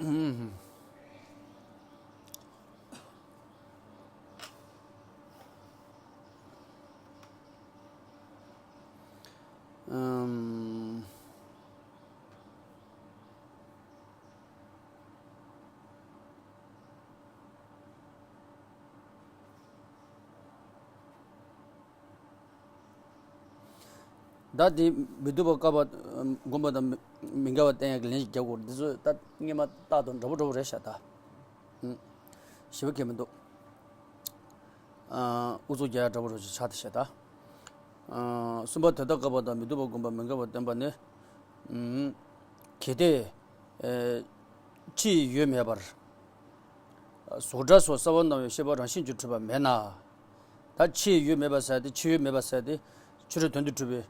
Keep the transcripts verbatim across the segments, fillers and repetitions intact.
ཨུམ། ཨུམ། ད་དེ་མི་སྡུག་པ་བཀའ་བ་སྒོམ་པ་དང་མི་མི་འགལ་བ་བསྟན་ཡག་གི་ལན་ཞིག་རྒྱག་དགོས་འདི་ཚོ་ད་སྔས་མ་རྟག་ཏུ་འདྲ་པོ་འདྲ་པོ་རེད་ཤག་ད། ཞེ་པོ་གལ་མི་འདུག་ཨ། ཨུ་ཚུགས་རྒྱག་ཡག་འདྲ་པོ་རོ་ཞིག་ཆགས་ཏེ་ཤག་ད། ཨ། གསུམ་པ་དེ་ལྟར་བཀག་པ་དང་མི་སྡུག་པ་བསྒོམ་པ་མི་འགལ་བར་བསྟན་པ་ནི། ཨུམ། གལ་ཏེ། ཨེ། ཕྱི་ཡི་ཡུལ་མེད་པར། གཟུགས་སྒྲ་སོགས་རྩ་བ་སྣང་བའི་ཤེས་པ་རང་བཞིན་གྱིས་གྲུབ་པ་མེད་ན། ད་ཕྱི་ཡི་ཡུལ་མེད་པ་ཟེར་ཏེ་ཕྱི་ཡུལ་མེད་པ་ཟེར་ཏེ་ཕྱི་རོལ་དོན་དུ་གྲུབ་པའི།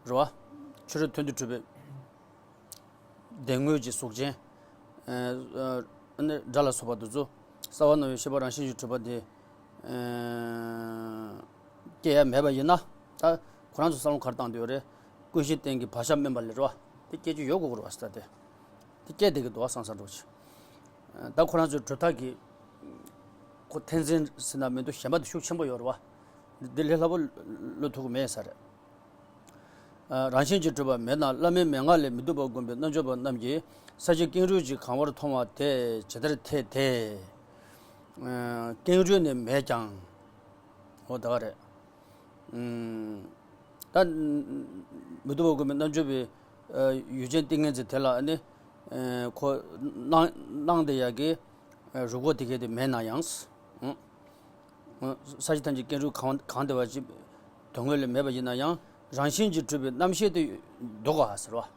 རེད་བ། ཕྱི་རོལ་དོན་དུ་གྲུབ་པའི། བདེན་དངོས་ཀྱི་གཟུགས་ཅན། ཨ་ནི་སྒྲ་ལ་སོགས་པ་དེ་ཚོ་རྩ་བ་ནས་ཤེས་པ་རང་བཞིན་གྱིས་གྲུབ་པ་དེ། སྐྱེ་ཡ་མེད་པ་ཡིན་ན། ད་ཁོ་རང་ཚོ་བསམ་བློ་ག་རེ་བཏང་འདོད་རེད། ཀུན་གཞི་རྟེན་གྱི་བག་ཆགས་དམན་པ་ལས་རོ། དེ་སྐྱེ་རྒྱུ་ཡོད་དགོས་རོ་ཟེར་ཏེ། དེ་སྐྱེ་བསྡད་ཀྱི་འདུག་བསམ་བསམ་འགྲོ་ཆེ། ད་ཁོ་རང་ཚོའི་གྲུབ་མཐའ་གི། ཁོ་ཐེ་ཚོམ་ཟེར་ན་མི་འདུག་གཞན་པ་དེ་ཤུགས་ཆེན་པོ་ཡོད་རེད་བ། འདི་ལས་སླ་པོ་བློ་ཐུག་གི་མེད་ས་རེད། རང་བཞིན་གྱིས་གྲུབ་པ་མེད་ན་བླ་མའི་མན་ངག་ལས་མི་སྡུག་པ་བསྒོམས་པའི་རྣལ་འབྱོར་པ་རྣམས་ཀྱིས་ས་གཞི་ཀེང་རུས་ཀྱིས་གང་བར་མཐོང་བ་དེ་ཇི་ལྟར་འཐད་དེ། ཀེང་རུས་ནི་མེད་ཀྱང་། འོ་ད་ག་རེད། ད་མི་སྡུག་པ་བསྒོམས་པའི་རྣལ་འབྱོར་པའི་ཡུལ་ཅན་ཏིང་ངེ་འཛིན་དེ་ལ་ནི་ཁོ་སྣང་སྣང་དེ་ཡ་གི་རུས་ཁོག་དེ་གས་དེ་མེད་ན་ཡང་། ས་གཞི་ཐམས་ཅད་ཀེང་རུས་གང་གང་བདེ་བ་ཅིག་དོན་དངོས་ལས་མེད་པ་ཡིན་ན་ཡང་རང་བཞིན་གྱིས་གྲུབ་པའི་རྣམ་ཤེས་དེ་འདུག་ག་ཟེར་བ།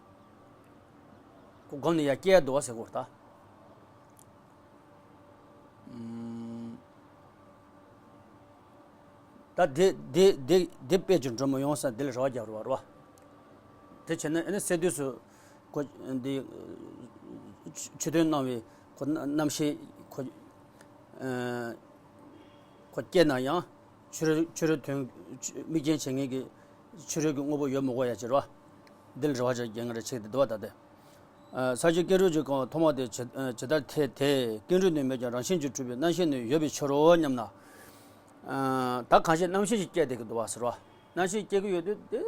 ཁོ་བསྒོམས་ནས་ཡར་སྐྱེ་ཡ་འདུག་ག་ཟེར་གོ་ད། ད་དེ་དེ་དེ་དེ་སྤེལ་གྱི་འགྲོ་མི་ཡོང་ས་འདི་ལ་རེ་བ་རྒྱག་རོགས་རོགས། དེ་བྱས་ན་ཨ་ནི་སེ་དུས་སུ་ཁོ་འདི་ཕྱི་དོན་སྣང་བའི་ཁོ་རྣམ་ཤེས་ཁོ་ཨ་ཁོ་སྐྱེས་ན་ཡང་ཕྱི་རོལ་ཕྱི་རོལ་དོན་དམིགས་རྐྱེན་བྱེད་མཁན་གྱི་ཕྱི་རོལ་གྱི་དངོས་པོ་ཡོད་མི་དགོས་ཡ་ཅིག་རོ། འདི་ལ་རེ་བ་ཅིག་རྒྱག་ངེས་རེ་ཆེ་དེ་འདུག་བ་ད་དེ། ས་གཞི་ཀེང་རུས་ཀྱིས་གང་བར་མཐོང་བ་དེ་ཇི་ཇི་ལྟར་འཐད་དེ་ཀེང་རུས་ནི་མེད་ཀྱང་རང་བཞིན་གྱིས་གྲུབ་པའི་རྣམ་ཤེས་ནི་ཡོད་པའི་ཕྱིར་རོ་སྙམ་ན། ད་གང་ཞིག་རྣམ་ཤེས་ཤིག་སྐྱེས་བསྡད་ཀྱི་འདུག་བ་ཟེར་བ། རྣམ་ཤེས་སྐྱེ་གི་ཡོད་དུས་དེ་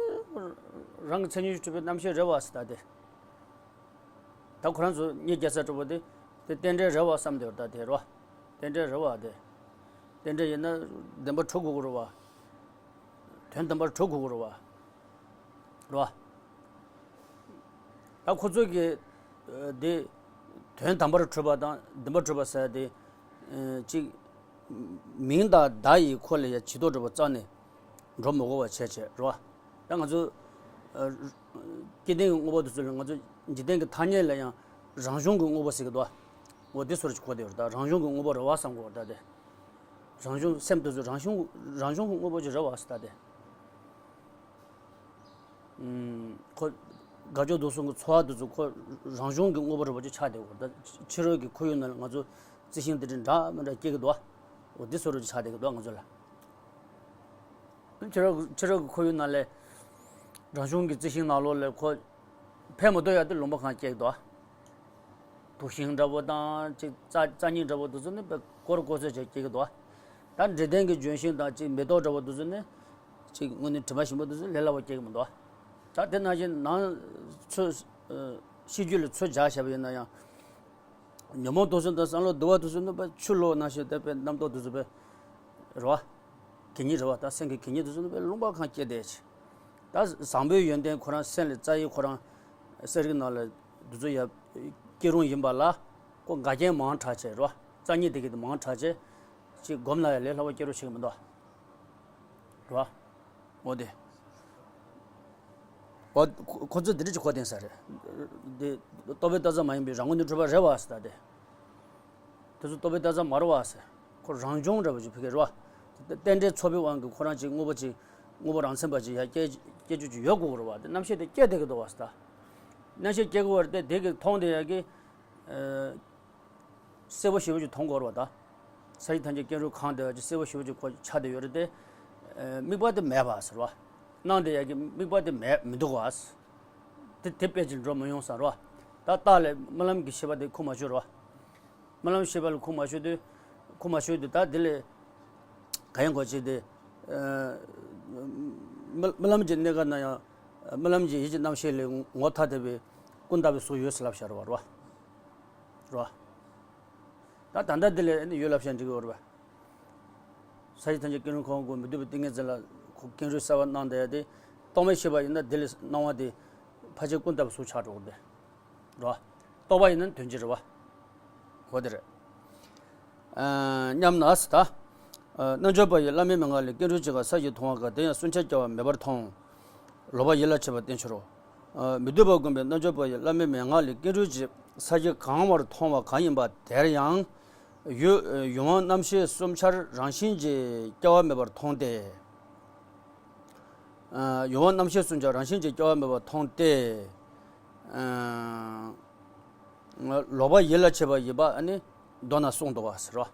རང་གི་མཚན་ཉིད་ཀྱིས་གྲུབ་པའི་རྣམ་ཤེས་རེད་བ་ཟེར་ད་དེ། ད་ཁོ་རང་ཚོ་གཉིད་སྐྱེ་ས་གྲུབ་པ་དེ་དེ་རྟེན་འབྲེལ་རེད་བ་བསམ་བསྡད་ཡོད་ད་དེ་རོ། རྟེན་འབྲེལ་རེད་བ་དེ། རྟེན་འབྲེལ་ཡིན་ན་བདེན་པ་གྲུབ་དགོས་ཀྱི་རེད་བ། དོན་དམ་པར་གྲུབ་དགོས་ཀྱི་རེད་བ། རེད་བ། ད་ཁོ་ཚོས་ཀྱི་དེ་དོན་དམ་པར་གྲུབ་པ་དང་བདེན་པར་གྲུབ་པ་ཟེར་དེ་གཅིག་མིང་དང་བརྡ་ཡིས་ཁོ་ལ་ཡ་ཇི་ལྟར་གྲུབ་པ་རྩ་ནས་འགྲོ་མི་དགོས་པ་བྱས་བྱས་རེད་བ། ད་ང་ཚོ་སྐྱེ་ལྡན་གྱི་དངོས་པོ་དེ་ཚོ་ལ་ང་ཚོ་འཇིག་རྟེན་གྱི་ཐ་སྙད་ལ་ཡང་རང་བྱུང་གི་དངོས་པོ་ཟེར་གྱི་འདུག་འོ་དེ་ཚོར་གོ་བདེ་བར་ད་རང་བྱུང་གི་དངོས་པོ་རེད་བ་བསམ་དགོས་བར་ད་དེ། རང་བྱུང་སེམས་དེ་ཚོ་རང་བྱུང་རང་བྱུང་གི་དངོས་པོ་ཅིག་རེད་བ་ཟེར་ད་དེ། ཁོ་དགའ་སྐྱོ་སྡུག་གསུམ་གྱི་ཚོར་བ་དེ་ཚོ་ཁོ་རང་བྱུང་གི་དངོས་པོ་རེད་བ་ཅིག་ཆགས་བསྡད་ཡོད་རེད་ད། ཕྱི་རོལ་གྱི་ཁོར་ཡུག་ནང་ལ་ང་ཚོ་རྩི་ཤིང་དེ་འདྲ་འདྲ་མི་འདྲ་སྐྱེ་གི་འདུག་འོ་དེ་ཚོ་རེད་ཅིག་ཆགས་བསྡད་ཀྱི་འདུག་ང་ཚོ་ལ། ཕྱི་རོལ་ཕྱི་རོལ་གྱི་ཁོར་ཡུག་ནང་ལས་རང་བྱུང་གི་རྩི་ཤིང་ནང་ལོགས་ལས་ཁོ་ཕན་མི་ཐོགས་ཡ་དེ་ལུང་པ་གང་སྐྱེ་གི་འདུག་དུག་ཤིང་འདྲ་པོ་དང་ཅིག་རྩ་རྩ་སྙིགས་འདྲ་པོ་དེ་ཚོ་ནི་དཔེ་སྐོར་སྐོར་ཚོད་བྱས་སྐྱེ་གི་འདུག་ད་འབྲས་ལྡན་གྱི་ལྗོན་ཤིང་དང་ཅིག་མེ་ཏོག་འདྲ་པོ་དེ་ཚོ་ནི་ཅིག་དངོས་གནས་དྲི་མ་ཞིམ་པོ་དེ་ཚོ་ལས་སླ་པོ་སྐྱེ་གི་མི་འདུག་ད་དེ་ནང་བཞིན་ནང་ཚོས་ཤེས་རྒྱུད་ལ་ཚོད་བྱ་བྱས་པ་ཡིན་ན་ཡང་། ཉོན་མོངས་དུག་གསུམ་དང་བསམ་བློ་བསྡུ་བ་དུག་གསུམ་ནི་དཔེ་ཆུ་ལོག་ནང་བཞིན་དེ་དཔེ་རྣམ་རྟོག་དུག་གསུམ་དཔེ་རེད་བ། གད་སྙིགས་རེད་བ། ད་སེམས་ཀྱི་གད་སྙིགས་དུག་གསུམ་ནི་དཔེ་ལུང་པ་གང་སྐྱེ་བསྡད་ཅིང་། ད་བཟང་པོའི་ཡོན་ཏན་ཁོ་རང་སེམས་ལ་རྩ་བའི་ཁོ་རང་གསེར་གྱི་ནང་ལ་དུག་གསུམ་ཡ་སྐྱེ་རུང་ཡིན་པ་ལ་ཁོ་འགལ་རྐྱེན་མང་དྲགས་བྱས་རེད་བ། རྩ་སྙིགས་དེ་གི་དེ་མང་དྲགས་བྱས་ཅིག་སྒོམ་ལ་ཡ་ལས་སླ་བ་སྐྱེ་རོགས་བྱེད་ཀྱི་མི་འདུག་བ། རེད་བ། འོ་དེ། འོ། ཁོ་ཁོ་ཚོས་འདི་འདྲ་ཅིག་གོ་བསྟན་ས་རེད། འདི་རྟོག་པས་བཏགས་པ་མ་ཡིན་པའི་རང་ངོས་ནས་གྲུབ་པ་རེད་བ་ཟེར་ད་དེ། དེ་ཚོ་རྟོག་པས་བཏགས་པ་མ་རེད་བ་ཟེར། ཁོ་རང་བྱུང་འདྲ་པོ་ཅིག་ཕ་གི་རེད་བ། རྟེན་འབྲེལ་ཚོགས་པའི་དབང་གིས་ཁོ་རང་ཅིག་དངོས་པོ་ཅིག་དངོས་པོ་རང་མཚན་པ་ཅིག་ཡར་སྐྱེ་སྐྱེ་རྒྱུ་ཅིག་ཡོད་དགོས་རེད་བ། དེ་རྣམ་ཤེས་དེ་སྐྱེ་བསྡད་ཀྱི་འདུག་བ་ཟེར་ད། རྣམ་ཤེས་སྐྱེ་དགོས་པ་རེད་དེ་དེ་གི་མཐོང་དེ་ཡ་གི། གསལ་པོ་ཞེ་པོ་ཅིག་མཐོང་གི་ཡོད་རེད་བ་ད། ས་གཞི་ཐམས་ཅད་ཀེང་རུས་གང་བསྡད་པ་ཅིག་གསལ་པོ་ཞེ་པོ་ཅིག་ཁོ་ཆགས་བསྡད་ཡོད་རེད་དེ། དམིགས་པ་དེ་མེད་པ་ཟེར་བ། སྣང་དེ་ཡ་གི་དམིགས་པ་དེ་མེད་མི་འདུག་བ། དེ་དེ་སྤེལ་ཅིག་འགྲོ་མི་ཡོང་ཟེར་བ། ད་རྟགས་ལས་རྨི་ལམ་གྱི་ཤེས་པ་དེ་ཁུངས་མ་འཁྱོལ་རེད་བ། རྨི་ལམ་ཤེས་པ་ལ་ཁུངས་མ་འཁྱོལ་དུས། ཁུངས་མ་འཁྱོལ་དུས་ད་དེ་ལས་ག་ཡང་གོ་ཅི་དེ། རྨི་རྨི་ལམ་གྱི་གནས་སྐབས་ན་ཡང་རྨི་ལམ་གྱི་ཡིད་ཀྱི་རྣམ་ཤེས་ལས་ངོ་ཐ་དད་པའི་ཀུན་བརྟགས་པའི་གཟུགས་ཡོད་ཟེར་ལབ་བཞག་རེད་བ། རེད་བ། རེད་བ། ད་ད་ལྟ་དེ་ལས་ཡོད་ལབ་བཞག་འགྲིག་གི་ཡོད་རེད་བ། ས་གཞི་ཐམས་ཅད་ཀུན་རིག་ཁམས་དབང་བསྐུར་མི་སྡུག་པའི་ཏིང་ངེ་འཛིན་ལ་ཁོ་ཀེང་རུས་གསལ་བར་སྣང་དེ་ཡ་དེ། རྟོག་མེད་ཤེས་པ་ཡིན་ན་དེ་ལས་སྣང་བ་དེ་ཕལ་ཆེར་ཀུན་བརྟགས་པའི་གཟུགས་ཆགས་འགྲོ་གི་རེད། རེད་བ། རྟོག་པ་ཡིན་ན་དོན་གཅིག་རེད་བ། འོ་དེ་རེད། ཨ། སྙམ་ན་ཟེར་ད། ཨ། རྣལ་འབྱོར་པ་ཡིས་བླ་མའི་མན་ངག་ལས། ཀེང་རུས་ཅན་གྱི་ས་གཞི་མཐོང་བ་དགའ། དེ་ཡང་སུན་ཆད་སྐྱེ་བ་མེད་པར་མཐོང་། ལོག་པ་ཡིད་ལ་བྱེད་པ་བསྟེན་ཕྱིར་རོ། ཨ། མི་སྡུག་པ་བསྒོམས་པའི་རྣལ་འབྱོར་པ་ཡིས་བླ་མའི་མན་ངག་ལས་ཀེང་རུས་ཀྱི་ས་གཞི་གང་བར་མཐོང་བ་གང་ཡིན་པ་དེར་ཡང་། ཡུལ། ཡུལ་དབང་རྣམ་ཤེས་གསུམ་ཆར་རང་བཞིན་གྱིས་སྐྱེ་བ་མེད་པར་མཐོང་སྟེ། ཨ། ཡུལ་དབང་རྣམ་ཤེས་གསུམ་ཆར་རང་བཞིན་གྱིས་སྐྱེ་བ་མེད་པར་མཐོང་སྟེ། ཨ། ལོག་པ་ཡིད་ལ་བྱེད་པ་ཡིན་པ་ཨ་ནི་མདོར་ན་གསུངས་འདུག་བ་ཟེར་རོ།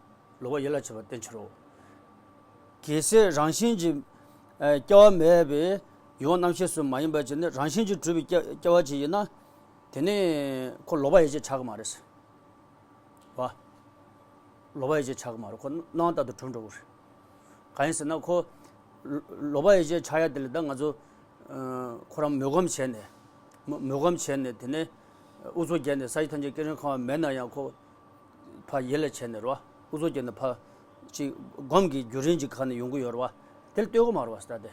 ལོག་པ་ཡིད་ལ་བྱེད་པ་བསྟེན་ཕྱིར་རོ། གལ་སྲིད་རང་བཞིན་གྱིས། ཨ། སྐྱེ་བ་མེད་པའི་ཡུལ་དབང་རྣམ་ཤེས་གསུམ་མ་ཡིན་པ་ཅིག་ནི་རང་བཞིན་གྱིས་གྲུབ་པའི་སྐྱེ་སྐྱེ་བ་ཅིག་ཡིན་ན། དེ་ནི་ཁོ་ལོག་པ་ཡིད་བྱེད་ཆགས་ཀྱི་མ་རེད་ཟེར། བ། ལོག་པ་ཡིད་བྱེད་ཆགས་ཀྱི་མ་རེད། ཁོ་སྣང་བ་ལྟར་དུ་གྲུབ་འགྲོ་གི་རེད། གང་ཡིན་ཟེར་ན་ཁོ། ལོག་པ་ཡིད་བྱེད་ཆགས་ཡ་དེ་ལ་ད་ང་ཚོ། ཨ། ཁོ་རང་མོས་གོམས་བྱས་ནས། མོས་མོས་གོམས་བྱས་ནས་དེ་ནས་ཨུ་ཚུགས་བརྒྱབ་ནས་ས་གཞི་ཐམས་ཅད་ཀུན་རིག་ཁམས་དབང་མེད་ན་ཡང་ཁོ། ཕར་ཡིད་ལ་བྱས་ནས་རེད་བ། ཨུ་ཚུགས་བརྒྱབ་ནས་ཕར། ཅིག་སྒོམ་གྱི་བརྒྱུད་རིམ་ཅིག་ག་ནས་ཡོང་གི་ཡོད་རེད་བ། དེ་ལ་ལྟོས་གི་མ་རེད་བ་ཟེར་ད་དེ།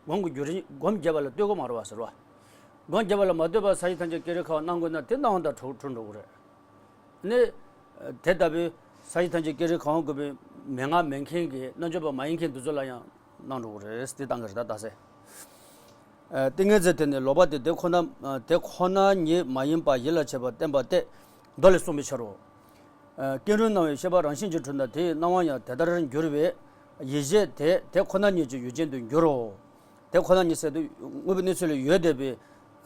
སྒོམ་གྱི་བརྒྱུད་རིམ་སྒོམ་བརྒྱབ་པ་ལ་ལྟོས་གི་མ་རེད་བ་ཟེར་བ། སྒོམ་བརྒྱབ་པ་ལ་མ་ལྟོས་པར་ས་གཞི་ཐམས་ཅད་ཀུན་རིག་ཁམས་དབང་སྣང་དགོས་ན་དེ་སྣང་བ་ལྟར་གྲུབ་གྲུབ་འགྲོ་གི་རེད། ནི། དེ་ལྟ་བུའི་ས་གཞི་ཐམས་ཅད་ཀུན་རིག་ཁམས་དབང་བསྐུར་བའི་མན་ངག་མེད་མཁན་གྱི་རྣལ་འབྱོར་པ་མ་ཡིན་མཁན་དེ་ཚོ་ལ་ཡང་སྣང་འགྲོ་གི་རེད། དེ་བཏང་གི་རེད་ད་ད་ཟེར། ཨ། ཏིང་ངེ་འཛིན་དེ་ནི་ལོག་པ་སྟེ་དེ་ཁོ་ན་དེ་ཁོ་ན་ཉིད་མ་ཡིན་པ་ཡིད་ལ་བྱེད་པ་བསྟན་པ་སྟེ། མདོ་ལས་གསུངས་པའི་ཕྱིར་རོ། ཨ། ཀུན་རིག་སྣང་བའི་ཤེས་པ་རང་བཞིན་གྱིས་གྲུབ་ན་དེའི་སྣང་བ་ཡང་དེ་ལྟར་འགྱུར་བས་ཡིད་བྱེད་དེ་དེ་ཁོ་ན་ཉིད་ཀྱི་ཡུལ་ཅན་དུ་འགྱུར་རོ། དེ་ཁོ་ན་ཉིད་ཟེར་དུས་དངོས་པོའི་གནས་ཚུལ་ལ་ཡོད་བསྡད་པའི་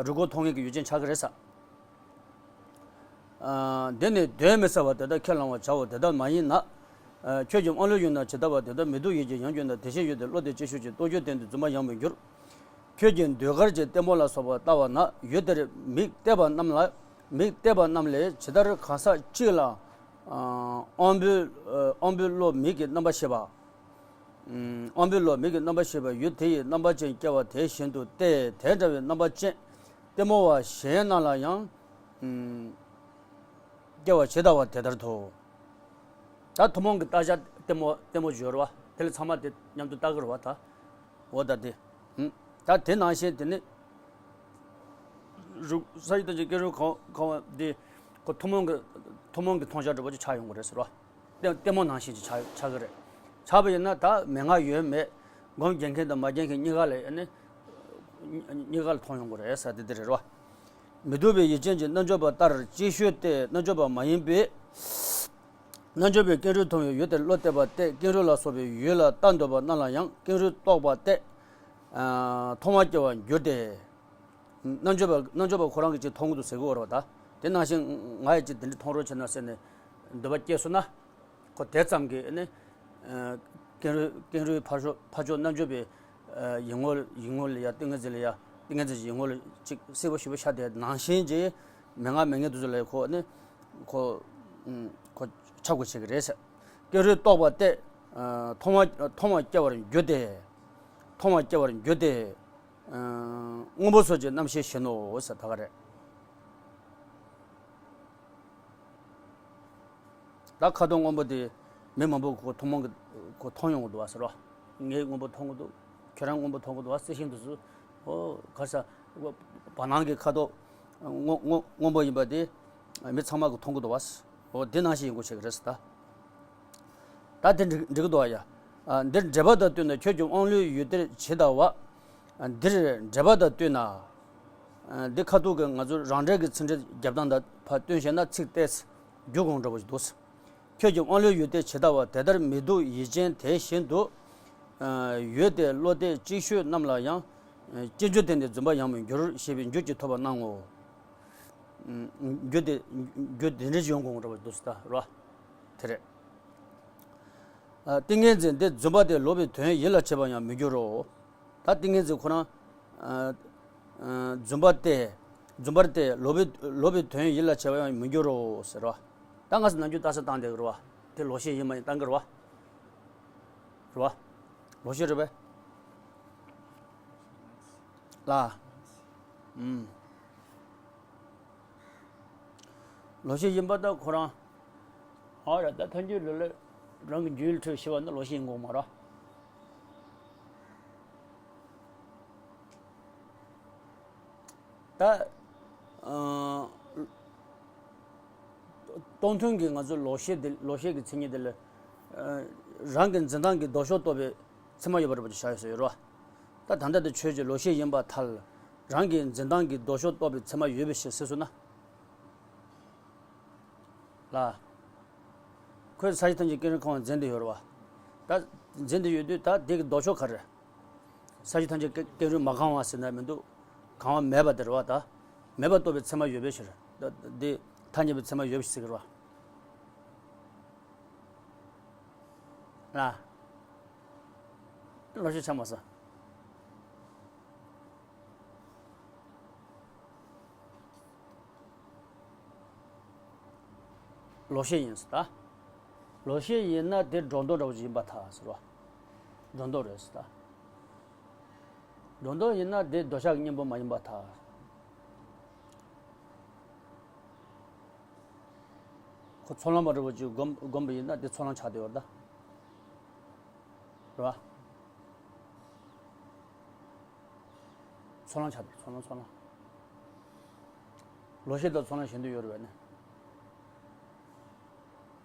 རིག་གོ་མཐོང་མཁན་གྱི་ཡུལ་ཅན་ཆགས་ཀྱི་རེད་ས། ཨ། འདི་ནི་གདོན་མི་ཟ་བར་དེ་ལྟར་ཁས་བླང་བར་བྱའོ། དེ་ལྟར་མ་ཡིན་ན། ཨ། ཁྱོད་ཀྱི་དབང་ལུས་ཡོད་ན་ཇི་ལྟ་བར་དེ་ལྟར་མི་སྡུག་ཡིད་ཀྱི་ཡང་འགྱུར་ན། དེ་བཞིན་ཡུལ་དེར་བློ་གཏད་ཅིག་ཤོས་ཀྱི་རྟོག་གེའི་སྟེང་དུ་འཛུམ་པ་ཡང་མི་འགྱུར། ཁྱོད་ཀྱིས་ཟློས་གར་གྱི་ལྟད་མོ་ལ་སོགས་པ་ལྟ་བ་ན་ཡུལ་དེར་མིག་གཏད་པ་རྣམས་ལ། མིག་གཏད་པ་རྣམས་ལས་ཇི་ལྟར་གང་ཟག་གཅིག་ལ། ཨ། དབང་པོའི། ཨ། དབང་པོའི་བློ་མིག་གི་རྣམ་པ་ཤེས་པ། ཨ། དབང་པོའི་བློ་མིག་གི་རྣམ་པ་ཤེས་པ་ཡུལ་དེ་ཡི་རྣམ་པ་ཅན་སྐྱེ་བ་དེ་བཞིན་དུ་སྟེ། དེ་འདྲ་བའི་རྣམ་པ་ཅན་ལྟད་མོ་བ་གཞན་རྣམས་ལ་ཡང་། ཨ། སྐྱེ་བ་ཇི་ལྟ་བ་དེ་ལྟར་དུ། ད་ཐུན་མོང་གི་ལྟ་བྱ་ལྟད་མོ་ལྟད་མོ་ཡོད་རེད་བ། དེ་ལ་ཚང་མ་དེ་མཉམ་དུ་ལྟ་གི་རེད་བ་ད། འོ་ད་དེ། ཨ། ད་དེ་ནང་བཞིན་དེ་ནི། རུ། ས་གཞི་ཐམས་ཅད་ཀུན་རིག་ཁམས་ཁམས་དབང་དེ། ཁོ་ཐུན་མོང་གི། ཐུན་མོང་གི་མཐོང་བྱ་འདྲ་པོ་ཅིག་ཆགས་ཡོང་གི་རེད་ཟེར་བ། ལྟད་ལྟད་མོ་ནང་བཞིན་ཅིག་ཆགས་ཆགས་ཀྱི་རེད། ཆགས་པ་ཡིན་ན་ད་མན་ངག་ཡོད་མེད། སྒོམ་རྒྱག་མཁན་དང་མ་རྒྱག་མཁན་གཉིས་ཀ་ལ་ཨ་ནི། གཉིས་ཀ་ལ་མཐོང་ཡོང་གི་རེད་ཟེར་དེ་དེ་རེད་བ། མི་སྡུག་པའི་ཡིད་ཅན་གྱི་རྣལ་འབྱོར་པ་ལྟར་ཅིག་ཤོས་ཏེ། རྣལ་འབྱོར་པ་མ་ཡིན་པའི། རྣལ་འབྱོར་པས་ཀུན་རིག་མཐོང་བའི་ཡུལ་དེར་བློ་གཏད་པ་སྟེ། ཀུན་རིག་ལ་སོགས་པའི་ཡུལ་ལ་ལྟ་འདོད་པ་རྣམས་ལ་ཡང་ཀུན་རིག་རྟོག་པ་སྟེ། ཨ། མཐོང་བ་སྐྱེ་བར་འགྱུར་ཏེ། རྣལ་འབྱོར་པ་རྣལ་འབྱོར་པ་ཁོ་རང་གིས་ཅིག་མཐོང་གི་འདུག་ཟེར་གི་ཡོད་རེད་བ་ད། དེ་ནང་བཞིན་ང་ཡང་ཅིག་དེ་འདྲ་མཐོང་རོགས་བྱེད་ན་ཟེར་ནས་འདོད་པ་སྐྱེས་སོང་ན། ཁོ་དེ་ཙམ་གྱིས་ནི། ཨ། ཀུན་རིག་ཀུན་རིག་ཕར་ཕྱོགས་ཕར་ཕྱོགས་རྣལ་འབྱོར་པའི། ཨ། ཡིད་ངོ་ཡིད་ངོ་ལ་ཡ་ཏིང་ངེ་འཛིན་ལ་ཡ་ཏིང་ངེ་འཛིན་གྱི་ཡིད་ངོ་ལ་ཅིག་གསལ་པོ་ཞེ་པོ་ཤར་དེ་ནང་བཞིན་གྱི་མན་ངག་མེད་མཁན་དེ་ཚོ་ལ་ཁོ་ནི་ཁོ་ཁོ་ཆགས་དགོས་བྱེད་ཀྱི་རེད་ཟེར། ཀུན་རིག་རྟོག་པ་སྟེ། ཨ། མཐོང་བ་མཐོང་བ་སྐྱེ་བར་འགྱུར་ཏེ། མཐོང་བ་སྐྱེ་བར་འགྱུར་ཏེ། ཨ། སྔོན་པོ་སོགས་ཀྱི་རྣམ་ཤེས་ཞན་ནོ་ཟེར་ད་ག་རེད། ད་ཁ་དོག་སྔོན་པོ་དེ་མི་མང་པོ་གིས་ཐུན་མོང་གི་གིས་མཐོང་ཡོང་གི་འདུག་བ་ཟེར་རོ། ངས་སྔོན་པོ་མཐོང་གི་འདུག་ཁྱོད་རང་སྔོན་པོ་མཐོང་གི་འདུག་བ་ཟེར་བཞིན་དུ་སུ། ཨོ་ག་ས། བར་སྣང་གི་ཁ་དོག་སྔོ་སྔོ་སྔོན་པོ་ཡིན་པ་དེ་མི་ཚང་མ་གིས་མཐོང་གི་འདུག་བ། ཨོ་དེ་ནང་བཞིན་ཡིན་དགོས་བྱེད་ཀྱི་རེད་ཟེར་ད། ད་དེ་འགྲིག་འགྲིག་གི་འདུག་བ་ཡ། ཨ། འདིར་འབྲེལ་པ་དང་བསྟུན་ན་ཁྱོད་ཀྱི་དབང་ལུས་ཡུལ་དེར་ཇི་ལྟ་བ། ཨ། འདིར་འབྲེལ་པ་དང་བསྟུན་ན། ཨ། འདི་ཁ་ཐུག་གི་ང་ཚོ་རང་འགྲེལ་གྱི་ཚིག་འགྲེལ་རྒྱབ་སྟངས་དང་ཕར་བསྟུན་བྱས་ན་ཚིག་ཏོག་ཙམ་འགྱུར་དགོས་འདྲ་པོ་ཞིག་འདུག་ཁྱོད་ཀྱི་དབང་ལུས་ཡུལ་དེར་ཇི་ལྟ་བ། དེ་ལྟར་མི་སྡུག་ཡིད་ཅན་དེ་བཞིན་དུ། ཨ། ཡུལ་དེར་བློ་གཏད་ཅིག་ཤོས་རྣམས་ལ་ཡང་། ཨ། ཅིག་འགྱུར་དེ་ནི་རྫུན་པ་ཡང་མི་འགྱུར་ཞེས་པའི་འགྱུར་གྱིས་ཐོབ་པར་སྣང་ངོ་། ཨ། འགྱུར་དེ་འགྱུར་དེ་འདྲ་ཞིག་ཡོང་དགོས་འདྲ་པོ་འདུག་ཟེར་ད་རོ། དེ་རེད། ཨ། ཏིང་ངེ་འཛིན་འདི་རྫུན་པ་སྟེ་ལོག་པའི་དོན་ཡིད་ལ་བྱེད་པར་ཡང་མི་འགྱུར་རོ། ད་ཏིང་ངེ་འཛིན་ཁོ་རང་། ཨ། ཨ། རྫུན་པ་སྟེ། རྫུན་པར་ཏེ། ལོག་པའི་ལོག་པའི་དོན་ཡིད་ལ་བྱེད་པ་ཡང་མི་འགྱུར་རོ་ཟེར་བ། ད་ང་ཚོ་ནམ་རྒྱུན་རྟགས་གསལ་བཏང་བསྡད་ཀྱི་རེད་བ། དེ་ལོག་ཤེས་ཡིན་མ་ཡིན་བཏང་གི་རེད་བ། རེད་བ། ལོག་ཤེས་རེད་པས། ལ། ཨུམ། ལོག་ཤེས་ཡིན་པ་ད་ཁོ་རང་། ཨ་ར་ད་ཐལ་འགྱུར་ལ་ལ་རང་གི་འཇུག་ཡུལ་འཁྲུལ་ཤེས་པ་ནི་ལོག་ཤེས་ཡིན་དགོས་མ་རེད། ད། ཨ། སྟོང་ཐུན་གྱི་ང་ཚོ་ལོག་ཤེས་དེ་ལོག་ཤེས་ཀྱི་མཚན་ཉིད་དེ་ལ། ཨ། རང་གི་འཛིན་སྟངས་ཀྱི་ལྡོག་ཕྱོགས་རྟོགས་པའི་མཚན་མ་ཡོད་པ་རེད་པ་ཅིག་བཞག་ཡོད་ཟེར་ཡོད་རེད་བ། ད་ད་ལྟ་དེ་ཆོས་ཀྱི་ལོག་ཤེས་ཡིན་པར་ཐལ། རང་གི་འཛིན་སྟངས་ཀྱི་ལྡོག་ཕྱོགས་རྟོགས་པའི་མཚན་མ་ཡོད་པའི་ཕྱིར་ཟེར་སོང་ན། ལ། ཁོས་ས་གཞི་ཐམས་ཅད་ཀུན་རིག་གང་བ་འཛིན་བསྡད་ཡོད་རེད་བ། ད་འཛིན་བསྡད་ཡོད་དུས་ད་དེ་གི་ལྡོག་ཕྱོགས་ག་རེ། ས་གཞི་ཐམས་ཅད་ཀུན་རིག་མ་གང་བ་ཟེར་ན་མི་འདུག་གང་བ་མེད་པ་དེ་རེད་བ་ད། མེད་པ་རྟོགས་པའི་མཚན་མ་ཡོད་པའི་ཕྱིར། ད་དེ་ཐ་སྙད་པའི་མཚན་མ་ཡོད་པའི་ཕྱིར་ཟེར་གི་རེད་བ། ལོག་ཤེས་ཆགས་མ་སོང་། ལོག་ཤེས་ཡིན་ཟེར་ད། ལོག་ཤེས་ཡིན་ན་དེ་སྒྲོ་འདོགས་འདྲ་བོ་ཅིག་ཡིན་པར་ཐལ་ཟེར་བ། སྒྲོ་འདོགས་རེད་ཟེར་ད། སྒྲོ་འདོགས་ཡིན་ན་དེ་འདོད་ཆགས་ཀྱི་གཉེན་པོ་མ་ཡིན་པར་ཐལ། ཁོ་ཚོགས་ལམ་པ་འདྲ་བོ་ཅིག་བསྒོམ་བསྒོམ་པ་ཡིན་ན་དེ་ཚོགས་ལམ་ཆགས་བསྡད་ཡོད་རེད་ད། རེད་བ། ཚོགས་ལམ་ཆགས་འདུག་ཚོགས་ལམ་ཚོགས་ལམ། ལོག་ཤེས་དང་ཚོགས་ལམ་གཞན་དུ་ཡོད་རེད་པས་ནི།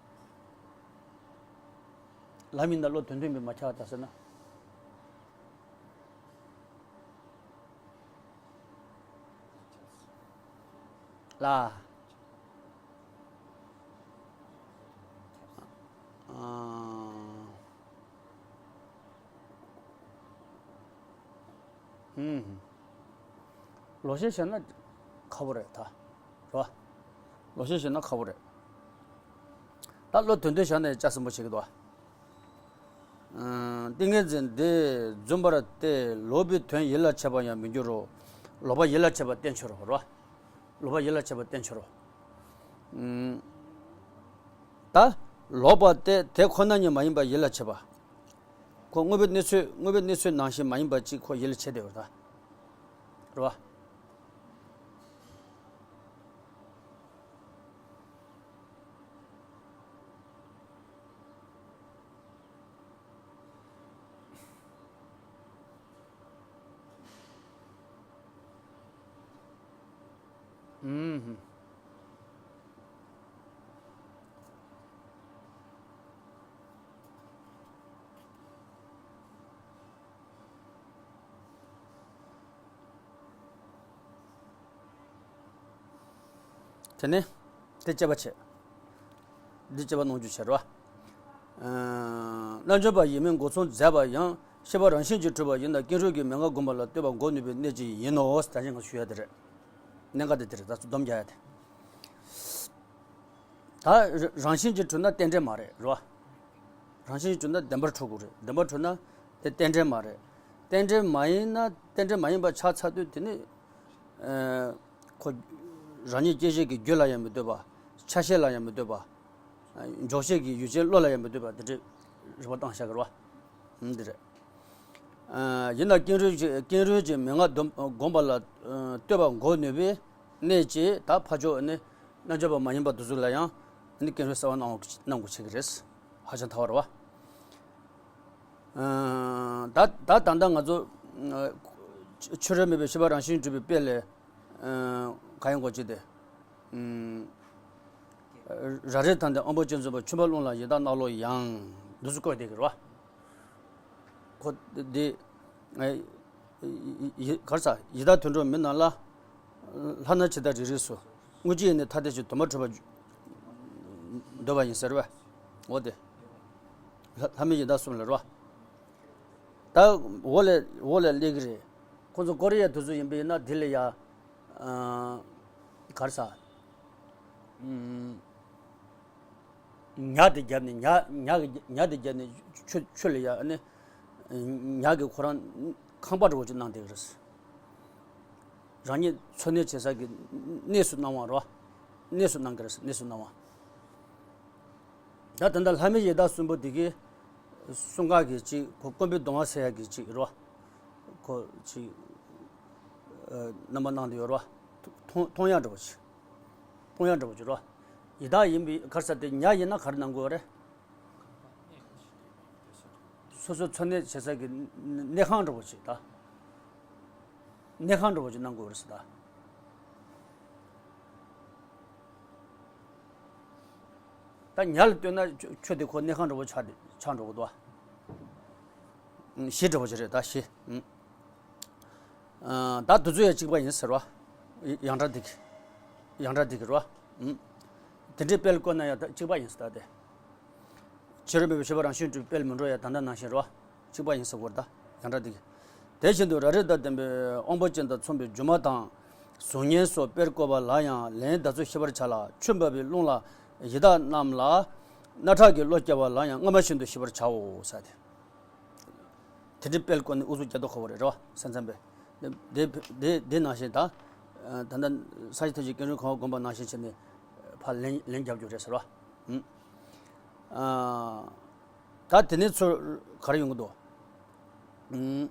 ལམ་ཡིན་ན་བློ་དོན་མཐུན་པས་མ་ཁྱབ་པར་ཐལ་ཟེར་ན། ལ། ཨ། ཧུམ། ལོག་ཤེས་བྱས་ན་ཁག་པོ་རེད་ད། རེད་བ། ལོག་ཤེས་བྱས་ན་ཁག་པོ་རེད། ད་བློ་དོན་མཐུན་བཞག་ནས་ལྕགས་སྲིན་པོ་བྱེད་ཀྱི་འདུག་བ། ཏིང་ངེ་འཛིན་འདི་རྫུན་པར་ཏེ། ལོག་པའི་དོན་ཡིད་ལ་བྱེད་པ་ཡང་མི་འགྱུར་རོ། ལོག་པ་ཡིད་ལ་བྱེད་པ་བསྟན་ཕྱིར་རོ། རེད་བ། ལོག་པ་ཡིད་ལ་བྱེད་པ་བསྟན་ཕྱིར་རོ། ད་ལོག་པ་སྟེ་དེ་ཁོ་ན་ཉིད་མ་ཡིན་པ་ཡིད་ལ་བྱེད་པ། ཁོ་དངོས་པོའི་གནས་ཚུལ་དངོས་པོའི་གནས་ཚུལ་ནང་བཞིན་མ་ཡིན་པ་ཅིག་ཁོ་ཡིད་ལ་བྱེད་བསྡད་ཡོད་རེད་ད། རེད་བ། ཨུམ། དེ་ནས་དེ་དཔྱད་པ་བྱེད། འདི་དཔྱད་པ་གནང་རྒྱུ་བྱེད་རོགས། ཨ། རྣལ་འབྱོར་པ་ཡིན་མིན་འགོ་མཚུངས་མཛད་པ་ཡང་ཤེས་པ་རང་བཞིན་གྱིས་གྲུབ་པ་ཡིན་ན་ཀེང་རུས་ཀྱི་མན་ངག་བསྒོམ་པ་ལ་ལྟོས་པ་འགོག་ནུས་པའི་གནད་ཅིག་ཡིན་ནོ། ད་ཅི་ང་ཞུ་ཡ་དེ་རེད། གནད་འགག་དེ་དེ་རེད། ད་ཚོ་སྡོམ་རྒྱག་ཡ་དེ། ད་རང་བཞིན་གྱིས་གྲུབ་ན་རྟེན་འབྲེལ་མ་རེད་རོ། རང་བཞིན་གྱིས་གྲུབ་ན་བདེན་པར་གྲུབ་དགོས་རེད། བདེན་པར་གྲུབ་ན་དེ་རྟེན་འབྲེལ་མ་རེད། རྟེན་འབྲེལ་མ་ཡིན་ན་རྟེན་འབྲེལ་མ་ཡིན་པ་ཆགས་ཚར་དུས་དེ་ནི། ཨ། ཁོ་རང་ཉིད་སྐྱེད་བྱེད་ཀྱི་རྒྱུ་ལ་ཡང་མི་ལྟོས་པ། ཆ་ཤས་ལ་ཡང་མི་ལྟོས་པ། འཇོག་བྱེད་ཀྱི་ཡུལ་ཅན་བློ་ལ་ཡང་མི་ལྟོས་པ་དེ་འདྲའི་རིག་པ་བཏང་བཞག་གི་རེད་བ། འདི་རེད། ཨ། ཡིན་ན་ཀེང་རུས་ཀྱི་ཀེང་རུས་ཀྱི་མན་ངག་སྡོམ་བསྒོམ་པ་ལ་ལྟོས་པ་འགོག་ནུས་པའི་གནད་ཀྱིས་ད་ཕར་ཕྱོགས་ནི་རྣལ་འབྱོར་པ་མ་ཡིན་པ་དེ་ཚོ་ལ་ཡང་ནི་ཀེང་རུས་གསལ་བ་གནང་དགོས་ཀྱི་རེད། ཧ་ཅང་ཐལ་བ་རེད་བ། ཨ། ད་ད་ད་ལྟ་ང་ཚོ་ཨ། ཕྱི་རོལ་མེད་པའི་ཤེས་པ་རང་བཞིན་གྲུབ་པའི་དཔེ་ལས། ཨ། ག་ཡང་གོ་ཅི་སྟེ། ཨུམ། ར་རི་དང་ནི་དབང་པོ་ཅན་གསུམ་པོ་མཆོད་པ་རླུང་ལ་ཡི་དྭགས་གནག་ལོག་ཡང་འདི་ཚོ་བཀོད་བསྡད་ཀྱི་རེད་བ། ཁོ་འདི། ཨ། ཡི་ཡི་ག་རེ་ཟ། ཡི་དྭགས་དུད་འགྲོ་མི་རྣམས་ལ། ལྷ་ནག་འཆི་བདག་རིགས་རིགས་སུ། དངོས་གཞི་ཡེ་ནས་ཐ་དད་ཅིང་དུ་མ་འཕྲད་པར་འདོད་པ་ཡིན་ཟེར་བས། འོ་དེ། ལྷ་ལྷ་མིན་ཡི་དྭགས་གསུམ་ལ་རོ། ད་འོག་ལས་འོག་ལས་སླེབས་ཀྱི་རེད། ཁོང་ཚོ་ཀོ་རི་ཡ་དེ་ཚོ་ཡིན་པ་ཡིན་ན་དེ་ལ་ཡ། ཨ། ག་རེ་ཟ། ཨུམ། ཉ་དེ་བརྒྱབ་ནས་ཉ་ཉ་གི་ཉ་དེ་བརྒྱབ་ནས་ཆུ་ཆུ་ལ་ཡ་ཨ་ནི། ཉ་གི་ཁོ་རང་ཁང་པ་འདྲ་བོ་ཅིག་གནང་བསྡད་ཀྱི་རེད། རང་ཉིད་འཚོ་གནས་བྱེད་ས་གི་གནས་སུ་སྣང་བ་རོ། གནས་སུ་སྣང་གི་རེད། གནས་སུ་སྣང་བ། ད་ད་ལྟ་ལྷ་མི་ཡི་དྭགས་གསུམ་པོ་དེ་གི་གསུང་སྐད་གི་ཅིག་ཁོ་དཀོན་པའི་གདུང་བ་སེལ་ཡག་གི་ཅིག་རོ། ཁོ་ཅིག་རྣམ་པ་སྣང་དུ་ཡོད་རོ། མཐོང་མཐོང་ཡག་འདྲ་པོ་ཅིག་མཐོང་ཡག་འདྲ་པོ་ཅིག་རོ། ཡི་དྭགས་ཡིན་པའི་ག་རེ་ཟེར་དེ། ཉ་ཡིན་ན་ག་རེ་སྣང་གི་ཡོད་རེད། སོ་སོ་འཚོ་གནས་བྱེད་ས་གི་གནས་ཁང་འདྲ་པོ་ཅིག་ད། གནས་ཁང་འདྲ་པོ་ཅིག་སྣང་གི་ཡོད་རེད་ཟེར་ད། ད་ཉ་ལ་ལྟོས་ན་ཁྱོད་ཁྱོད་དེ་ཁོ་གནས་ཁང་འདྲ་པོ་ཆགས་ཆགས་འགྲོ་གི་འདུག་ཨ། གཞི་འདྲ་པོ་ཅིག་རེད་ད། གཞི། ཨ། ད་དེ་ཚོ་ཡང་གཅིག་པ་ཡིན་ཟེར་བ། ཡང་སྒྲ་འདི་གི་ཡང་སྒྲ་འདི་གི་རོ། ཨ། དེ་འདྲའི་དཔེ་བཀོད་ན་ཡང་ད་གཅིག་པ་ཡིན་ཟེར་ད་དེ། ཕྱི་རོལ་མེད་པའི་ཤེས་པ་རང་བཞིན་གྲུབ་པའི་དཔེ་མི་འགྲོ་ཡ། ད་ལྟ་ནང་བཞིན་རོ། གཅིག་པ་ཡིན་ཟེར་བ་རེད་ད། ཡང་སྒྲ་འདི་གི། དེ་བཞིན་དུ་རབ་རིབ་དང་ལྡན་པའི་དབང་པོ་ཅན་དང་མཚུངས་པའི་སྒྱུ་མ་དང་གཟུགས་བརྙན་སོགས་དཔེར་བཀོད་པ་ལ་ཡང་ལན་ད་ཚོད་ཤེས་པར་བྱ་ལ། ཆུ་འབབ་པའི་ཀླུང་ལ་ཡི་དྭགས་རྣམས་ལ་སྣ་ཁྲག་གི་བློ་སྐྱེ་བ་ལ་ཡང་སྔ་མ་བཞིན་དུ་ཤེས་པར་བྱའོ་ཟེར་ཏེ། དེ་འདྲའི་དཔེ་བཀོད་ནས་ཨུ་ཚུགས་རྒྱག་མདོག་ཁ་པོ་རེད་རོ། སེམས་ཙམ་པས། དེ་དེ་དེ་དེ་ནང་བཞིན་ད། ད་ལྟ་ས་གཞི་ཐམས་ཅད་ཀུན་འབྱུང་གང་བ་བསྒོམ་པ་ནང་བཞིན་བྱས་ནས་ཕར་ལན་ལན་རྒྱབ་རྒྱུ་རེད་ཟེར་བ། ཨུམ། ཨ། ད་དེ་ནས་ཚུར་ག་རེ་ཡོང་གི་འདུག་ཨུམ།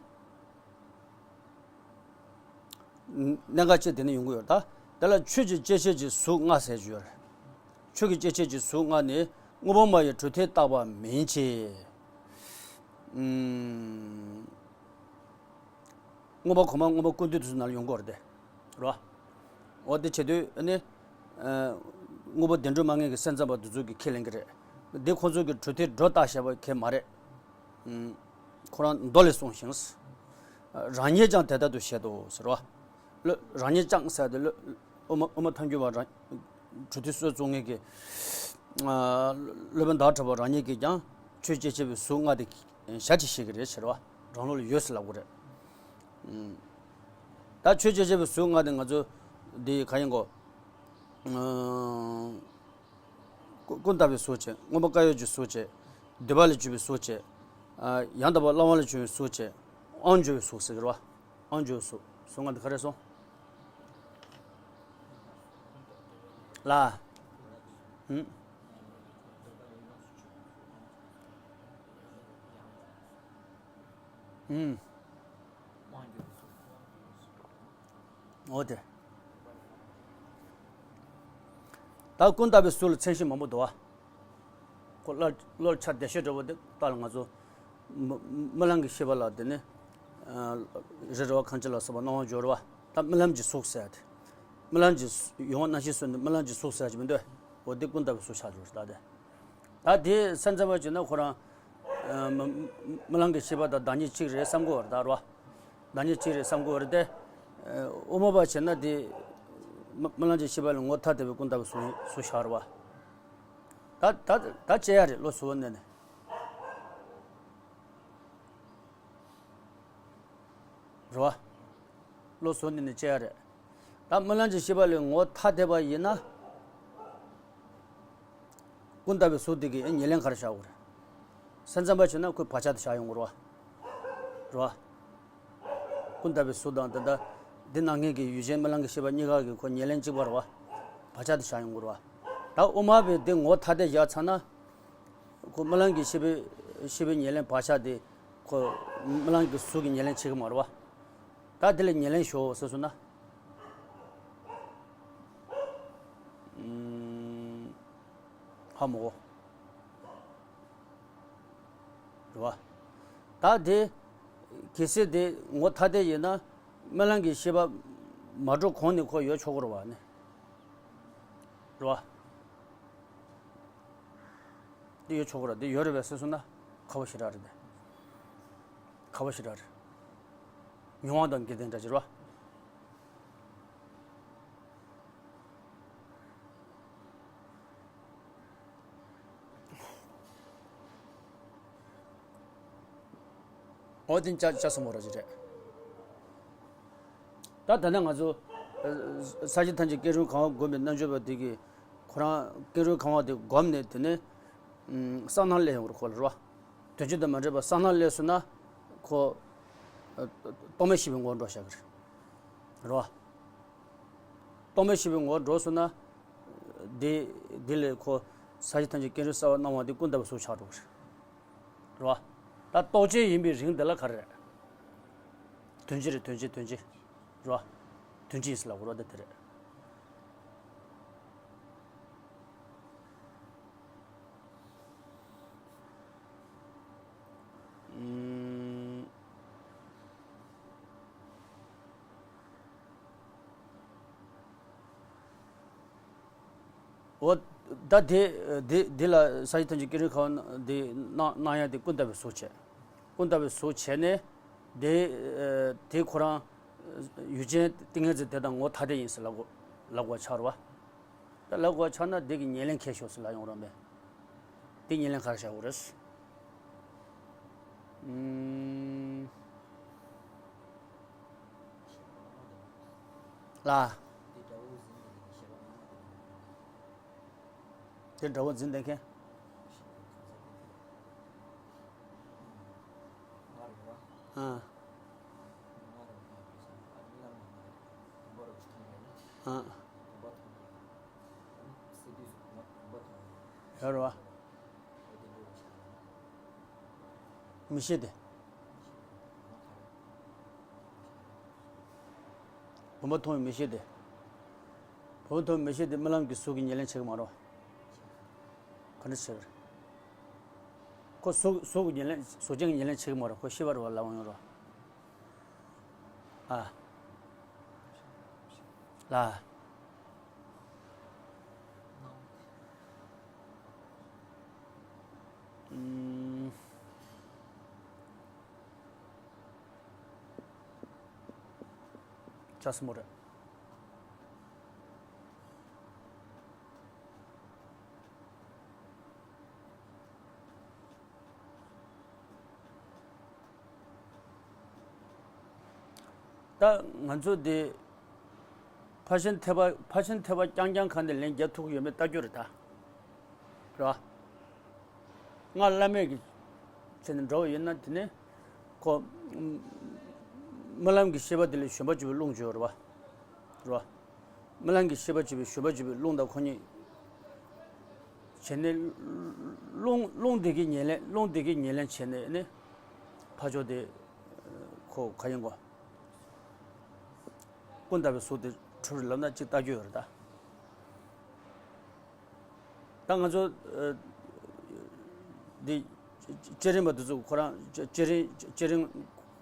གནད་འགག་ཅིག་དེ་ནས་ཡོང་གི་ཡོད་ད། དེ་ལ་ཆོས་ཀྱི་སྐྱེ་མཆེད་ཀྱི་གཟུགས་ལྔ་ཟེར་གྱི་ཡོད་རེད། ཆོས་ཀྱི་སྐྱེ་མཆེད་ཀྱི་གཟུགས་ལྔ་ནི་དངོས་པོ་མ་ཡི་གྲུབ་མཐས་བཏགས་པ་མིན་གྱི། ཨུམ། དངོས་པོ་གོང་མ་དངོས་པོ་ཀུན་བཏུས་དེ་ཚོ་ནང་ལ་ཡོང་གི་ཡོད་རེད་དེ། རོ། འོ་དེ་བྱེད་དུས་ཨ་ནི། ཨ། དངོས་པོ་བདེན་གྲུབ་མ་ངེས་ཀྱི་སེམས་ཙམ་པ་དེ་ཚོ་གིས་ཁས་ལེན་གྱི་རེད། འདི་ཁོ་ཚོ་གི་གྲུབ་མཐས་སྒྲོ་བཏགས་བཞག་པ་གང་ཡང་མ་རེད། ཨུམ། ཁོ་རང་མདོ་ལས་གསུངས་ཤིང་། རང་ཉིད་ཀྱང་དེ་ལྟར་དུ་བཞེད་དོ་ཟེར་བ། བློ་རང་ཉིད་ཀྱང་ཟེར་དེ་བློ་དབུ་མ་དབུ་མ་ཐལ་འགྱུར་བ་རང་གྲུབ་མཐའི་སྲོལ་བཙུགས་མཁན་གྱི། ཨ། སློབ་དཔོན་ཟླ་བ་གྲགས་པ་རང་ཉིད་ཀྱིས་ཀྱང་ཆོས་སྐྱེ་མཆེད་པའི་གཟུགས་ལྔ་དེ་ཞལ་གྱིས་བཞེས་ཀྱི་རེད་ཟེར་བ། རང་ལུགས་ལ་ཡོད་ཟེར་ལབ་དགོས་རེད། ཨུམ། ད་ཆོས་སྐྱེ་མཆེད་པའི་གཟུགས་ལྔ་དེ་ང་ཚོ་འདི་ག་ཡིན་གོ། ཨ། ཀུན་ཀུན་བཏགས་པའི་གཟུགས་བྱས། མངོན་པར་དཀར་ཡོལ་གྱི་གཟུགས་བྱས། འདུས་པ་ལས་གྱུར་པའི་གཟུགས་བྱས། ཨ། ཡང་དག་པར་སླར་བ་ལས་བྱུང་བའི་གཟུགས་བྱས། དབང་འབྱོར་བའི་གཟུགས་ཟེར་གྱི་རེད་བ། དབང་འབྱོར་བའི་གཟུགས། གཟུགས་ལྔ་འདི་ག་རེ་སོང་ལ། ཨུམ། ཨུམ། འོ་དེ། ད་ཀུན་བཏགས་པའི་གཟུགས་ལ་མཚན་གཞི་མང་པོ་འདུག་བ། ཁོ་བློ་བློ་ཆ་བདེ་ཤོས་འདྲ་བོ་དེ་ལྟ་ལ་ང་ཚོ་རྨི་རྨི་ལམ་གྱི་ཤེས་པ་ལ་དེ་ནི། ཨ། རི་རེ་བ་ཁང་ཁྱིམ་ལ་སོགས་པ་སྣང་བ་འགྱུར་བ། ད་རྨི་ལམ་གྱི་གཟུགས་ཟེར་ཏེ། རྨི་ལམ་གྱི་ཡོང་བ་རྣམ་ཤེས་སོགས་ནི་རྨི་ལམ་གྱི་གཟུགས་ཟེར་གྱི་མི་འདུག་འོ་དེ་ཀུན་བཏགས་པའི་གཟུགས་ཆགས་འགྲོ་ད་དེ། ད་དེ་སེམས་ཙམ་པ་བྱས་ན་ཁོ་རང་། ཨ། རྨི་རྨི་ལམ་གྱི་ཤེས་པ་དང་བདག་ཉིད་གཅིག་རེད་བསམ་གྱི་ཡོད་རེད་ད་རོ། བདག་ཉིད་གཅིག་རེད་བསམ་གྱི་ཡོད་རེད་དེ། ཨ། དབུ་མ་པ་བྱས་ན་དེ། རྨི་རྨི་ལམ་གྱི་ཤེས་པ་ལས་ངོ་ཐ་དད་པའི་ཀུན་བཏགས་པའི་གཟུགས་གཟུགས་ཆགས་རེད་བ། ད་ད་ད་དཔྱད་ཡ་རེད། བློ་གཟུ་བོར་གནས་ནས། རེད་བ། བློ་གཟུ་བོར་གནས་ནས་དཔྱད་ཡ་རེད། ད་རྨི་ལམ་གྱི་ཤེས་པ་ལས་ངོ་ཐ་དད་པ་ཡིན་ན། ཀུན་བཏགས་པའི་གཟུགས་དེ་གི་ཉེར་ལེན་ག་རེ་བཞག་དགོས་རེད། སེམས་ཙམ་པ་བྱས་ན་ཁོའི་བག་ཆགས་དེ་བཞག་ཡོང་དགོས་རེད་བ། རེད་བ། ཀུན་བཏགས་པའི་གཟུགས་དང་དེ་ལྟར་འདི་སྣང་མཁན་གྱི་ཡུལ་ཅན་རྨི་ལམ་གྱི་ཤེས་པ་གཉིས་ཀ་གི་ཁོ་ཉེར་ལེན་གཅིག་པ་རེད་བ། བག་ཆགས་དེ་བཞག་ཡོང་དགོས་རེད་བ། ད་དབུ་མ་པས་འདི་ངོ་ཐ་དད་བཞག་ཚར་ན། ཁོ་རྨི་ལམ་གྱི་ཤེས་པའི་ཤེས་པའི་ཉེར་ལེན་བག་ཆགས་དེ་ཁོ་རྨི་ལམ་གྱི་གཟུགས་ཀྱི་ཉེར་ལེན་བྱེད་ཀྱི་མ་རེད་བ། ད་དེ་ལ་ཉེར་ལེན་ཞོག་ཟེར་སོང་ན། ཨུམ། ཧ་མ་གོ། རེད་བ། ད་དེ་གལ་སྲིད་དེ་ངོ་ཐ་དད་ཡིན་ན་རྨི་ལམ་གྱི་ཤེས་པ་མ་འགྲོ་གོང་ནས་ཁོ་ཡོད་ཆོག་གི་རེད་བ་ནི། རེད་བ། འདི་ཡོད་ཆོག་གི་རེད། འདི་ཡོད་རེད་པས་ཟེར་སོང་ན་ཁག་པོ་ཞེ་དྲག་རེད་དེ། ཁག་པོ་ཞེ་དྲག་རེད། མྱོང་བ་དང་འགལ་ལྡན་འདྲ་ཅིག་རེད་བ། འོ་དེ་ཅག་ཅག་སོང་བ་ར་ཅིག་རེད། ད་ད་ནས་ང་ཚོ་ས་གཞི་ཐམས་ཅད་ཀུན་འབྱུང་གང་བ་བསྒོམས་པའི་རྣལ་འབྱོར་པ་དེ་གིས་ཁོ་རང་ཀུན་འབྱུང་གང་བ་དེ་བསྒོམས་ནས་དེ་ནས་གསང་སྔགས་སླེབས་ཡོང་བར་ཁོ་ལ་རེད་བ། དོན་སྤྱི་དང་མ་འདྲེས་པ་གསང་སྔགས་སླེབས་སོང་ན་ཁོ་རྟོག་མེད་ཤེས་པའི་ངོར་འགྲོ་བཞག་གི་རེད། རེད་བ། རྟོག་མེད་ཤེས་པའི་ངོ་བོར་འགྲོ་སོང་ན། དེ་དེ་ལས་ཁོ་ས་གཞི་ཐམས་ཅད་སྐྱེ་འགྲོའི་རྩ་བ་སྣང་བ་དེ་ཀུན་བཏགས་པའི་གཟུགས་ཆགས་འགྲོ་གི་རེད། རེད་བ། ད་རྟོག་བཅས་ཡིན་པའི་རིང་དེ་ལ་ག་རེ་རེད། དོན་སྤྱི་རེད། དོན་སྤྱི། དོན་སྤྱི། རེད་བ། དོན་སྤྱི་ཡིན་ཟེར་ལབ་དགོས་རེད་བ། ད་དེ་རེད། ཨུམ། འོ། ད་དེ་དེ་དེ་ལ་ས་གཞི་ཐམས་ཅད་སྐྱེ་འགྲོའི་ཁམས་དེ་སྣང་སྣང་ཡག་དེ་ཀུན་བཏགས་པའི་གཟུགས་བྱས། ཀུན་བཏགས་པའི་གཟུགས་བྱས་ནས། དེ་དེ་ཁོ་རང་ཡུལ་ཅན་ཏིང་ངེ་འཛིན་དེ་དང་ངོ་ཐ་དད་ཡིན་ཟེར་ལབ་དགོས་ལབ་དགོས་ཆགས་རེད་བ། ད་ལབ་དགོས་ཆགས་ན་དེ་གི་ཉེར་ལེན་མཁས་ཤོག་ཟེར་ལབ་ཡོང་རོགས་མེད། དེ་ཉེར་ལེན་ག་རེ་བྱ་དགོས་རེད། ཨུམ། ལ། དེ་དགྲ་བོ་འཛིན་བསྡད་མཁན། ཨ། ཨ། ཡོད་རེད་བ། མི་ཤེས་ཏེ། བུམ་པ་མཐོང་བའི་མི་ཤེས་ཏེ། བུམ་པ་མཐོང་བའི་མི་ཤེས་ཏེ་རྨི་ལམ་གྱི་གཟུགས་ཀྱི་ཉེར་ལེན་བྱེད་ཀྱི་མ་རེད་བ། ག་འདྲ་བྱེད་ཀྱི་རེད། ཁོ་གཟུགས་གཟུགས་ཀྱི་ཉེར་ལེན་གཟུགས་ཅན་གྱི་ཉེར་ལེན་བྱེད་ཀྱི་མ་རེད། ཁོ་ཤེས་པ་རེད་བ་ལབ་ཡོང་རེད་བ། ཨ། ལ། ཨུམ། ཅག་སྲིན་མོ་རེད། ད་ང་ཚོ་འདི་ཕར་ཕྱིན་ཐེག་པ་ཕར་ཕྱིན་ཐེག་པ་རྐྱང་རྐྱང་གང་དེ་ལན་རྒྱག་ཐུབ་ཀྱི་ཡོད་མེད་ལྟ་རྒྱུ་རེད་ད། རེད་བ། སྔར་བླ་མེད་ཀྱི་ཆེད་དུ་འགྲོ་བ་ཡིན་ན་དེ་ནི་ཁོ་རྨི་ལམ་གྱི་ཤེས་པ་དེ་ལས་བཞོན་པ་བཅུ་པའི་རླུང་བརྗོད་རེད་བ། རེད་བ། རྨི་ལམ་གྱི་ཤེས་པ་བཅུ་པའི་བཞོན་པ་བཅུ་པའི་རླུང་དང་ཁོ་གཉིས་བྱས་ནས། རླུང་རླུང་དེ་གི་ཉེར་ལེན་རླུང་དེ་གི་ཉེར་ལེན་བྱས་ནས་ནི་ཕར་ཕྱོགས་དེ་ཁོ་ག་ཡིན་གོ། ཀུན་བཏགས་པའི་གཟུགས་དེ་འཁྲུལ་ལབ་ན་གཅིག་ལྟ་རྒྱུ་ཡོད་རེད་ད། ད་ང་ཚོ་ཨ་འདི་བསྐྱེད་རིམ་པ་འདི་ཚོ་ཁོ་རང་བསྐྱེད་རིམ་བསྐྱེད་རིམ་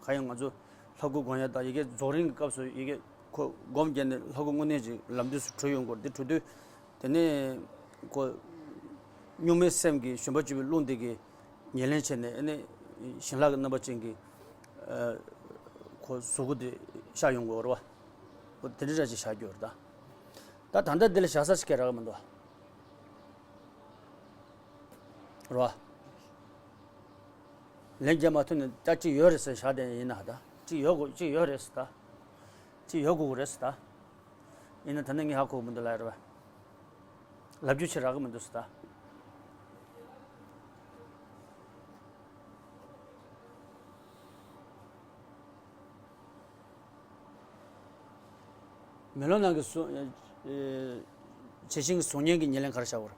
ག་ཡང་ང་ཚོ་ལྷ་སྐུ་སྒོམ་ཡ་དང་ཡི་གེ་རྫོགས་རིམ་གྱི་སྐབས་སུ་ཡི་གེ་ཁོ་སྒོམ་བརྒྱབ་ནས་ལྷ་སྐུ་དངོས་གནས་ཀྱི་ལམ་དུས་སུ་གྲོལ་ཡོང་དགོས་འདི་གྲོལ་དུས། དེ་ནས་ཁོ་གཉུག་མའི་སེམས་ཀྱི་བཞོན་པ་བཅུ་པའི་རླུང་དེ་གི་ཉེར་ལེན་བྱས་ནས་ཨ་ནི་ཞི་ལྷག་གི་རྣམ་པ་ཅན་གྱི་ཨ་ཁོ་གཟུགས་སྐུ་དེ་ཤར་ཡོང་དགོས་རེད་བ། ཁོ་དེ་འདྲ་འདྲ་ཅིག་བཞག་རྒྱུ་རེད་ད། ད་ད་ལྟ་འདི་ལ་བཞག་ས་ཞིག་ག་རག་གི་མི་འདུག་རེད་བ། ལན་རྒྱག་མ་ཐུབ་ནས་ད་གཅིག་ཡོད་རེད་ཟེར་བཞག་བསྡད་ཡིན་ན་ད་གཅིག་ཡོད་དགོས་གཅིག་ཡོད་རེད་ཟེར་ད། གཅིག་ཡོད་དགོས་རེད་ཟེར་ད། ཡིན་ན་ད་ནི་ངས་ཧ་གོ་གི་མི་འདུག་ལབ་ཡ་རེད་བ། ལབ་རྒྱུ་ཆེ་རག་གི་མི་འདུག་ཟེར་ད། མེ་ལོང་ནང་གི་གཟུགས་ཨེ་ཇི་ཞིག་གི་གཟུགས་བརྙན་གྱི་ཉེར་ལེན་ག་རེ་བྱ་བར།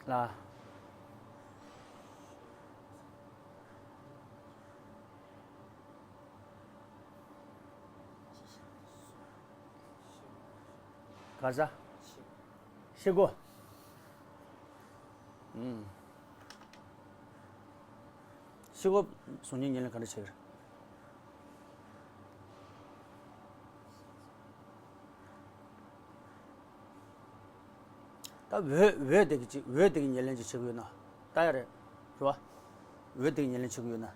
ལ། ག་ས། ཤི་སྒོ། ཨུམ། ཤི་སྒོ་གཟུགས་བརྙན་ཉེར་ལེན་ག་འདྲ་བྱེད་ཀྱི་རེད། ད་འོད་འོད་དེ་གི་ཅིག་འོད་དེ་གི་ཉེར་ལེན་ཅིག་བྱེད་ཀྱི་ཡོད་ན། ལྟ་ཡ་རེད། རེད་བ། འོད་དེ་གི་ཉེར་ལེན་བྱེད་ཀྱི་ཡོད་ན།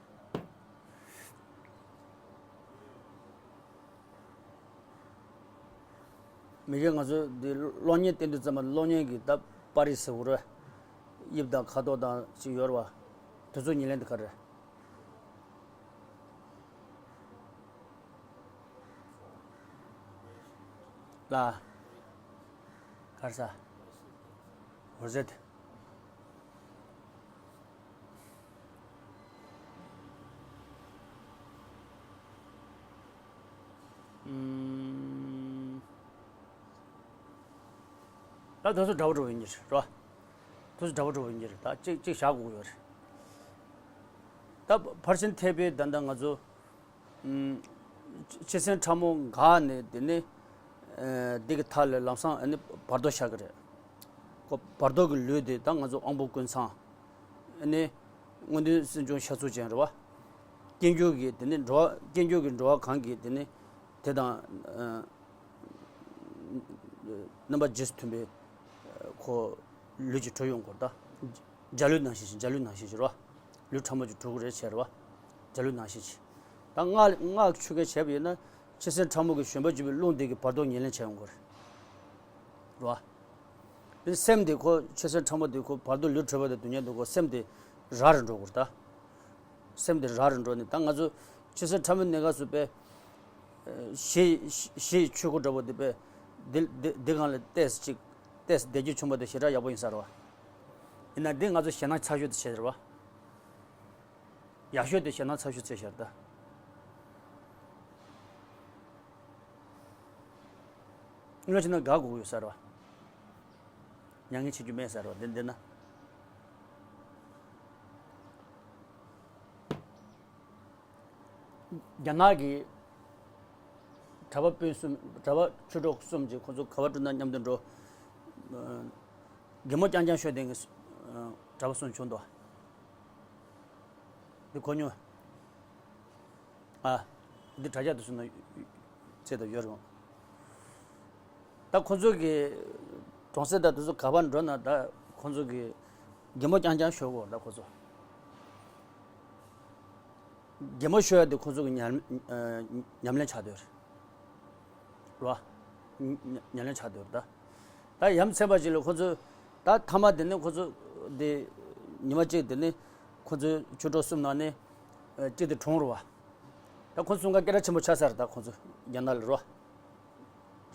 མི་རྒན་ང་ཚོ་འདི་གློག་བརྙན་བསྟན་དུས་ཙམ་པ་གློག་བརྙན་གྱི་ད་པར་རིས་ཟེར་བ་རེད། དབྱིབས་དང་ཁ་དོག་དང་ཅིག་ཡོད་རེད་བ། དེ་ཚོ་ཉེར་ལེན་དེ་ག་རེད། ལ། གར་ས། འོར་ཟེར་ཏེ། ད་དུས་ཚོད་འདྲ་པོ་འགྲོ་ཡིན་གྱི་རེད་རོ། དུས་ཚོད་འདྲ་པོ་འགྲོ་ཡིན་གྱི་རེད། ད་གཅིག་གཅིག་བཞག་དགོས་ཀྱི་ཡོད་རེད། ད་ཕར་ཕྱིན་ཐེག་པའི་ད་ལྟ་ང་ཚོ་ཨུམ། ཆུ་སྲིན་ཁྲ་མོ་འགགས་ནས་དེ་ནས་ཨ་འདི་གི་མཐའ་ལ་ལམ་སང་ཨ་ནི་བར་དོ་ཤར་གི་རེད། ཁོ་བར་དོ་གི་ལུས་དེ་ད་ང་ཚོ་དབང་པོ་ཀུན་ཚང་ཨ་ནི་དངོས་འདུས་སེམས་བྱུང་ཤར་ཚུལ་ཅན་རེད་བ། སྐྱེ་འགྱུར་གྱི་དེ་ནས་འགྲོ་བ་སྐྱེ་འགྱུར་གྱི་འགྲོ་བ་གང་གིས་དེ་ནས་དེ་དང་ཨ་རྣམ་པ་རྗེས་སུ་མཐུན་པའི་ཁོ་ལུས་ཀྱི་གྲོལ་ཡོང་སྐོར་ད། འཇའ་ལུས་ནང་བཞིན་ཞིག་འཇའ་ལུས་ནང་བཞིན་ཞིག་རོ། ལུས་ཕྲ་མོ་ཅིག་གྲོལ་གི་རེད་བྱས་རོ། འཇའ་ལུས་ནང་བཞིན་ཞིག་ད་སྔགས་སྔགས་ཆོ་ག་བྱས་པ་ཡིན་ན་ཆུ་སྲིན་ཁྲ་མོ་གི་བཞོན་པ་བརྒྱུད་པའི་རླུང་དེ་གི་བར་དོ་ཉེར་ལེན་བྱས་ཡོང་གི་རེད། རོ། དེ་སེམས་དེ་ཁོ་ཆུ་སྲིན་ཁྲ་མོ་དེ་ཁོ་བར་དོ་ལུས་གྲོལ་བ་དང་སྡུག་བསྔལ་དེ་ཁོ་སེམས་དེ་ར་རུ་འགྲོ་གི་རེད་ད། སེམས་དེ་ར་རུ་འགྲོ་ནས་ད་ང་ཚོ་ཆུ་སྲིན་ཁྲ་མོའི་གནས་སྐབས་སུ་པས་ཞེས་ཞེས་ཆོས་སྐུ་འདྲ་པོ་དེ་པས་འདི་འདི་འདི་སྒང་ལ་ཏེས་ཅིག་ཏེས་བསྡད་རྒྱུ་བྱུང་བ་དེ་ཞེ་དྲག་ཡག་པོ་ཡིན་ས་རེད་བ། ཡིན་ན་འདི་ང་ཚོ་ཞེད་སྣང་ཚ་ཤོས་དེ་བྱས་རེད་བ། ཡག་ཤོས་དེ་ཞེད་སྣང་ཚ་ཤོས་བྱས་ཤར་ད། ང་ཕྱིན་ན་དགའ་དགོས་ཡོད་ས་རེད་བ། མྱ་ངན་བྱེད་རྒྱུ་མེད་ས་རེད་བ་འདི་འདི་ན། རྒྱ་ནག་གི་གྲྭ་པ་སྤུན་གསུམ་གྲྭ་པ་ཆོས་གྲོགས་གསུམ་གྱིས་ཁོ་ཚོ་ག་པར་འགྲོ་ན་མཉམ་དུ་འགྲོ། ཨ། གད་མོ་རྐྱང་རྐྱང་ཤོར་བསྡད་མཁན་གྲྭ་པ་གསུམ་བྱུང་འདུག་འདི་གོ་མྱོང་། ཨ། འདི་དྲ་རྒྱ་དེ་ཚོ་ན་ཚད་དུ་ཡོད་རེད། ད་ཁོ་ཚོ་གི་གྲོང་གསེབ་དང་དེ་ཚོ་ག་པར་འགྲོ་ན་ད་ཁོ་ཚོ་གི་གད་མོ་རྐྱང་རྐྱང་ཤོར་གོ་ད་ཁོ་ཚོ། གད་མོ་ཤོར་ཡ་དེ་ཁོ་ཚོ་གི་ཉམས་ཨ་ཉམས་ལེན་ཆགས་བསྡད་ཡོད་རེད། རོ། ཉམས་ལེན་ཆགས་བསྡད་ཡོད་རེད་ད། ད་ཡ་མཚན་པ་ཅིག་ལ་ཁོ་ཚོ་ད་མཐའ་མ་དེ་ནས་ཁོ་ཚོ་དེ་ཉི་མ་གཅིག་དེ་ནས་ཁོ་ཚོའི་ཆོས་གྲོགས་གསུམ་ནང་ནས་ཨ་གཅིག་དེ་གྲོངས་རེད་བ། ད་ཁོ་ཚོ་གསུམ་ཀ་སྐད་གྲགས་ཆེན་པོ་ཆགས་ས་རེད་ད་ཁོ་ཚོ་རྒྱ་ནག་ལ་རོ།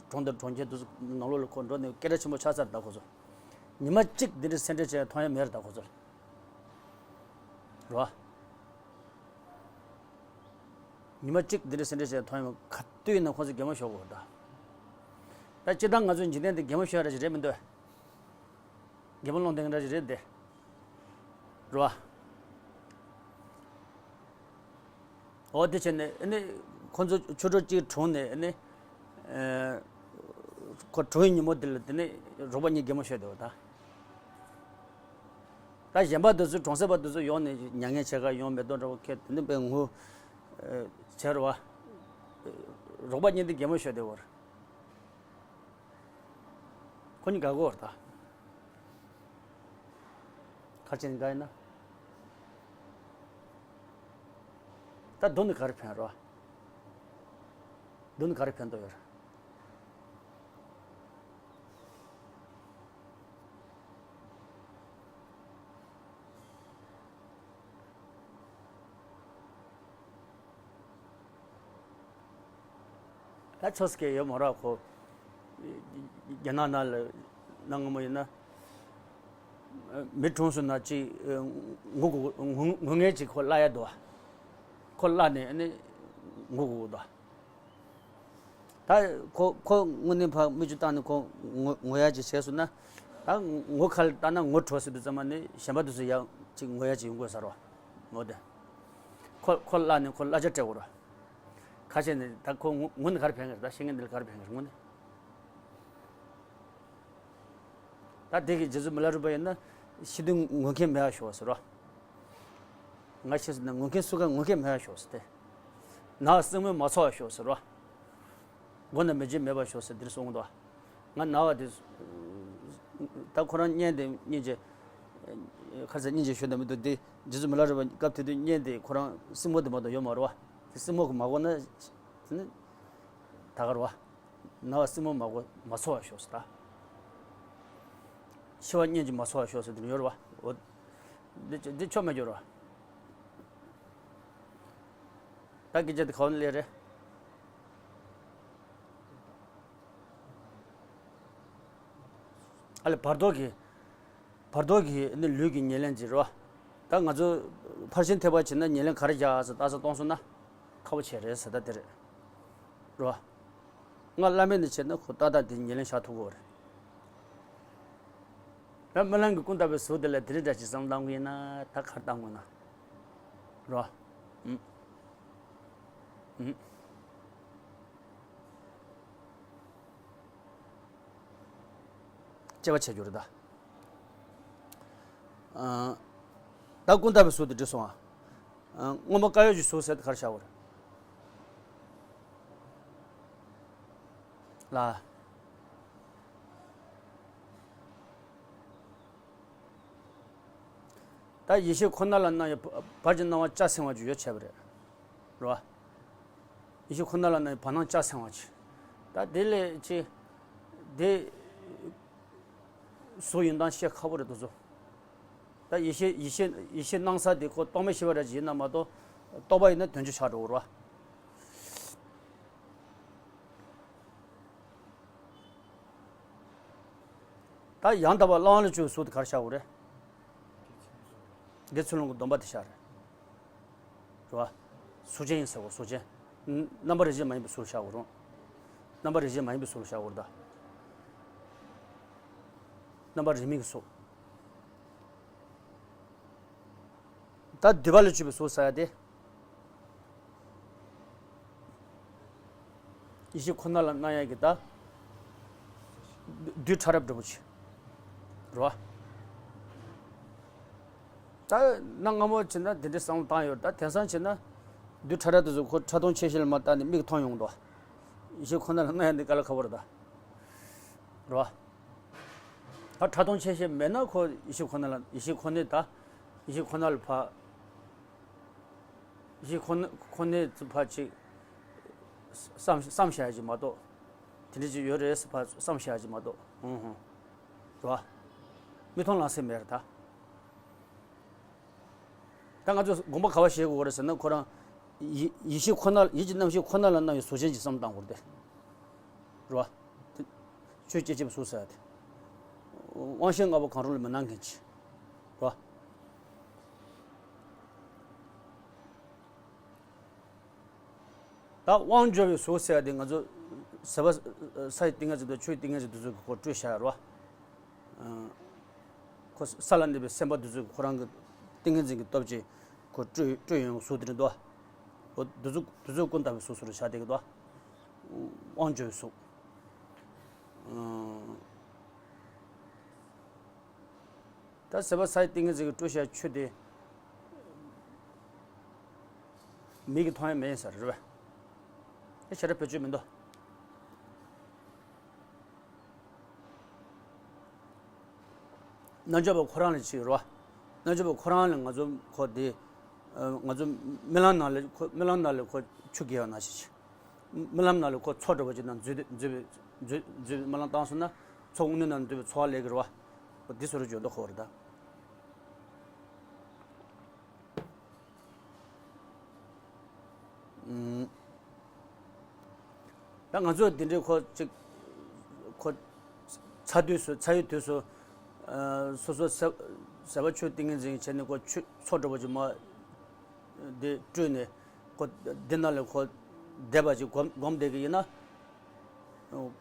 གྲོང་དང་གྲོང་ཁྱེར་དེ་ཚོ་ནང་ལོགས་ལ་ཁོ་འགྲོ་ནས་སྐད་གྲགས་ཆེན་པོ་ཆགས་ས་རེད་ད་ཁོ་ཚོ། ཉི་མ་གཅིག་འདི་འདྲའི་སེམས་ཁྲལ་བྱས་མཐོང་ཡ་མེད་རེད་ད་ཁོ་ཚོ་ལ། རོ། ཉི་མ་གཅིག་འདི་འདྲའི་སེམས་ཁྲལ་བྱས་མཐོང་ཡ་མེད་ག་དུས་ཡིན་ན་ཁོ་ཚོ་གད་མོ་ཤོར་དགོས་རེད་ད། ད་སྤྱིར་བཏང་ང་ཚོའི་འཇིག་རྟེན་འདི་གད་མོ་ཤོར་ཡ་རེད་ཅིག་རེད་མི་འདུག་གད་མོ་སློང་བསྡད་མཁན་འདྲ་ཞིག་རེད་དེ། རེད་བ། འོ་དེ་བྱས་ནས་ཨ་ནི་ཁོ་ཚོ་ཆོས་གྲོགས་གཅིག་གྲོངས་ནས་ཨ་ནི། ཨེ། ཁོ་གྲོངས་ཡི་ཉིན་མོ་དེ་ལ་དེ་ནས་རོགས་པ་གཉིས་གད་མོ་ཤོར་བསྡད་པ་དང་། ད་གཞན་པ་དེ་ཚོ་གྲོང་གསེབ་པ་དེ་ཚོ་ཡོང་ནས་མྱ་ངན་བྱེད་ག་ཡོང་མེ་ཏོག་འདྲ་པོ་ཁྱེར་དེ་ནས་དཔེ་ངུ། ཨེ། བྱས་རེད་བ། རོགས་པ་གཉིས་དེ་གད་མོ་ཤོར་བསྡད་པ་རེད། ཁོ་གཉིས་དགའ་གི་ཡོད་རེད་ད། ག་རེ་བྱས་ནས་དགའ་ཡིན་ན། ད་སྡུག་ནི་ག་རེ་ཕན་རོ། སྡུག་ནི་ག་རེ་ཕན་ཐོགས་ཡོད་རེད། ད་ཆོས་སྐད་ཡོད་མ་རེད་ཁོ། རྒྱ་ནག་ནང་ལ་གནའ་སྔ་མོ་ཡིན་ན། མི་གྲོངས་སོང་ན་ཅིག་ངུ་དགོས་ངུ་ངུ་མཁན་ཅིག་ཁོ་གླ་ཡ་འདུག་ཁོ་གླ་ནས་ཨ་ནི་ངུ་དགོས་འདུག་ད་ཁོ་ཁོ་དངོས་གནས་ཕར་མིག་ཆུ་བཏང་ནས་ཁོ་ངུ་ངུ་ཡ་ཅིག་བྱས་སོང་ན། ད་ངུ་ཁ་ལ་བལྟས་ན་ངུ་བྲོ་ཟེར་དུས་ཙམ་པ་ནི་གཞན་པ་དེ་ཚོ་ཡང་ཅིག་ངུ་ཡ་ཅིག་ཡོང་དགོས་ས་རོ། ངོ་དེ། ཁོ་ཁོ་གླ་ནས་ཁོ་གླ་ཆ་སྤྲད་དགོས་རོ། ཁ་ཤས་ནས་ད་ཁོ་ངུ་ངུ་ནས་ག་རེ་ཕན་གི་རེད། ད་བཤད་མཁན་འདི་ལ་ག་རེ་ཕན་གི་རེད་ངུ་ནས། ད་དེ་གི་རྗེ་བཙུན་མི་ལ་རས་པ་ཡིན་ན་ཤི་དུས་ངུ་མཁན་མེད་པ་ཤོག་ཟེར་རོ། ང་ཤི་སོང་ན་ངུ་མཁན་སུ་ག་ངུ་མཁན་མེད་པ་ཤོག་ཟེར་ཏེ། ནང་སྲིང་མོ་མ་ཚོར་བ་ཤོག་ཟེར་རོ། མགོ་ན་མི་རྗེ་མེད་པ་ཤོག་ཟེར་འདིར་གསུངས་འདུག་ང་ན་བ་དེ། ད་ཁོ་རང་བརྙན་དེ་སྙིང་རྗེ། ཁ་ཚ་སྙིང་རྗེ་ཞུ་ན་མི་འདུག་འདི་རྗེ་བཙུན་མི་ལ་རས་པ་སྐབས་དེ་དུས་བརྙན་དེ་ཁོ་རང་སྲིང་མོ་དེ་མ་གཏོགས་ཡོད་མ་རེད་བ། དེ་སྲིང་མོ་གི་མ་གོ་ན། དེ་ནི། ད་ག་རེད་བ། ན་བ་སྲིང་མོ་མ་གོ་མ་ཚོར་བ་ཤོག་ཟེར་ད། ཤི་བ་སྙིང་རྗེ་མ་ཚོར་བ་ཤོག་ཟེར་དེ་ཡོད་རེད་བ། འོ། འདི་འདི་ཆོ་མ་འགྱུར་བ། ད་སྐད་ཆ་དེ་ག་བ་ནས་སླེབས་རེད། ཨ་ལས་བར་དོ་གི། བར་དོ་གི་ནི་ལུས་ཀྱི་ཉེར་ལེན་གྱི་རེད་བ། ད་ང་ཚོ་ཕར་ཕྱིན་ཐེག་པ་བྱེད་ན་ཉེར་ལེན་ག་རེ་རྒྱག་ཟེར་ལྟ་ས་གཏོང་སོང་ན། ཁག་པོ་བྱས་རེད་ཟེར་ད་དེ་རེད། རེད་བ། ང་བླ་མེད་ནས་བྱས་ན་ཁོ་ཏག་ཏག་དེ་ཉེར་ལེན་བཞག་ཐུབ་ཀྱི་ཡོད་རེད། ད་རྨི་ལམ་གྱི་ཀུན་བཏགས་པའི་གཟུགས་དེ་ལ་དེ་རིང་འདྲ་ཞིག་བསམ་བློ་བཏང་གི་ཡིན་ན་ད་ག་རེ་བཏང་དགོས་ན། རོ། ཨུམ། ཨུམ། དཔྱད་པ་བྱེད་རྒྱུ་རེད་ད། ཨ། ད་ཀུན་བཏགས་པའི་གཟུགས་དེ་འགྲིག་སོང་ཨ། ཨ། སྔོན་མ་དཀར་ཡོལ་གྱི་གཟུགས་ཟེར་དེ་ག་རེ་བྱ་བ་རེད། ལ། ད་ཡེ་ཤེས་ཁོ་ན་ལ་སྣང་བའི་བར་གྱི་སྣང་བ་སྐྱ་སེང་བ་ཅིག་ཡོད་བྱས་པ་རེད། རེད་བ། ཡེ་ཤེས་ཁོ་ན་ལ་སྣང་བའི་བར་སྣང་སྐྱ་སེང་བ་ཅིག་ད་དེ་ལས་ཅི། དེ། གཟུགས་ཡིན་སྟངས་བཤད་ཁག་པོ་རེད་དེ་ཚོ། ད་ཡེ་ཤེས་ཡེ་ཤེས་ཡེ་ཤེས་སྣང་ས་དེ་ཁོ་རྟོག་མེད་ཤེས་པ་ར་ཅིག་ཡིན་ན་མ་གཏོགས། རྟོག་པ་ཡིན་ན་དོན་བྱེད་ཆགས་འགྲོ་གི་རེད་བ། ད་ཡང་དག་པར་བླང་བ་ལ་སྤྱོད་པའི་གཟུགས་དེ་ག་རེ་བྱ་དགོས་རེད། དགེ་ཚུལ་སློང་གི་སྡོམ་པ་དེ་བྱ་རེད། རེད་བ། གཟུགས་ཅན་ཡིན་ཟེར་གོ་གཟུགས་ཅན། རྣམ་པར་རིག་བྱེད་མ་ཡིན་པའི་གཟུགས་བྱ་དགོས་རུང་། རྣམ་པར་རིག་བྱེད་མ་ཡིན་པའི་གཟུགས་ལ་བྱ་དགོས་རེད་ད། རྣམ་པར་རིག་མིན་གྱི་གཟུགས། ད་འདུས་པ་ལ་སྤྱོད་པའི་གཟུགས་ཟེར་ཡ་དེ། ཡེ་ཤེས་ཁོ་ན་ལ་སྣང་ཡ་གི་ད། རྡུལ་ཕྲ་རབ་འདྲ་པོ་ཆེ། རེད་བ། ད་གནའ་སྔ་མོ་བྱས་ན་དེ་འདྲའི་བསམ་བློ་བཏང་ཡོད་ད་དེང་སང་བྱས་ན། རྡུལ་ཕྲ་རབ་དེ་ཚོ་ཁོ་ཕྲ་མཐོང་ཆེ་ཤེལ་མ་བལྟས་ནས་མིག་མཐོང་ཡོང་འདུག་ཡེ་ཤེས་ཁོ་ན་ལ་སྣང་ཡ་འདི་དཀའ་ལས་ཁག་པོ་རེད་ད། རེད་བ། ད་ཕྲ་མཐོང་ཆེ་ཤེལ་མེད་ན་ཁོ་ཡེ་ཤེས་ཁོ་ན་ལ་ཡེ་ཤེས་ཁོ་ནས་ད། ཡེ་ཤེས་ཁོ་ན་ལ་ཕ། ཡེ་ཤེས་ཁོ་ན་ཁོ་ནས་ཕ་ཅིག་བསམ་བསམ་བྱ་ཡ་ཅིག་མ་གཏོགས། དེ་འདྲ་ཅིག་ཡོད་རེད་ཟེར་ཕ་བསམ་བྱ་ཡ་ཅིག་མ་གཏོགས། ཧུང་ཧུང་། རེད་བ། མིག་མཐོང་ལག་ཟིན་མེད་རེད་ད། ད་ང་ཚོས་དགོངས་པ་ག་བ་བཞེས་དགོས་རེད་ཟེར་ན་ཁོ་རང་། ཡིད་ཡིད་ཤེས་ཁོ་ན་ཡིད་ཀྱི་རྣམ་ཤེས་ཁོ་ན་ལ་སྣང་བའི་གཟུགས་ཅན་གྱི་བསམ་བཏང་དགོས་རེད་དེ། རེད་བ། དེ་ཆོས་སྐྱེ་མཆེད་པའི་གཟུགས་ཟེར་ཡ་དེ། དབང་ཤེས་ལྔ་པོ་གང་རུང་ལ་མི་སྣང་མཁན་གྱི། རེད་བ། ད་དབང་འབྱོར་བའི་གཟུགས་ཟེར་ཡ་དེ་ང་ཚོ་ཟེར་བ་སའི་ཏིང་ངེ་འཛིན་དང་ཆུའི་ཏིང་ངེ་འཛིན་དེ་ཚོ་གི་སྐོར་སྤྲོས་བཞག་ཡ་རེད་བ། ཁོ་ས་ལ་གནས་པའི་སེམས་དཔའ་འདི་ཚོས་ཁོ་རང་གི་ཏིང་ངེ་འཛིན་གྱི་སྟོབས་ཀྱིས་ཁོ་སྤྲོས་སྤྲོས་ཡོང་གི་གཟུགས་དེ་རེད་དོ། འོ་འདི་ཚོ་འདི་ཚོ་ཀུན་བཏགས་པའི་གཟུགས་སུ་རུ་བྱ་བསྡད་ཀྱི་འདུག་དབང་འབྱོར་བའི་གཟུགས། ད་ཟེར་བ་སའི་ཏིང་ངེ་འཛིན་གྱི་སྤྲོས་བཞག་ཆུ་དེ། མིག་གིས་མཐོང་ཡ་མེད་ཟེར་རེད་པས། དེ་བྱས་ན་བེད་སྤྱོད་མི་འདུག་རྣལ་འབྱོར་པ་ཁོ་རང་ལ་ཅིག་རེད་བ། རྣལ་འབྱོར་པ་ཁོ་རང་ལ་ང་ཚོ་ཁོ་དེ། ང་ཚོ་རྨི་ལམ་ནང་ལ་ཁོ་རྨི་ལམ་ནང་ལ་ཁོ་ཆུ་བརྒལ་བ་ནང་བཞིན་ཅིག་རྨི་ལམ་ནང་ལ་ཁོ་མཚོ་འདྲ་བོ་ཅིག་ནང་འཛུལ་ཏེ་འཛུལ་བའི་འཛུལ་འཛུལ་བའི་རྨི་ལམ་བཏང་སོང་ན་མཚོ་དབུ་སྣོད་ནང་འཛུལ་བའི་ཚོར་བ་སླེབས་ཀྱི་རེད་བ། འོ་འདི་བཟོ་འདྲ་འཇོག་འདུག་ཁོ་རེད་ད། ད་ང་ཚོ་འདི་འདྲའི་ཁོ་ཅིག་ཁོ་ཚ་དུས་སུ་ཚ་ཡི་དུས་སུ་སོ་སོ་ཟེར་བ་ཆུ་ཏིང་ངེ་འཛིན་བྱས་ནས་ཁོ་ཆུ་མཚོ་འདྲ་བོ་ཅིག་མ་འདི་བཀྲུས་ནས་ཁོ་འདི་ནང་ལ་ཁོ་བསྡད་པ་ཅིག་སྒོམ་སྒོམ་བསྡད་ཀྱི་ཡིན་ན།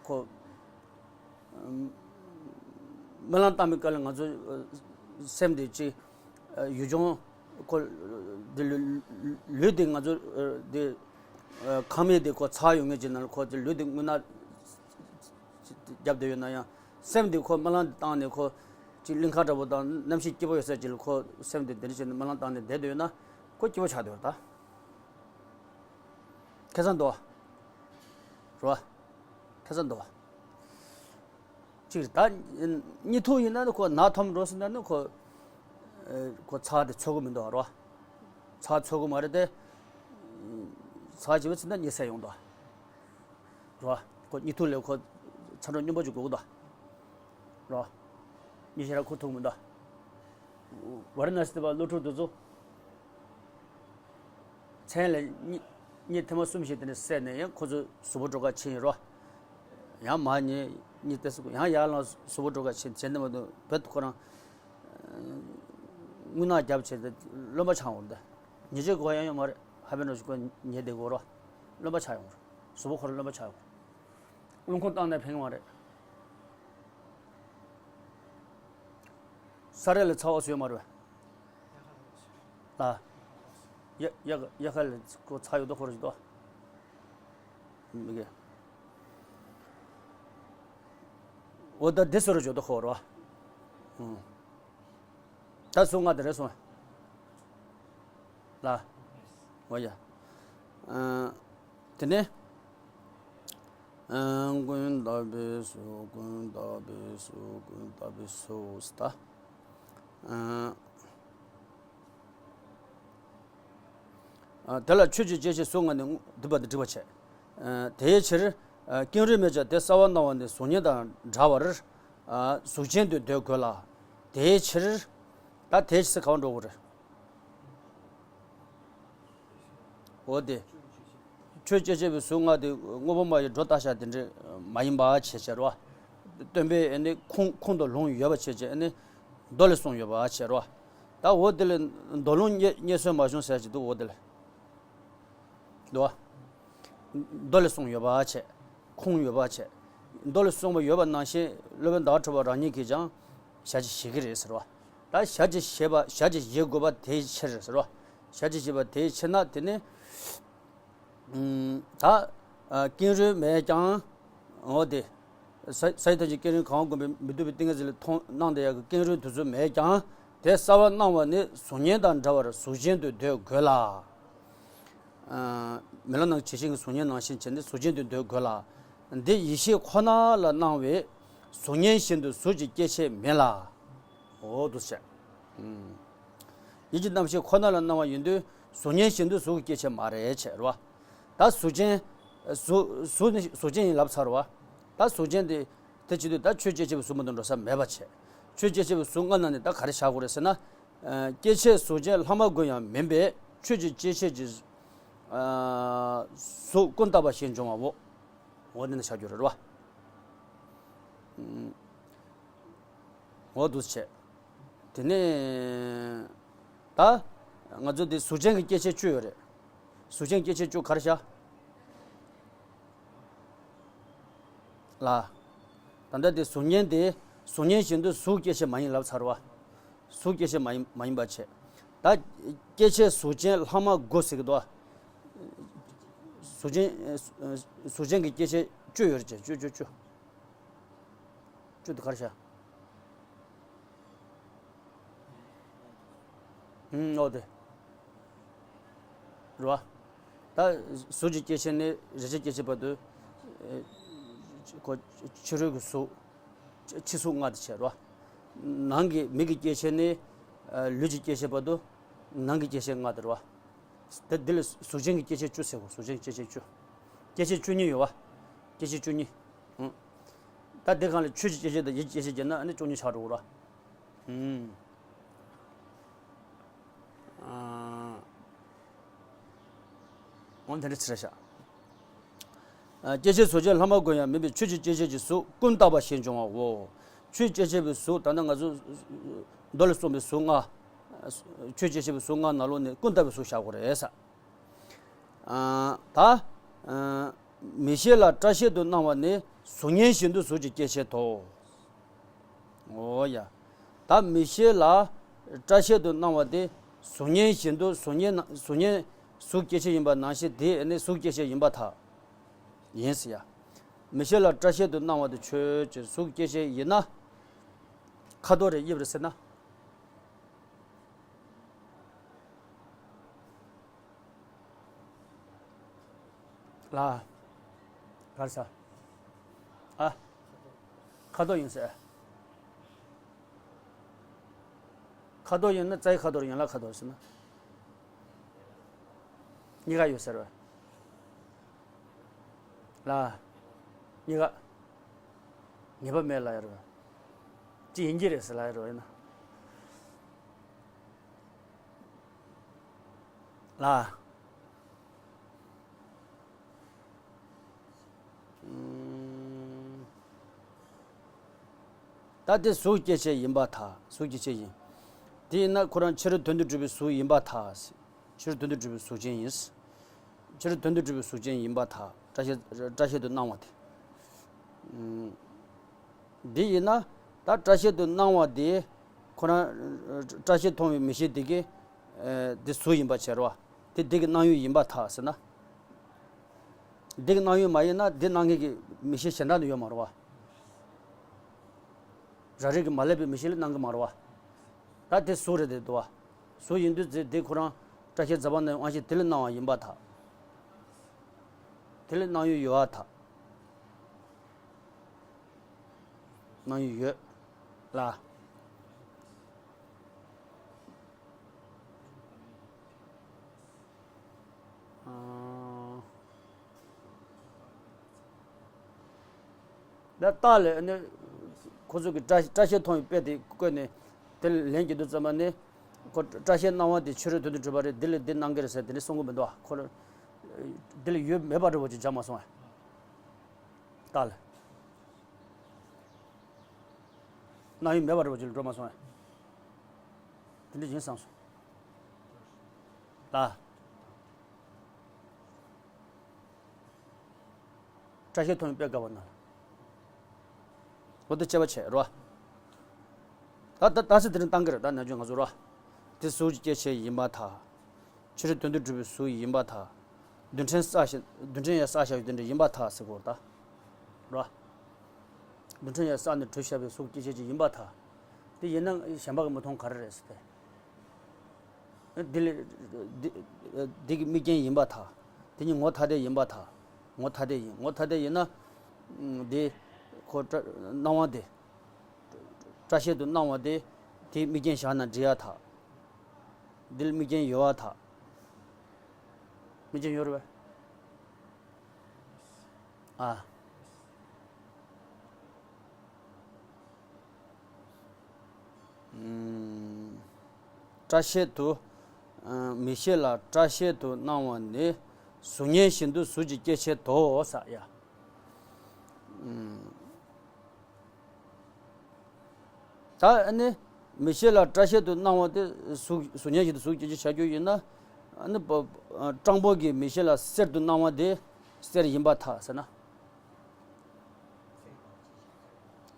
ཁོ། རྨི་ལམ་བཏང་བའི་སྐབས་ལ་ང་ཚོ་སེམས་དེ་ཅིག་ཡུལ་ལྗོངས་ཁོ་དེ་ལུས་ལུས་དེ་ང་ཚོ་དེ་ཁམས་མེད་དེ་ཁོ་ཚ་ཡོང་ངེས་ཀྱི་ནང་ལ་ཁོ་དེ་ལུས་དེ་རྔུལ་ནག་རྒྱབ་བསྡད་ཡོད་ན་ཡང་སེམས་དེ་ཁོ་རྨི་ལམ་དེ་བཏང་ནས་ཁོ་ཅིག་གླིང་ཁ་འདྲ་པོ་དང་གནམ་གཤིས་སྐྱིད་པོ་ཡོད་ས་ཅིག་ལ་ཁོ་སེམས་དེ་དེ་འདྲ་བྱས་ནས་རྨི་ལམ་བཏང་ནས་བསྡད་བསྡད་ཡོད་ན་ཁོ་སྐྱིད་པོ་ཆགས་བསྡད་ཡོད་ད། ཁ་སང་འདུག་བ། རེད་བ། ཁ་སང་འདུག་བ། གཅིག་རེད་ད། གཉིད་ཐུག་ཡིན་ན་ནི་ཁོ་ནག་འཐོམ་འགྲོ་སྲིད་ན་ནི་ཁོ། ཁོ་ཚ་དེ་ཚོར་གི་མི་འདུག་རོ། ཚ་ཚོར་གི་མ་རེད་དེ། ཚ་ཇི་བ་ཚིག་ན་གཉིད་སད་ཡོང་འདུག་རོ། ཁོ་གཉིད་ཐུག་ལས་ཁོ་ཚ་གྲང་སྙོམས་པོ་ཅིག་དགོས་ཀྱི་འདུག་རོ། གཉིད་ཞེ་དྲག་ཁུག་ཐུབ་མི་འདུག་ཝཱ་ར་ཎ་སི་དེ་བ་སློབ་ཕྲུག་དེ་ཚོ། མཚན་ལ་གཉིད་གཉིད་ཐེངས་མ་གསུམ་ཞིག་དེ་ནས་བསད་ནས་ཡང་ཁོ་ཚོ་གཟུགས་པོ་སྒྲོལ་གར་ཕྱིན་ཡིན་རོ། ཡང་མར་ཉལ་གཉིད་ཏོག་ཙམ་ཡང་ཡར་ལངས་གཟུགས་པོ་སྒྲོལ་གར་ཕྱིན་བྱས་ནས་མ་གཏོགས་བོད་དུ་ཁོ་རང་། རྔུལ་ནག་རྒྱབ་བྱས་ཏེ་རློན་པ་ཆགས་འོང་ད། ཉལ་ཆས་དགོས་ཡ་ཡོད་མ་རེད་ཧ་པན་རོ་ཞིག་ཁོ་ཉལ་བསྡད་དགོས་རོ། རློན་པ་ཆགས་ཡོང་རོ། གཟུགས་པོ་ཁོ་རང་རློན་པ་ཆགས་ཡོང་རོ། རླུང་ཁོག་བཏང་ནས་ཕན་གི་མ་རེད། ཚ་རེ་ལ་ཚ་བ་སུ་ཡོད་མ་རེད། ལ། ཡ་ཡ་ཡ་ཁ་ལ་ཁོ་ཚ་ཡོད་དོ་ཁོ་རེ་ཞིག་དོ། མི་གེ། འོ་ད་འདི་སུ་རེ་ཞིག་དོ་ཁོ་རོ། ད་སུ་ང་དེ་རེ་སོང་། ལ། འོ་ཡ། དེ་ནས། ཀུན་བཏགས་པའི་སུ། ཀུན་བཏགས་པའི་སུ། ཀུན་བཏགས་པའི་སུ་ཟེར་ད། དེ་ལ་ཆོས་ཀྱི་སྐྱེ་མཆེད་གཟུགས་ལྔ་ནི་འདུས་པ་དང་འགྲིག་པ་བྱས། དེའི་ཕྱིར། ཀེང་རུས་མེད་ཀྱང་དེ་གསལ་བར་སྣང་བ་ནི་གཟུགས་བརྙན་དང་འདྲ་བར། གཟུགས་ཅན་དུ་འདོད་དགོས་ལ། དེའི་ཕྱིར། ད་དེའི་ཕྱིར་གང་འགྲོ་དགོས་རེད། འོ་དེ། ཆོས་སྐྱེ་མཆེད་པའི་གཟུགས་ལྔ་དེ་དངོས་པོ་མ་ཡིན་སྒྲོ་བཏགས་བཞག་དེ་འདྲ་མ་ཡིན་པ་བྱས་བྱས་རོ། སྟོན་པས་ཨ་ནི་ཁུངས་ཁུངས་དང་ལུང་ཡོད་པ་བྱས་བྱས་ཨ་ནི་མདོ་ལས་གསུངས་ཡོད་པ་བྱས་རོ། ད་འོ་དེ་ལས་མདོ་ལུང་རྙེད་རྙེད་སོན་མ་བྱུང་ཟེར་གྱི་འདུག་འོ་དེ་ལས། འདུག་བ། མདོ་ལས་གསུངས་ཡོད་པ་བྱས། ཁུངས་ཡོད་པ་བྱས། མདོ་ལས་གསུངས་པ་ཡོད་པ་ནང་བཞིན་སློབ་དཔོན་ཟླ་བ་གྲགས་པ་རང་ཉིད་ཀྱིས་ཀྱང་ཞལ་གྱིས་བཞེས་ཀྱི་རེད་ཟེར་བ། ད་ཞལ་གྱིས་བཞེས་པ་ཞལ་གྱིས་བཞེས་དགོས་པ་དེའི་ཕྱིར་ཟེར་བ། ཞལ་གྱིས་བཞེས་པ་དེའི་ཕྱིར་ན་དེ་ནི། ད། ཀེང་རུས་མེད་ཀྱང་། འོ་དེ། ས་ས་ཡི་ཐམས་ཅད་ཀེང་རུས་གང་བ་བསྒོམས་པས་མི་སྡུག་པའི་ཏིང་ངེ་འཛིན་ལ་མཐོང་སྣང་དེ་ཡག་གི་ཀེང་རུས་དེ་ཚོ་མེད་ཀྱང་དེ་གསལ་བར་སྣང་བ་ནི་གཟུགས་བརྙན་དང་འདྲ་བར་གཟུགས་ཅན་དུ་འདོད་དགོས་ལ། མེ་ལོང་ནང་གི་བྱད་བཞིན་གྱི་གཟུགས་བརྙན་ནང་བཞིན་བྱས་ནས་གཟུགས་ཅན་དུ་འདོད་དགོས་ལ། འདི་ཡིད་ཤེས་ཁོ་ན་ལ་སྣང་བས་གཟུགས་བརྙན་བཞིན་དུ་གཟུགས་ཀྱི་སྐྱེ་མཆེད་མིན་ལ། འོ་འདུག་སེ་བྱས། ཡིད་ཀྱི་རྣམ་ཤེས་ཁོ་ན་ལ་སྣང་བ་ཡིན་དུས་གཟུགས་བརྙན་བཞིན་དུ་གཟུགས་ཀྱི་སྐྱེ་མཆེད་མ་རེད་བྱས་རེད་བ། ད་གཟུགས་ཅན། གཟུགས་གཟུགས་ནི་གཟུགས་ཅན་ཡིན་ལབ་ཚར་བ། ད་གཟུགས་ཅན་དེ། དེ་བྱེད་དུས་ད་ཆོས་སྐྱེ་མཆེད་པའི་གཟུགས་མ་གཏོགས་འགྲོ་ས་མེད་པ་བྱས། ཆོས་སྐྱེ་མཆེད་པའི་གཟུགས་ལྔ་ནང་ནས་ད་ག་རེ་བཞག་དགོས་རེད་ཟེར་ན། སྐྱེ་མཆེད་གཟུགས་ཅན་ལྷག་མ་དགུ་ཡང་མིན་པས་ཆོས་ཀྱི་སྐྱེ་མཆེད་ཀྱི་གཟུགས་ཀུན་བཏགས་པ་ཞེས་འབྱུང་བའོ། འོ་འདི་ནི་བཞག་རྒྱུ་རེད་བ། འོ་འདུག་བྱས། དེ་ནས། ད། ང་ཚོ་འདི་གཟུགས་ཅན་གྱི་སྐྱེ་མཆེད་བཅུ་ཡོད་རེད། གཟུགས་ཅན་སྐྱེ་མཆེད་བཅུ་ག་རེ་བཞག་ལ། ད་ལྟ་དེ་གཟུགས་བརྙན་དེ་གཟུགས་བརྙན་བཞིན་དུ་གཟུགས་སྐྱེ་མཆེད་མ་ཡིན་ལབ་ཚར་བ། གཟུགས་སྐྱེ་མཆེད་མ་ཡིན་མ་ཡིན་པ་བྱས། ད་སྐྱེ་མཆེད་གཟུགས་ཅན་ལྷག་མ་དགུ་ཟེར་གི་འདུག་བ། གཟུགས་ཅན། གཟུགས་ཅན་གྱི་སྐྱེ་མཆེད་བཅུ་ཡོད་རེད་བྱས་བཅུ་བཅུ་བཅུ། བཅུ་དེ་ག་རེ་བྱ། ཨུམ་ཨོ་དེ། རེད་བ། ད་གཟུགས་ཀྱི་སྐྱེ་མཆེད་ནས་རེག་བྱའི་སྐྱེ་མཆེད་བར་དུ། ཨེ། ཁོ་ཕྱི་རོལ་གྱི་གཟུགས། ཕྱི་གཟུགས་ལྔ་དེ་བྱས་རེད་བ། ནང་གི་མིག་གི་སྐྱེ་མཆེད་ནས། ཨ། ལུས་ཀྱི་སྐྱེ་མཆེད་བར་དུ། ནང་གི་སྐྱེ་མཆེད་ལྔ་དེ་རེད་བ། ད་འདི་ལ་གཟུགས་ཅན་གྱི་སྐྱེ་མཆེད་བཅུ་ཟེར་གོ་གཟུགས་ཅན་གྱི་སྐྱེ་མཆེད་བཅུ། སྐྱེ་མཆེད་བཅུ་གཉིས་ཡོད་བ། སྐྱེ་མཆེད་བཅུ་གཉིས། ཨང་། ད་དེ་གང་ལ་ཆོས་ཀྱི་སྐྱེ་མཆེད་དང་ཡིད་ཀྱི་སྐྱེ་མཆེད་བརྒྱབ་ན་ཨ་ནི་བཅུ་གཉིས་ཆགས་འགྲོ་གི་རེད་བ། ཨང་། ཨ། འོ་དེ་འདྲ་ཚིག་རེད་ཤག་ཨ། སྐྱེ་མཆེད་གཟུགས་ཅན་ལྷག་མ་དགུ་ཡང་མིན་པའི་ཆོས་ཀྱི་སྐྱེ་མཆེད་ཀྱི་གཟུགས་ཀུན་བཏགས་པ་ཞེས་འབྱུང་བའོ། ཆོས་སྐྱེ་མཆེད་པའི་གཟུགས་ད་ལྟ་ང་ཚོ་མདོ་ལས་གསུངས་པའི་གཟུགས་ལྔ། ཆོས་སྐྱེ་མཆེད་པའི་གཟུགས་ལྔ་ནང་ལོགས་ནས་ཀུན་བཏགས་པའི་གཟུགས་བཞག་དགོས་རེད་ས། ཨ། ད། ཨ། མིག་ཤེས་ལ་སྐྲ་ཤད་དུ་སྣང་བ་ནི་གཟུགས་བརྙན་བཞིན་དུ་གཟུགས་ཀྱི་སྐྱེ་མཆེད་དོ། འོ་ཡ། ད་མིག་ཤེས་ལ་སྐྲ་ཤད་དུ་སྣང་བ་དེ་གཟུགས་བརྙན་བཞིན་དུ་གཟུགས་བརྙན་ན་གཟུགས་བརྙན་གཟུགས་སྐྱེ་མཆེད་ཡིན་པ་ནང་བཞིན་དེ་ནི་གཟུགས་སྐྱེ་མཆེད་ཡིན་པར་ཐལ། ཡིན་ཟེར་ཡ། མིག་ཤེས་ལ་སྐྲ་ཤད་དུ་སྣང་བ་དེ་ཆོས་ཅན་གཟུགས་སྐྱེ་མཆེད་ཡིན་ན། ཁ་དོག་རེད་དབྱིབས་རེད་ཟེར་ན། ལ། ག་རེ་ཟ། ཨ། ཁ་དོག་ཡིན་ཟེར། ཁ་དོག་ཡིན་ན་རྩ་བའི་ཁ་དོག་རེད་ཡན་ལག་ཁ་དོག་རེད་ཟེར་ན། གཉིས་ཀ་ཡོད་ཟེར་བས། ལ། གཉིས་ཀ་ངེས་པ་མེད་ལ་ཡོད་རེད་བས། གཅིག་ཡིན་གྱི་རེད་ཟེར་ལ་ཡོད་རེད་བས་ཡིན་ན། ལ། ཨུམ། ད་དེ་གཟུགས་སྐྱེ་མཆེད་ཡིན་པར་ཐལ། གཟུགས་སྐྱེ་མཆེད་ཡིན། དེ་ཡིན་ན་ཁོ་རང་ཕྱི་རོལ་དོན་དུ་གྲུབ་པའི་གཟུགས་ཡིན་པར་ཐལ། ཕྱི་རོལ་དོན་དུ་གྲུབ་པའི་གཟུགས་ཅན་ཡིན། ཕྱི་རོལ་དོན་དུ་གྲུབ་པའི་གཟུགས་ཅན་ཡིན་པར་ཐལ། སྐྲ་ཤད་སྐྲ་ཤད་དུ་སྣང་བ་དེ། ཨུམ། འདི་ཡིན་ན་ད་སྐྲ་ཤད་དུ་སྣང་བ་དེ། ཁོ་རང་སྐྲ་ཤད་མཐོང་བའི་མིག་ཤེས་དེ་གིས་དེ་གཟུགས་ཡིན་པ་བྱས་རེད་བ། དེ་དེ་གི་སྣང་ཡུལ་ཡིན་པར་ཐལ་ཟེར་ན། དེ་གི་སྣང་ཡུལ་མ་ཡིན་ན་དེ་སྣང་མཁན་གྱི་མིག་ཤེས་གཞན་དག་ནི་ཡོད་མ་རེད་བ། རང་རིག་གིས་མ་བསླད་པའི་མིག་ཤེས་ལ་སྣང་གི་མ་རེད་བ། ད་དེ་གཟུགས་རེད་དེ་འདུག་བ། གཟུགས་ཡིན་དུས་དེ་དེ་ཁོ་རང་སྐྲ་ཤད་རྩ་བ་ནས་དབང་ཤེས་དེ་ལ་སྣང་བ་ཡིན་པར་ཐལ། དེ་ལ་སྣང་ཡུལ་ཡོད་པར་ཐལ། སྣང་ཡུལ་ཡོད་ལ། ད་རྟགས་ལས་ནི་ཁོ་ཚོ་གི་སྐྲ་སྐྲ་ཤད་མཐོང་བའི་དཔེ་དེ་བཀོད་ནས་དེ་ལན་གྱི་དུས་ཙམ་པ་ནི་ཁོ་སྐྲ་ཤད་སྣང་བ་དེ་ཕྱི་རོལ་དོན་དུ་གྲུབ་པ་རེད། འདི་ལས་འདི་སྣང་གི་རེད་ཟེར་དེ་ནི་གསུང་གི་མི་འདུག་ཁོ་ལ་འདི་ལ་ཡུལ་མེད་པ་འདྲ་བོ་ཅིག་སྦྱར་མ་སོང་ཨ། རྟགས་ལ། སྣང་ཡུལ་མེད་པ་འདྲ་བོ་ཅིག་ལ་འགྲོ་མ་སོང་ཨ། དེ་འདྲ་ཡིན་བསམ་སོང་། ལ། སྐྲ་ཤད་མཐོང་བའི་དཔེ་དགའ་བ་ན། འོ་དེ་དཔྱད་པ་བྱས་རོ། ད་ད་ད་སེ་དེ་རིང་བཏང་གི་རེད་ད་ནམ་རྒྱུན་ང་ཚོ་རོ། དེ་གཟུགས་ཀྱི་སྐྱེ་མཆེད་ཡིན་པར་ཐལ། ཕྱི་རོལ་དོན་དུ་གྲུབ་པའི་གཟུགས་ཡིན་པར་ཐལ། རྡུལ་ཕྲན་བསགས་ཤིང་རྡུལ་ཕྲན་ཡང་བསགས་བཞག་ཡོད་དེ་འདྲ་ཡིན་པར་ཐལ་ཟེར་གོ་ད། རོ། རྡུལ་ཕྲན་ཡང་བསགས་ནས་གྲུབ་བཞག་པའི་གཟུགས་སྐྱེ་མཆེད་ཅིག་ཡིན་པར་ཐལ། དེ་ཡིན་ན་གཞན་པ་གིས་མི་མཐོང་ག་རེ་རེད་ཟེར་ཏེ། འདི་ལས་འདི་འདི་གི་དམིགས་རྐྱེན་ཡིན་པར་ཐལ། དེ་ཉིད་ངོ་ཐ་དད་ཡིན་པར་ཐལ། ངོ་ཐ་དད་ཡིན་ངོ་ཐ་དད་ཡིན་ན། འདི་ཁོ་སྣང་བ་དེ། སྐྲ་ཤད་དུ་སྣང་བ་དེ་དེའི་དམིགས་རྐྱེན་བཞག་ན་འགྲིག་ཡ་ཐལ། འདི་ལ་དམིགས་རྐྱེན་ཡོད་པར་ཐལ། དམིགས་རྐྱེན་ཡོད་རེད་པས། ཨ། སྐྲ་ཤད་དུ། མིག་ཤེས་ལ་སྐྲ་ཤད་དུ་སྣང་བ་ནི་གཟུགས་བརྙན་བཞིན་དུ་གཟུགས་ཀྱི་སྐྱེ་མཆེད་དོ་ཟེར་ཡ། ད་ཨ་ནི་མིག་ཤེས་ལ་སྐྲ་ཤད་དུ་སྣང་བ་དེ་གཟུགས་གཟུགས་བརྙན་བཞིན་དུ་གཟུགས་སྐྱེ་མཆེད་བྱ་རྒྱུ་ཡིན་ན། ཨ་ནི་སྤྲང་པོ་གི་མིག་ཤེས་ལ་གསེར་དུ་སྣང་བ་དེ་གསེར་ཡིན་པར་ཐལ་ཟེར་ན།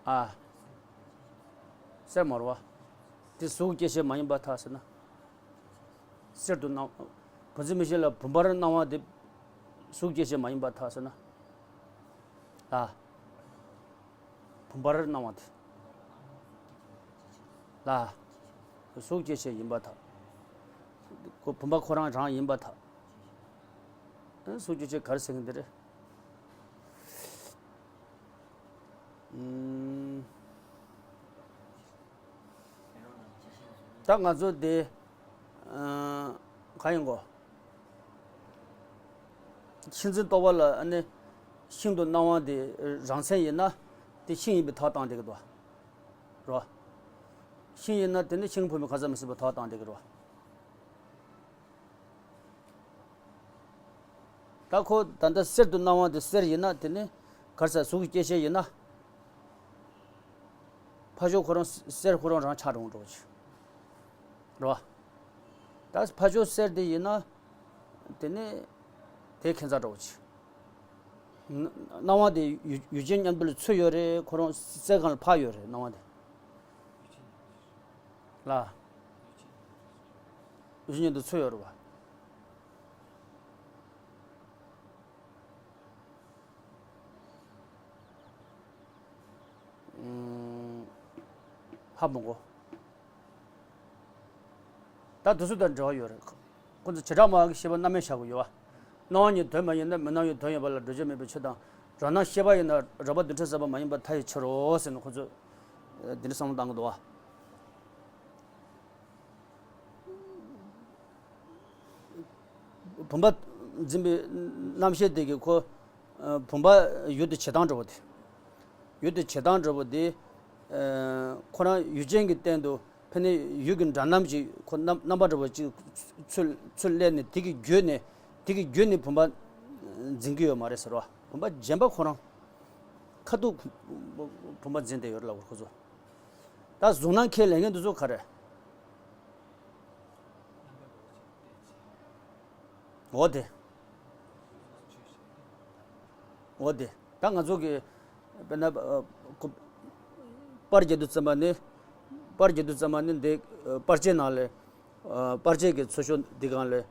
ཨ། གསེར་མ་རེད་པ། དེ་གཟུགས་སྐྱེ་མཆེད་མ་ཡིན་པར་ཐལ་ཟེར་ན། གསེར་དུ་སྣང་། བུམ་འཛིན་མིག་ཤེས་ལ་བུམ་པར་སྣང་བ་དེ་གཟུགས་སྐྱེ་མཆེད་མ་ཡིན་པར་ཐལ་ཟེར་ན། ལ། བུམ་པར་སྣང་བ་དེ། ལ། གཟུགས་སྐྱེ་མཆེད་ཡིན་པར་ཐལ། ཁོ་བུམ་པ་ཁོ་རང་རང་ཡིན་པར་ཐལ། གཟུགས་སྐྱེ་མཆེད་ག་རེ་ཟེར་གྱི་འདི་རེད། ཨུམ། ད་ང་ཚོ་དེ། ཨ། གང་ཡིན་གོ། ཤིང་འཛིན་རྟོག་པ་ལ་ཨ་ནི། ཤིང་དུ་སྣང་བ་དེ་རང་མཚན་ཡིན་ན། དེ་ཤིང་ཡིན་པའི་ཐོག་བཏང་བསྡད་ཀྱི་འདུག་རོ། ཤིང་ཡིན་ན་དེ་ནི་ཤིང་ཕུང་པོའི་ཁ་ཟས་མི་སྲིད་པའི་ཐོག་བཏང་བསྡད་ཀྱི་རོ། ད་ཁོ་ད་ལྟ་གསེར་དུ་སྣང་བ་དེ་གསེར་ཡིན་ན་དེ་ནི་གར་ས་གཟུགས་ཀྱི་སྐྱེ་མཆེད་ཡིན་ན། ཕ་ཤོག་ཁོ་རང་གསེར་ཁོ་རང་རང་ཆགས་འགྲོ་འགྲོ་ཆེ། རེད་བ། ད་ཕ་ཤོག་གསེར་དེ་ཡིན་ན། དེ་ནི་དེ་ཁྱད་མཚར་འགྲོ་ཆེ། སྣང་བ་དེ་ཡུལ་ཡུལ་ཅན་མཉམ་དུ་ལ་ཚུད་ཡོད་རེད། ཁོ་རང་གསེར་སྒང་ལ་ཕར་ཡོད་རེད་སྣང་བ་དེ། ལ། ཡུལ་ཅན་མཉམ་དུ་ཚུད་ཡོད་རེད་བ། ཧ་མི་གོ། ད་དུས་ཚོད་དང་འབྲེལ་བ་ཡོད་རེད། ཁོ་ཚོ་བྱེ་བྲག་སྨྲ་བ་གི་ཤེས་པ་རྣམ་དབྱེ་བཞག་གི་ཡོད་བ། སྣང་བ་ཉིད་དོན་མ་ཡིན་ན་མི་སྣང་བའི་དོན་ཡོད་པ་ལ་འགྲོ་བྱེད་མེད་པའི་ཕྱིར་དང་། རང་སྣང་ཤེས་པ་ཡིན་ན་རོགས་པ་རྡུལ་ཕྲན་ཟད་པ་མ་ཡིན་པར་མཐའ་ཡི་ཕྱིར་རོ་ཟེར་ནས་ཁོ་ཚོས་འདི་འདྲ་བསམ་བློ་བཏང་གི་འདུག་བ། བུམ་པ་འཛིན་པའི་རྣམ་ཤེས་དེ་གིས་ཁོ། བུམ་པ་ཡུལ་དུ་བྱེད་སྟངས་འདྲ་བོ་དེ། ཡུལ་དུ་བྱེད་སྟངས་འདྲ་བོ་དེ། ཁོ་རང་ཡུལ་ཅན་གྱི་སྟེང་དུ་ཕན་ནས་ཡུལ་གྱི་འདྲ་རྣམ་ཅིག་ཁོ་རྣམ་རྣམ་པ་འདྲ་བོ་ཅིག་ཚུར་ཚུར་སླེབས་ནས་དེ་གི་བརྒྱུད་ནས་དེ་གི་བརྒྱུད་ནས་བུམ་པ་འཛིན་གྱི་ཡོད་མ་རེད་ཟེར་བ། བུམ་པ་རྗེན་པ་ཁོ་རང་ཁ་ཐུག་བུམ་པ་འཛིན་བསྡད་ཡོད་རེད་ལབ་དགོས་ཁོ་ཚོ། ད་གཟུགས་སྣང་ཁས་ལེན་མཁན་དེ་ཚོ་ག་རེ། འོ་དེ། འོ་དེ། ད་ང་ཚོ་གི་དཔེར་ན་ཨ་ཁོ་པར་རྒྱག་དུས་ཙམ་པ་ནི། པར་རྒྱག་དུས་ཙམ་པ་ནི་འདི་པར་ཆས་ནང་ལས། པར་ཆས་ཀྱི་ཚུར་ཤོག་འདི་སྒང་ལས།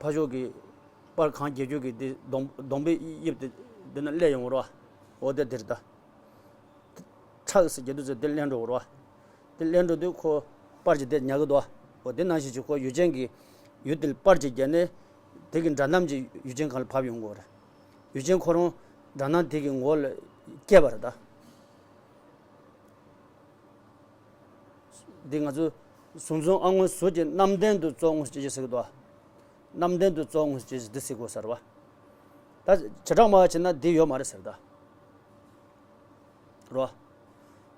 ཕར་ཕྱོགས་ཀྱི་པར་གང་རྒྱག་རྒྱུ་གི་འདི་གདོང་གདོང་པའི་དབྱིབས་དེ་འདི་ན་སླེབས་ཡོང་བ་རེད་བ། འོ་དེ་འདིར་ད། ཁྲག་ཟེར་རྒྱག་དུས་ཚོད་དེ་ལེན་འགྲོ་བ་རེད་བ། དེ་ལེན་འགྲོ་དུས་ཁོ་པར་གྱི་དེ་ཉར་གི་འདུག་བ། འོ་དེ་ནང་བཞིན་གྱི་ཁོ་ཡུལ་ཅན་གྱི་ཡུལ་དེ་ལ་པར་གྱི་བརྒྱབ་ནས་དེ་གི་འདྲ་མཉམ་གྱི་ཡུལ་ཅན་སྒང་ལ་བབས་ཡོང་གི་རེད། ཡུལ་ཅན་ཁོ་རང་འདྲ་མཉམ་དེ་གི་ངོ་ལ་སྐྱེས་པ་རེད་ད། འདི་ང་ཚོ་གཟུགས་འཛིན་ཨ་སྔོན་གཟུགས་ཀྱི་རྣམ་ལྡན་དུ་གཙོ་བོ་དངོས་སུ་སྐྱེ་ཞིང་ཟེར་གི་འདུག་རྣམ་ལྡན་དུ་གཙོ་བོ་དངོས་སུ་སྐྱེ་ཞིང་འདི་ཟེར་དགོས་ས་རེད་བ། ད་བྱེ་བྲག་སྨྲ་བ་བྱས་ན་འདི་ཡོད་མ་རེད་ཟེར་ད། རོ།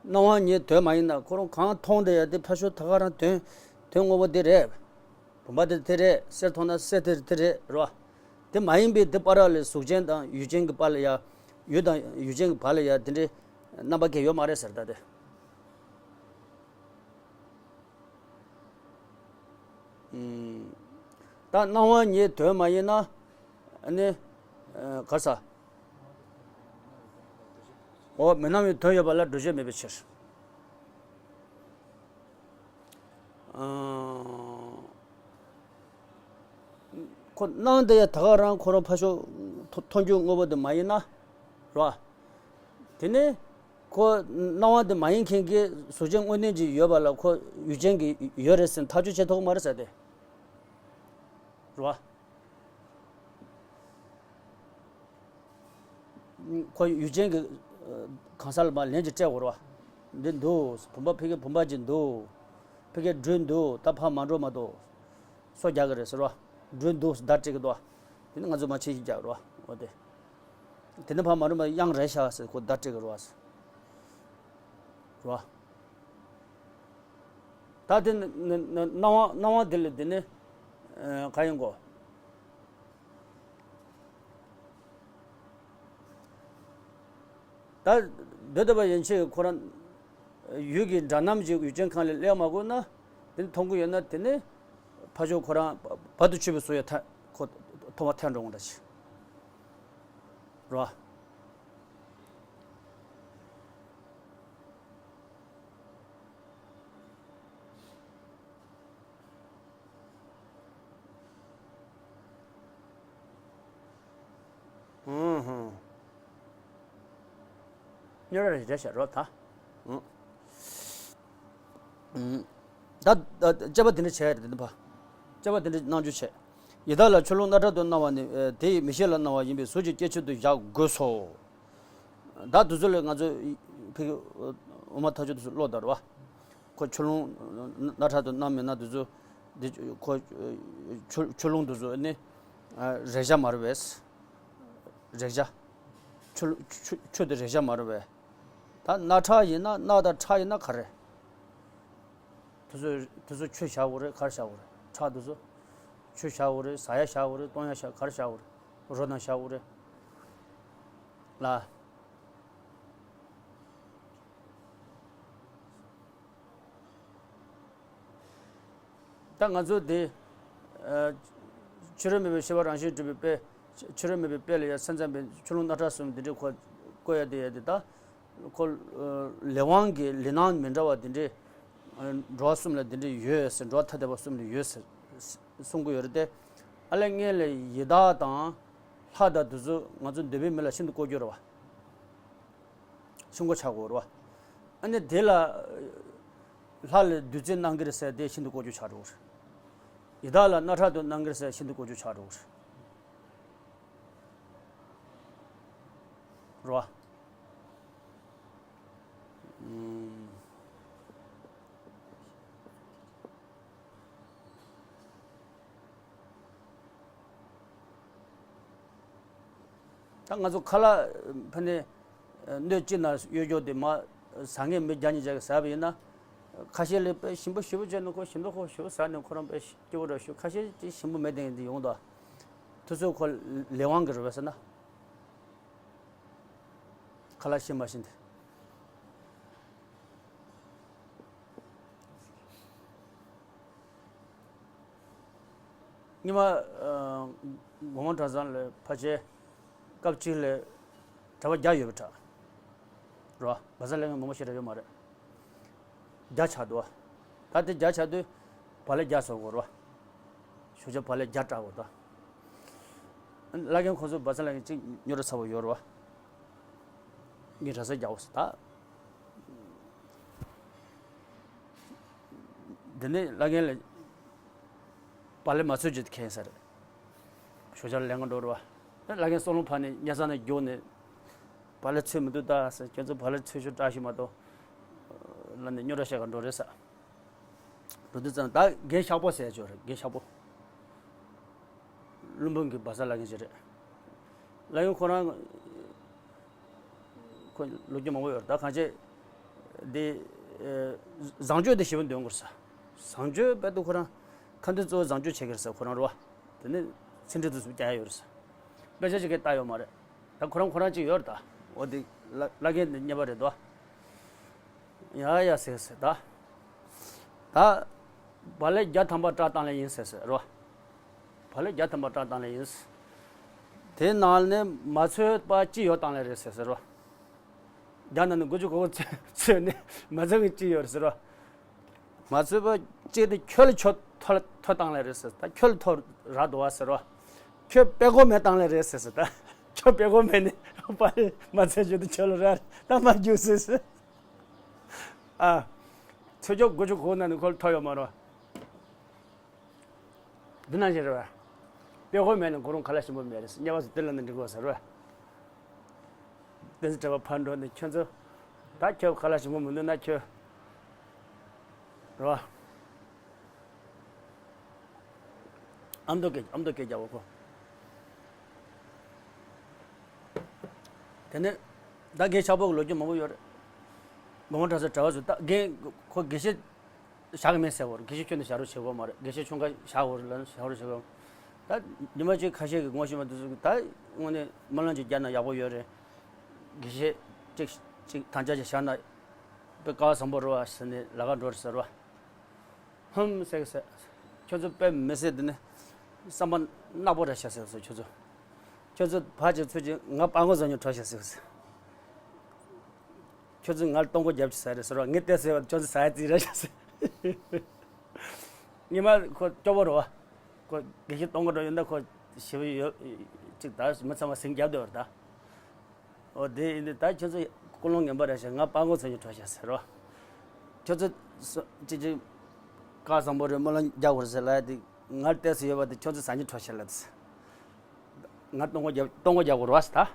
སྣང་བ་ཉིད་དོན་མ་ཡིན་ན་ཁོ་རང་གང་མཐོང་དེ་ཡ་དེ་ཕ་ཤོ་ད་ག་རང་དོན་དོན་དངོས་པོ་དེ་རེད། བུམ་པ་དེ་དེ་རེད། གསེར་མཐོང་ན་གསེར་དེ་དེ་རེད་རོ། དེ་མ་ཡིན་པའི་དེ་བར་ལ་གཟུགས་ཅན་དང་ཡུལ་ཅན་གྱི་བར་ལ་ཡ། ཡུལ་དང་ཡུལ་ཅན་གྱི་བར་ལ་ཡ་དེ་འདྲའི་རྣམ་པ་གང་ཡོད་མ་རེད་ཟེར་ད་དེ། ད་སྣང་བ་ཉིད་དོན་མ་ཡིན་ན། ཨ་ནི། ག་རེ་ཟ། འོ་མི་སྣང་བའི་དོན་ཡོད་པ་ལ་འགྲོ་བྱེད་མེད་པའི་ཕྱིར། ཁོ་སྣང་དེ་ཡང་ད་ག་རང་ཁོ་རང་ཕ་ཤོ་མཐོང་རྒྱུ་དངོས་པོ་དེ་མ་ཡིན་ན། རོ། དེ་ནི། ཁོ་སྣང་བ་དེ་མ་ཡིན་མཁན་གྱི་གཟུགས་ཅན་དངོས་བསྟན་ཅིག་ཡོད་པ་ལ་ཁོ་ཡུལ་ཅན་གྱི་ཡོད་རེད་ཟེར་ཐག་གཅོད་བྱེད་ཐུབ་ཀྱི་མ་རེད་ཟེར་ཏེ། རེད་བ། ཁོ་ཡུལ་ཅན་གྱི་གང་ཟག་ལ་མར་ལན་ཅིག་སྤྲད་དགོས་རེད་བ། འདི་འདུག་བུམ་པ་ཕ་གི་བུམ་པ་ཅིག་འདུག་ཕ་གི་སྦྲུལ་འདུག་ད་ཕར་མ་འགྲོ་མ་གཏོགས། སོ་རྒྱག་གི་རེད་ཟེར་བ། སྦྲུལ་འདུག་བརྡ་སྤྲད་ཀྱི་འདུག་དེ་ནི་ང་ཚོ་མ་ཕྱི་ཞིག་རྒྱག་རོགས། འོ་དེ། དེ་ནི་ཕ་མ་རུ་མ་གཡང་རེད་ཤག་ཟེར་ཁོ་བརྡ་སྤྲད་ཀྱི་རོགས། རོགས། ད་དེ་ནི་སྣང་བ་སྣང་བ་དེ་ལ་དེ་ནི་ག་ཡིན་གོ། ད་སྡོད་སྡོད་པ་ཡན་ཆད་ཁོ་རང་ཡུལ་གྱི་འདྲ་རྣམ་ཅིག་ཡུལ་ཅན་གང་ལ་སླེབས་མ་དགོས་ན། དེ་མཐོང་གི་ཡོད་ན་དེ་ནི་ཕ་ཤོ་ཁོ་རང་བར་དུ་ཆོད་པའི་བཟོ་ཡ་ཐ་ཁོ་མཐོང་བ་ཐལ་འགྲོ་འོང་འདྲ་ཅིག་རོ། ཨུ་ཧུ། སྨྱོ་ར་རེ་རེ་བྱ་རོགས་ད། ད་དཔྱད་པ་དེ་འདྲ་བྱས་རེད་དེ་འདྲ་ཕ། དཔྱད་པ་དེ་འདྲ་གནང་རྒྱུ་བྱས། ཡི་དྭགས་ལ་ཆུ་ཀླུང་རྣག་ཁྲག་ཏུ་སྣང་བ་ནི་དེ་ཡི་མིག་ཤེས་ལ་སྣང་བ་ཡིན་པས་གཟུགས་ཀྱི་སྐྱེ་མཆེད་དུ་བཞག་དགོས་སོ། ད་དུས་ཚོད་ལ་ང་ཚོ་ཕ་གི་འོ་མ་ཐག་ཆོད་དུས་སུ་ཀློག་དར་བ། ཁོ་ཆུ་ཀླུང་རྣག་ཁྲག་ཏུ་སྣང་མི་སྣང་དུས་ཚོད་འདི་ཁོ་ཆུ་ཆུ་ཀླུང་དུས་ཚོད་ནི་རེག་བྱ་མ་རེད་པས། རེག་བྱ། ཆུ་ཆུ་ཆུ་དེ་རེག་བྱ་མ་རེད་པས། ད་རྣག་ཁྲག་ཡིན་ན་རྣག་དང་ཁྲག་ཡིན་ན་ག་རེ། དུས་ཚོད་དུས་ཚོད་ཆུ་བཞག་དགོས་རེད་ག་རེ་བཞག་དགོས་རེད་ཁྲག་དུས་ཚོད། ཆུ་བཞག་དགོས་རེད་ཟ་ཡ་བཞག་དགོས་རེད་བཏུང་ཡ་བཞག་ག་རེ་བཞག་དགོས་རེད་རོ་ནང་བཞག་དགོས་རེད། ལ། ད་ང་ཚོ་འདི། ཕྱི་རོལ་མེད་པའི་ཤེས་པ་རང་བཞིན་གྲུབ་པའི་དཔེ། ཕྱི་རོལ་མེད་པའི་དཔེ་ལ་ཡང་སེམས་ཙམ་པའི་ཆུ་ཀླུང་རྣག་ཁྲག་གསུམ་འདི་འདྲའི་ཁོ་བཀོད་ཡ་དེ་ཡ་དེ་ད། ཁོ། ལས་དབང་གི་ལས་སྣང་མི་འདྲ་བ་འདི་འདྲའི། འགྲོ་བ་གསུམ་ལ་འདི་འདྲའི་ཡོད་ཟེར་འགྲོ་བ་ཐ་དད་པ་གསུམ་ལ་ཡོད་ཟེར། གསུང་གི་ཡོད་རེད་དེ། ཨ་ལས་སྔོན་ལ་ཡི་དྭགས་དང་། ལྷ་དང་དེ་ཚོ་ང་ཚོ་འདོད་པའི་མི་ལ་ཤིན་ཏུ་ལྐོག་གྱུར་བ། ཤིན་ལྐོག་ཆགས་དགོས་རེད་བ། ཨ་ནི་དེ་ལ། ལྷ་ལ་བདུད་རྩི་གནང་གི་རེད་ཟེར་དེ་ཤིན་ཏུ་ལྐོག་གྱུར་ཆགས་འགྲོ་གི་རེད། ཡི་དྭགས་ལ་རྣག་ཁྲག་ཏུ་གནང་གི་རེད་ཟེར་ཤིན་ཏུ་ལྐོག་གྱུར་ཆགས་འགྲོ་གི་རེད། རེད་བ། ཨུམ། ད་ང་ཚོ་ཁ་ལག་ཕ་ནས་སྣོད་གཅིག་ན་གཡོ་སྐྱོ་དེ་མ་ཟ་མཁན་མི་བརྒྱ་ཉིས་བརྒྱ་གི་ཟ་བ་ཡིན་ན། ཁ་ཤས་ལས་དཔེ་ཞིམ་པོ་ཞེ་པོ་བྱས་ནས་ཁོ་ཞིམ་མདོག་ཁོ་ཞེ་པོ་ཟ་ནས་ཁོ་རང་དཔེ་སྐྱིད་པོ་འདྲ་ཞུ་ཁ་ཤས་ཀྱིས་ཞིམ་པོ་མེད་དེ་འདི་ཡོང་དོ། དུས་ཚོད་ཁོ་ལས་དབང་གི་རེད་བས་ཟེར་ན། ཁ་ལག་ཤི་མ་ཤི་འདི། སྔོན་མ། སྒོ་མང་གྲྭ་ཚང་ལ་ཕལ་ཆེར་སྐབས་གཅིག་ལ་གྲྭ་པ་བརྒྱ་ཡོད་པའི་གྲས་རེད་བ། བ་ཚ་ལེན་མཁན་མང་པོ་ཞེ་དྲག་ཡོད་མ་རེད། བརྒྱ་ཆགས་འདུག་བ། ད་དེ་བརྒྱ་ཆགས་དུས་བག་ལེབ་བརྒྱ་བཟོ་དགོས་རེད་བ། ཞོགས་ཇ་བག་ལེབ་བརྒྱ་སྐྲག་དགོས་ད། བླ་རྒན་ཁོང་ཚོ་བ་ཚ་ལ་གཅིག་རྙོག་དྲ་ཚ་པོ་ཡོད་རེད་བ། ངས་གྲྭ་ས་རྒྱག་འོ་ཟེར་ད། དེ་ནས་བླ་རྒན་ལ་བག་ལེབ་མ་ཚོས་རྒྱུ་དེ་ཁེལ་ས་རེད། ཞོགས་ཇ་ལེན་ག་འགྲོ་རེད་བ། བླ་རྒན་སྲོག་ལུང་ཕར་ནས་གཉའ་ས་ནས་རྒྱུགས་ནས། བག་ལེབ་ཚོས་མི་འདུག་ད་ཟེར། ཁྱོད་ཚོ་བག་ལེབ་ཚོས་ཤོག་སྐྲག་ཤི་མ་གཏོགས། ལ་ནས་རྙོག་དྲ་བཤད་ག་འགྲོ་རེད་ས། འགྲོ་དུས་ཙམ་ད་རྒན་ཤག་པོ་ཟེར་ཅོག་རེད། རྒན་ཤག་པོ། ཀླུ་འབུམ་གྱི་བ་ཚ་བླ་རྒན་ཅིག་རེད། བླ་རྒན་ཁོ་རང་ཁོ་ལོ་རྒྱུས་མང་པོ་ཡོད་རེད། ད་གང་ཅི་འདི་བཟང་སྤྱོད་དེ་ཞེ་པོ་འདོན་དགོས་ས། བཟང་སྤྱོད་དཔེ་དུ་ཁོ་རང་ཁ་འདོན་གཙོ་བོ་བཟང་སྤྱོད་བྱེད་ཀྱི་རེད་ས་ཁོ་རང་རེད་བ། དེ་ནས་ཚིག་འབྲི་དུས་སུ་རྒྱག་ཡ་ཡོད་རེད་ས། དཔེ་ཆ་ཞིག་གིས་ལྟ་ཡོད་མ་རེད། ད་ཁོ་རང་ཁོ་རང་ཅིག་ཡོད་རེད་ད། འོ་དེ་བླ་བླ་རྒན་དེ་རྙེད་པ་རེད་དོ། ཡ་ཡ་ཟེར་ཟེར་ད། ད་བག་ལེབ་བརྒྱ་ཐམ་པ་སྐྲག་བཏང་ལེ་ཡིན་ཟེར་ཟེར་རོ། བག་ལེབ་བརྒྱ་ཐམ་པ་སྐྲག་བཏང་ལེ་ཡིན་ཟེར། དེ་ནང་ནས་མ་ཚོས་པ་གཅིག་ཡོད་བཏང་ལེ་རེད་ཟེར་ཟེར་རོ། བརྒྱ་ནང་ནས་དགུ་བཅུ་གོ་གོ་ཚོས་ནས་མ་ཚོས་གི་གཅིག་ཡོད་རེད་ཟེར་རོ། མ་ཚོས་པ་གཅིག་དེ་ཁྱོད་ལ་ཁྱོད་ཐོ་ཐོ་བཏང་ལེ་རེད་ཟེར། ད་ཁྱོད་ལ་ཐོ་རག་འདུག་བ་ཟེར་རོ། ཁྱོད་པད་གོ་མེ་བཏང་ལེ་རེད་ཟེར་ཟེར། ད་ཁྱོད་པད་གོ་མེ་ནས་པ་མ་ཚོས་རྒྱུ་དེ་ཁྱོད་ལ་རག་ད་མ་རྒྱུག་ཟེར་ཟེར། ཨ། ཚོས་ཁྱོད་དགུ་བཅུ་གོ་གོ་ནང་ནས་ཁོ་ལ་ཐོ་ཡོད་མ་རོ། འདི་ནང་བཞིན་རེད་བ། པད་གོ་མེ་ནས་ཁོ་རང་ཁ་ལག་ཞིམ་པོ་མེད་རེད་ཟེར། ཉེ་བ་ཟེར་དེ་ལ་ནི་འགྲིག་གོ་ཟེར་བ། བསྟན་འཛིན་གྲགས་པ་ཕར་འགྲོ་ནས་ཁྱོད་ཚོ། ད་ཁྱོད་ཁ་ལག་ཞིམ་པོ་མི་འདུག་ན་ཁྱོད། རེད་བ། ཨ་མདོ་སྐད་ཨ་མདོ་སྐད་རྒྱག་བ་ཁོ། དེ་ནས་ད་རྒན་ཤག་པོ་གི་ལོ་རྒྱུས་མང་པོ་ཡོད་རེད། མི་མང་གྲྭ་ཚང་གྲྭ་བ་ཚོ་ད་རྒན་ཁོ་དགེ་བཤེས་བཞག་གི་མེད་ཟེར་བ་རེད། དགེ་བཤེས་ཁྱོན་ནས་བཞག་རོགས་བྱེད་དགོས་མ་རེད། དགེ་བཤེས་ཆུང་ཁ་བཞག་དགོས་རེད་ལབ་ན་བཞག་རོགས་བྱེད་དགོས། ད་ཉི་མ་གཅིག་ཁ་ཤས་ཀྱིས་ངོ་ཤེས་པ་འདི་ཚོ་གིས་ད་དངོས་གནས་སྨོན་ལམ་ཅིག་བརྒྱབ་ན་ཡག་པོ་ཡོད་རེད། དགེ་བཤེས་གཅིག་གཅིག་དམ་བཅའ་ཅིག་བཞག་ན་དཔེ་སྐལ་བ་བཟང་པོ་རེད་བ་ཟེར་ནས་ལབ་ག་འགྲོ་རེད་ཟེར་བ། ཧུམ་ཟེར་གི་ཟེར། ཁྱོད་ཚོ་དཔེ་མི་སྲིད་དེ་ནི། བསམ་པ་ནག་པོ་རེད་ཤག་ཟེར་གི་ཟེར་ཁྱོད་ཚོ། ཁྱོད་ཚོ་ཕར་ཅིག་ཚུར་ཅིག་ང་སྤྲང་པོ་བཟོ་སྙིང་བྲོ་ཤག་ཟེར་གི་ཟེར། ཁྱོད་ཚོས་ང་ལ་གཏོང་སྒོ་རྒྱབ་ཅིག་ཟ་རེད་ཟེར་བ། ངས་བལྟས་ཟེར་བ་ཁྱོད་ཚོ་ཟ་ཡ་རྩིས་རེད་ཤག་ཟེར། ཉི་མ་ཁོ་སྐྱོ་པོ་རེད་བ། ཁོ་དགེ་བཤེས་གཏོང་སྒོ་འགྲོ་ཡོད་ན་ཁོ་ཞེ་པོ་ཡོད་ཅིག་ད་མི་ཚང་མ་ཟིང་རྒྱབ་བསྡད་པ་རེད་ད། འོ་དེ་ཡིན་དུས་ད་ཁྱོད་ཚོ་ཀུན་སློང་ངན་པ་རེད་ཤག་ང་སྤྲང་པོ་བཟོ་སྙིང་བྲོ་ཤག་ཟེར་རོ། ཁྱོད་ཚོ་སོ་ཅི་ཅི་སྐལ་བཟང་པོ་རེད། སྨོན་ལམ་རྒྱག་དགོས་རེད་ཟེར་ལབ་ཡ་དེ་ང་ལ་བལྟས་ཟེར་ཡོད་པ་དེ་ཁྱོད་ཚོ་ཟ་སྙིང་བྲོ་ཤག་ལབ་ཟེར། ང་གཏོང་སྒོ་རྒྱབ་གཏོང་སྒོ་རྒྱག་དགོས་རེད་བ་ཟེར་ད།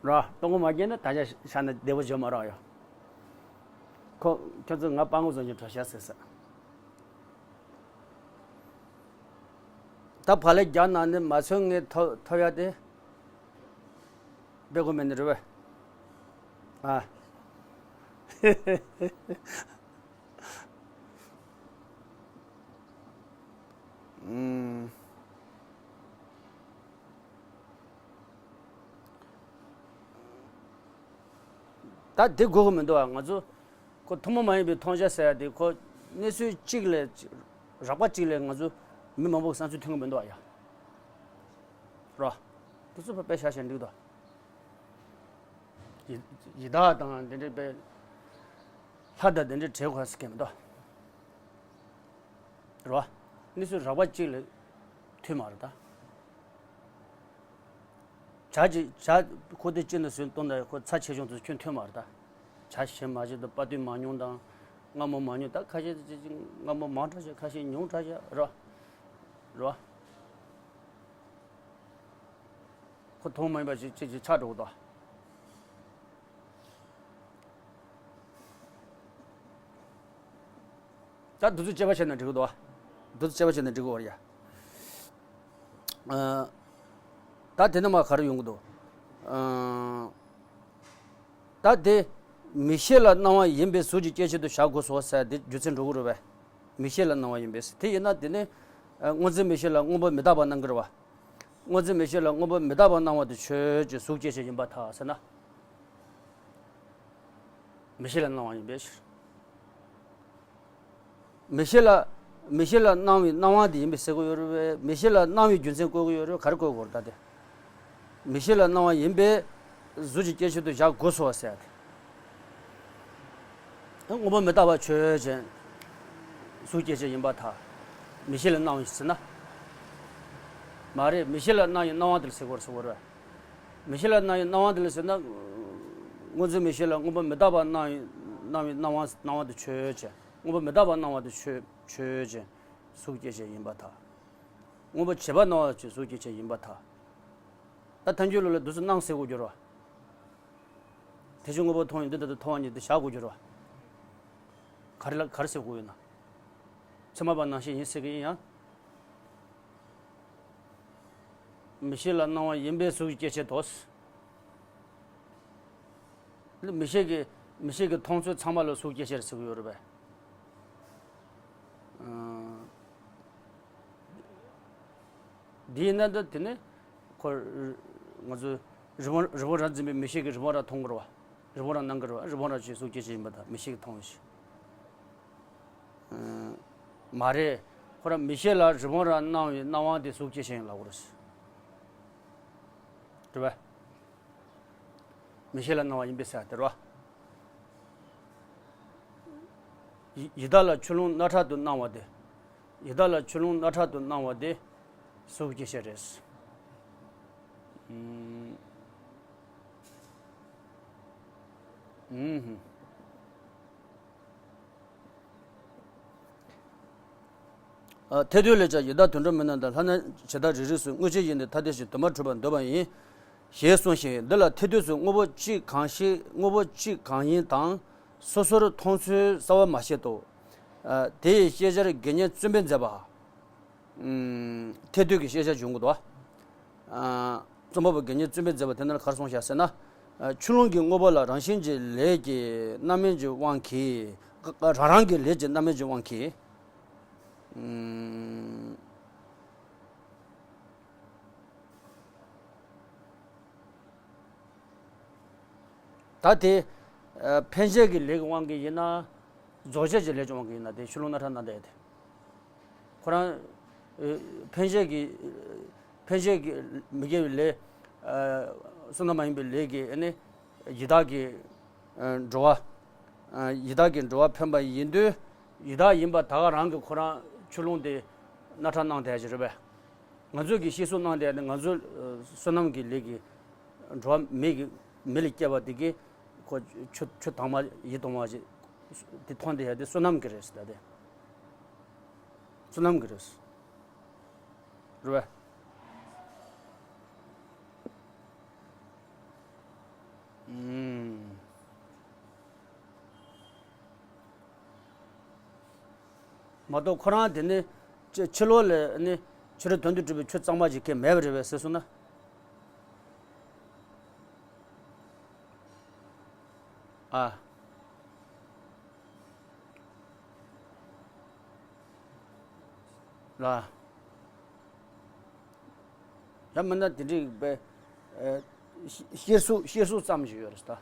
རོ། གཏོང་སྒོ་མ་རྒྱབ་ན་ད་ཆ་ཤ་ན་བདེ་པོ་བྱོས་མ་རོགས་ཡོ། ཁོ་ཁྱོད་ཚོ་ང་སྤྲང་པོ་བཟོ་སྙིང་བྲོ་ཤག་ཟེར་ཟེར། ད་བག་ལེབ་བརྒྱ་ནང་ནས་མ་ཚོས་ངས་ཐོ་ཐོ་ཡ་དེ། དཔེ་གོ་མེད་ནི་རེད་བས། ཨ། ཨུམ། ད་དེ་དགོས་ཀྱི་མི་འདུག་ཨ། ང་ཚོ་ཁོ་ཐུན་མོང་མ་ཡིན་པའི་མཐོང་བྱ་ཟེར་ཡ་དེ་ཁོ་གནས་ཚུལ་གཅིག་ལས་རགས་པ་གཅིག་ལས་ང་ཚོ་མི་མང་པོ་གི་བསམ་ཚུལ་མཐུན་གྱི་མི་འདུག་ཨ་ཡ། རོ། དེ་ཚོ་ཕར་དཔེ་བཞག་བཞག་འགྲིག་འདུག་ཡི་ཡི་དྭགས་དང་དེ་འདྲའི་དཔེ། ལྷ་དང་དེ་འདྲའི་བྲལ་དགོས་ཟེར་མཁན་མི་འདུག་རོ། གནས་ཚུལ་རགས་པ་གཅིག་ལས་མཐུན་མ་རེད་ད། བྱ་གཅིག་བྱ་ཁོ་དེ་གཅིག་ནས་བཟུང་གཏོང་ད་ཁོ་ཚ་ཆེ་ཆུང་དུ་ཁྱོན་མཐུན་མ་རེད་ད། བྱ་ཞེ་མ་ཞེ་དང་དཔའ་བརྟུལ་མང་ཉུང་དང་། རྔ་མོང་མང་ཉུང་ད་ཁ་ཤས་ཅིག་ཅིག་རྔ་མོང་མང་དྲགས་ཤག་ཁ་ཤས་ཉུང་དྲགས་ཤག་རོ། རོ། ཁོ་མཐོང་མ་ཡིན་པ་ཞིག་ཅིག་ཅིག་ཆགས་འགྲོ་གི་འདུག་ད་འདི་ཚོ་དཔྱད་པ་བྱས་ན་འགྲིག་གི་འདུག་འདི་ཚོ་དཔྱད་པ་བྱས་ན་འགྲིག་གི་འོ་ཡ། ཨ། ད་དེ་ནས་མར་ག་རེ་ཡོང་གི་འདུག་ཨ། ད་དེ། མིག་ཤེས་ལ་སྣང་བ་ཡིན་པའི་གཟུགས་ཀྱི་སྐྱེ་མཆེད་དུ་བཞག་དགོས་སོ་ཟེར་དེ་རྒྱུ་མཚན་འགྲོ་གི་རེད་པས། མིག་ཤེས་ལ་སྣང་བ་ཡིན་པས་དེ་ཡིན་ན་དེ་ནི། ཨ། སྔོ་འཛིན་མིག་ཤེས་ལ་སྔོན་པོ་མི་རྟག་པ་སྣང་གི་རེད་པ། སྔོ་འཛིན་མིག་ཤེས་ལ་སྔོན་པོ་མི་རྟག་པ་སྣང་བ་དེ་ཆོས་ཀྱི་གཟུགས་སྐྱེ་མཆེད་ཡིན་པར་ཐལ་ཟེར་ན། མིག་ཤེས་ལ་སྣང་བ་ཡིན་པའི་ཕྱིར། མིག་ཤེས་ལ། མིག་ཤེས་ལ་སྣང་བའི་སྣང་བ་དེ་ཡིན་པས་ཟེར་དགོས་ཡོད་རེད་པས། མིག་ཤེས་ལ་སྣང་བའི་རྒྱུ་མཚན་བཀོད་དགོས་ཡོད་རེད་པས། ག་རེ་བཀོད་དགོས་རེད་ད་དེ། མིག་ཤེས་ལ་སྣང་བ་ཡིན་པས་གཟུགས་ཀྱི་སྐྱེ་མཆེད་དུ་བཞག་དགོས་སོ་ཟེར་ཏེ། དངོས་པོ་མི་རྟག་པ་ཆོས་ཅན། གཟུགས་སྐྱེ་མཆེད་ཡིན་པར་ཐལ། མིག་ཤེས་ལ་སྣང་བ་ཡིན་ཟེར་ན། མ་རེད། མིག་ཤེས་ལ་སྣང་བའི་སྣང་བ་དེ་ལ་ཟེར་དགོས་རེད་ཟེར་དགོས་རེད། མིག་ཤེས་ལ་སྣང་བའི་སྣང་བ་དེ་ལ་ཟེར་ན། སྔོ་འཛིན་མིག་ཤེས་ལ་དངོས་པོ་མི་རྟག་པ་སྣང་བའི་སྣང་བའི་སྣང་བ་སྣང་བ་དེ་ཆོས་ཅན། དངོས་པོ་མི་རྟག་པ་སྣང་བ་དེ་ཆོས་ཆོས་ཅན། གཟུགས་སྐྱེ་མཆེད་ཡིན་པར་ཐལ། དངོས་པོ་བྱས་པ་སྣང་བ་ཆོས་གཟུགས་སྐྱེ་མཆེད་ཡིན་པར་ཐལ། ད་ཐལ་འགྱུར་ལུགས་ལ་དུས་སུ་སྣང་ཟེར་དགོས་རྒྱུ་རེད་བ། དེ་བཞིན་དངོས་པོ་མཐོང་བའི་འདི་ལྟར་དུ་མཐོང་བ་ཉིད་དུ་བཞག་དགོས་རྒྱུ་རེད་བ། ག་རེ་ལ་ག་རེ་ཟེར་དགོས་ཡོད་ན། ཚད་མ་པ་ནང་བཞིན་ཡིན་ཟེར་གི་ཡིན་ཡང་། མིག་ཤེས་ལ་སྣང་བ་ཡིན་པས་གཟུགས་སྐྱེ་མཆེད་དོ། མིག་ཤེས་ཀྱི་མིག་ཤེས་ཀྱི་མཐོང་ཚུལ་ཚང་མ་ལ་གཟུགས་སྐྱེ་མཆེད་ཟེར་གི་ཡོད་རེད་པས། ཨང་། འདི་ཡིན་ན་ད་དེ་ནི་ཁོ་ང་ཚོ་རི་བོང་རི་བོང་རྭ་འཛིན་པའི་མིག་ཤེས་ཀྱིས་རི་བོང་རྭ་མཐོང་གི་རེད་བ། རི་བོང་རྭ་སྣང་གི་རེད་བ། རི་བོང་རྭ་ཆོས་གཟུགས་སྐྱེ་མཆེད་ཡིན་པར་ཐལ། མིག་ཤེས་ཀྱིས་མཐོང་བའི་ཕྱིར། ཨང་། མ་རེད། ཁོ་རང་མིག་ཤེས་ལ་རི་བོང་རྭ་སྣང་བའི་སྣང་བ་དེ་གཟུགས་སྐྱེ་མཆེད་ཡིན་ལབ་དགོས་རེད། རེད་བ། མིག་ཤེས་ལ་སྣང་བ་ཡིན་པས་ཟེར་དེ་རེད་བ། ཡི་ཡི་དྭགས་ལ་ཆུ་ཀླུང་རྣག་ཁྲག་ཏུ་སྣང་བ་དེ། ཡི་དྭགས་ལ་ཆུ་ཀླུང་རྣག་ཁྲག་ཏུ་སྣང་བ་དེ་གཟུགས་སྐྱེ་མཆེད་རེད། ཨུམ། ཨུམ། ཨ། ཐལ་འདོད་ལས་ཀྱང་ཡི་དྭགས་དུད་འགྲོ་མི་རྣམས་དང་ལྷ་རྣམས་ཇི་ལྟར་རིགས་རིགས་སུ་དངོས་གཞི་ཡིན་ཏེ་ཐ་དད་ཅིང་དུ་མར་འཁྲུལ་པར་འདོད་པ་ཡིན། ཞེས་གསུངས་ཤིང་། འདི་ལ་ཐལ་འདོད་ཚུལ་དངོས་པོ་གཅིག་གང་ཞིག་དངོས་པོ་གཅིག་གང་ཡིན་དང་། སོ་སོར་མཐོང་ཚུལ་གསལ་བར་མ་བཤད་དོ། ཨ། དེ་ཡི་ཤེས་བྱར་དགེ་བསྙེན་བརྩོན་པས་མཛད་པ། ཨུམ། ཐལ་འདོད་ཀྱི་ཤེས་བྱ་འབྱུང་གི་འདུག། ཨ། རྩོམ་པ་པོ་དགེ་བསྙེན་བརྩོན་པས་མཛད་པ་དེ་ནི་ག་རེ་གསུངས་བཞག་ཟེར་ན། ཨ། ཆུ་ཀླུང་གི་དངོས་པོ་ལ་རང་བཞིན་གྱི་ལས་ཀྱི་རྣམ་སྨིན་གྱི་དབང་གིས། རང་རང་གི་ལས་ཀྱི་རྣམ་སྨིན་གྱི་དབང་གིས། ཨུམ། ད་དེ། ཨ། འཕེན་བྱེད་ཀྱི་ལས་ཀྱི་དབང་གིས་ཡིན་ན། རྫོགས་བྱེད་ཀྱི་ལས་ཀྱི་དབང་གིས་ཡིན་ན། དེ་ཆུ་ཀླུང་རྣག་ཁྲག་སྣང་བསྡད་དེ། ཁོ་རང་། ཨ། འཕེན་བྱེད་ཀྱི། འཕེན་བྱེད་ཀྱི་མི་དགེ་བའི་ལས། ཨ། བསོད་ནམས་མ་ཡིན་པའི་ལས་ཀྱིས་ཨ་ནི་ཡི་དྭགས་ཀྱི། ཨ། འགྲོ་བ། ཨ། ཡི་དྭགས་ཀྱི་འགྲོ་བ་འཕེན་པ་ཡིན་དུས། ཡི་དྭགས་ཡིན་པ་ད་ག་རང་གིས་ཁོ་རང་ཆུ་ཀླུང་དེ་རྣག་ཁྲག་སྣང་བསྡད་ཀྱི་རེད་པས། ང་ཚོས་ཀྱི་ཤེས་སུ་སྣང་བསྡད་ནི་ང་ཚོའི། ཨ། བསོད་ནམས་ཀྱི་ལས་ཀྱིས་འགྲོ་བ་མི་གི་མི་ལ་སྐྱེ་བ་དེ་གིས་ཁོ་ཆུ་ཆུ་དྭངས་མ་ཡིད་དུ་འོང་བ་ཞིག་དེ་མཐོང་བསྡད་ཡ་དེ་བསོད་ནམས་ཀྱིས་རེད་ཟེར། ད་དེ་བསོད་ནམས་ཀྱིས་རེད། རེད་པས། ཨུམ། མ་གཏོགས་ཁོ་རང་དེ་ནི་ཕྱི་ཕྱི་ལོགས་ལ་ནི་ཕྱི་རོལ་དོན་དུ་གྲུབ་པའི་ཆོས་གཙང་མ་ཞིག་གང་ཡང་མེད་པ་རེད་པས་ཟེར་སོང་ན། ཨ། ལ། ཡང་མིན་ན་དེ་འདྲའི་པའི། ཨ། གཤེར་གཤེར་གཟུགས་གཤེར་གཟུགས་ཙམ་ཞིག་ཡོད་རེད་ད།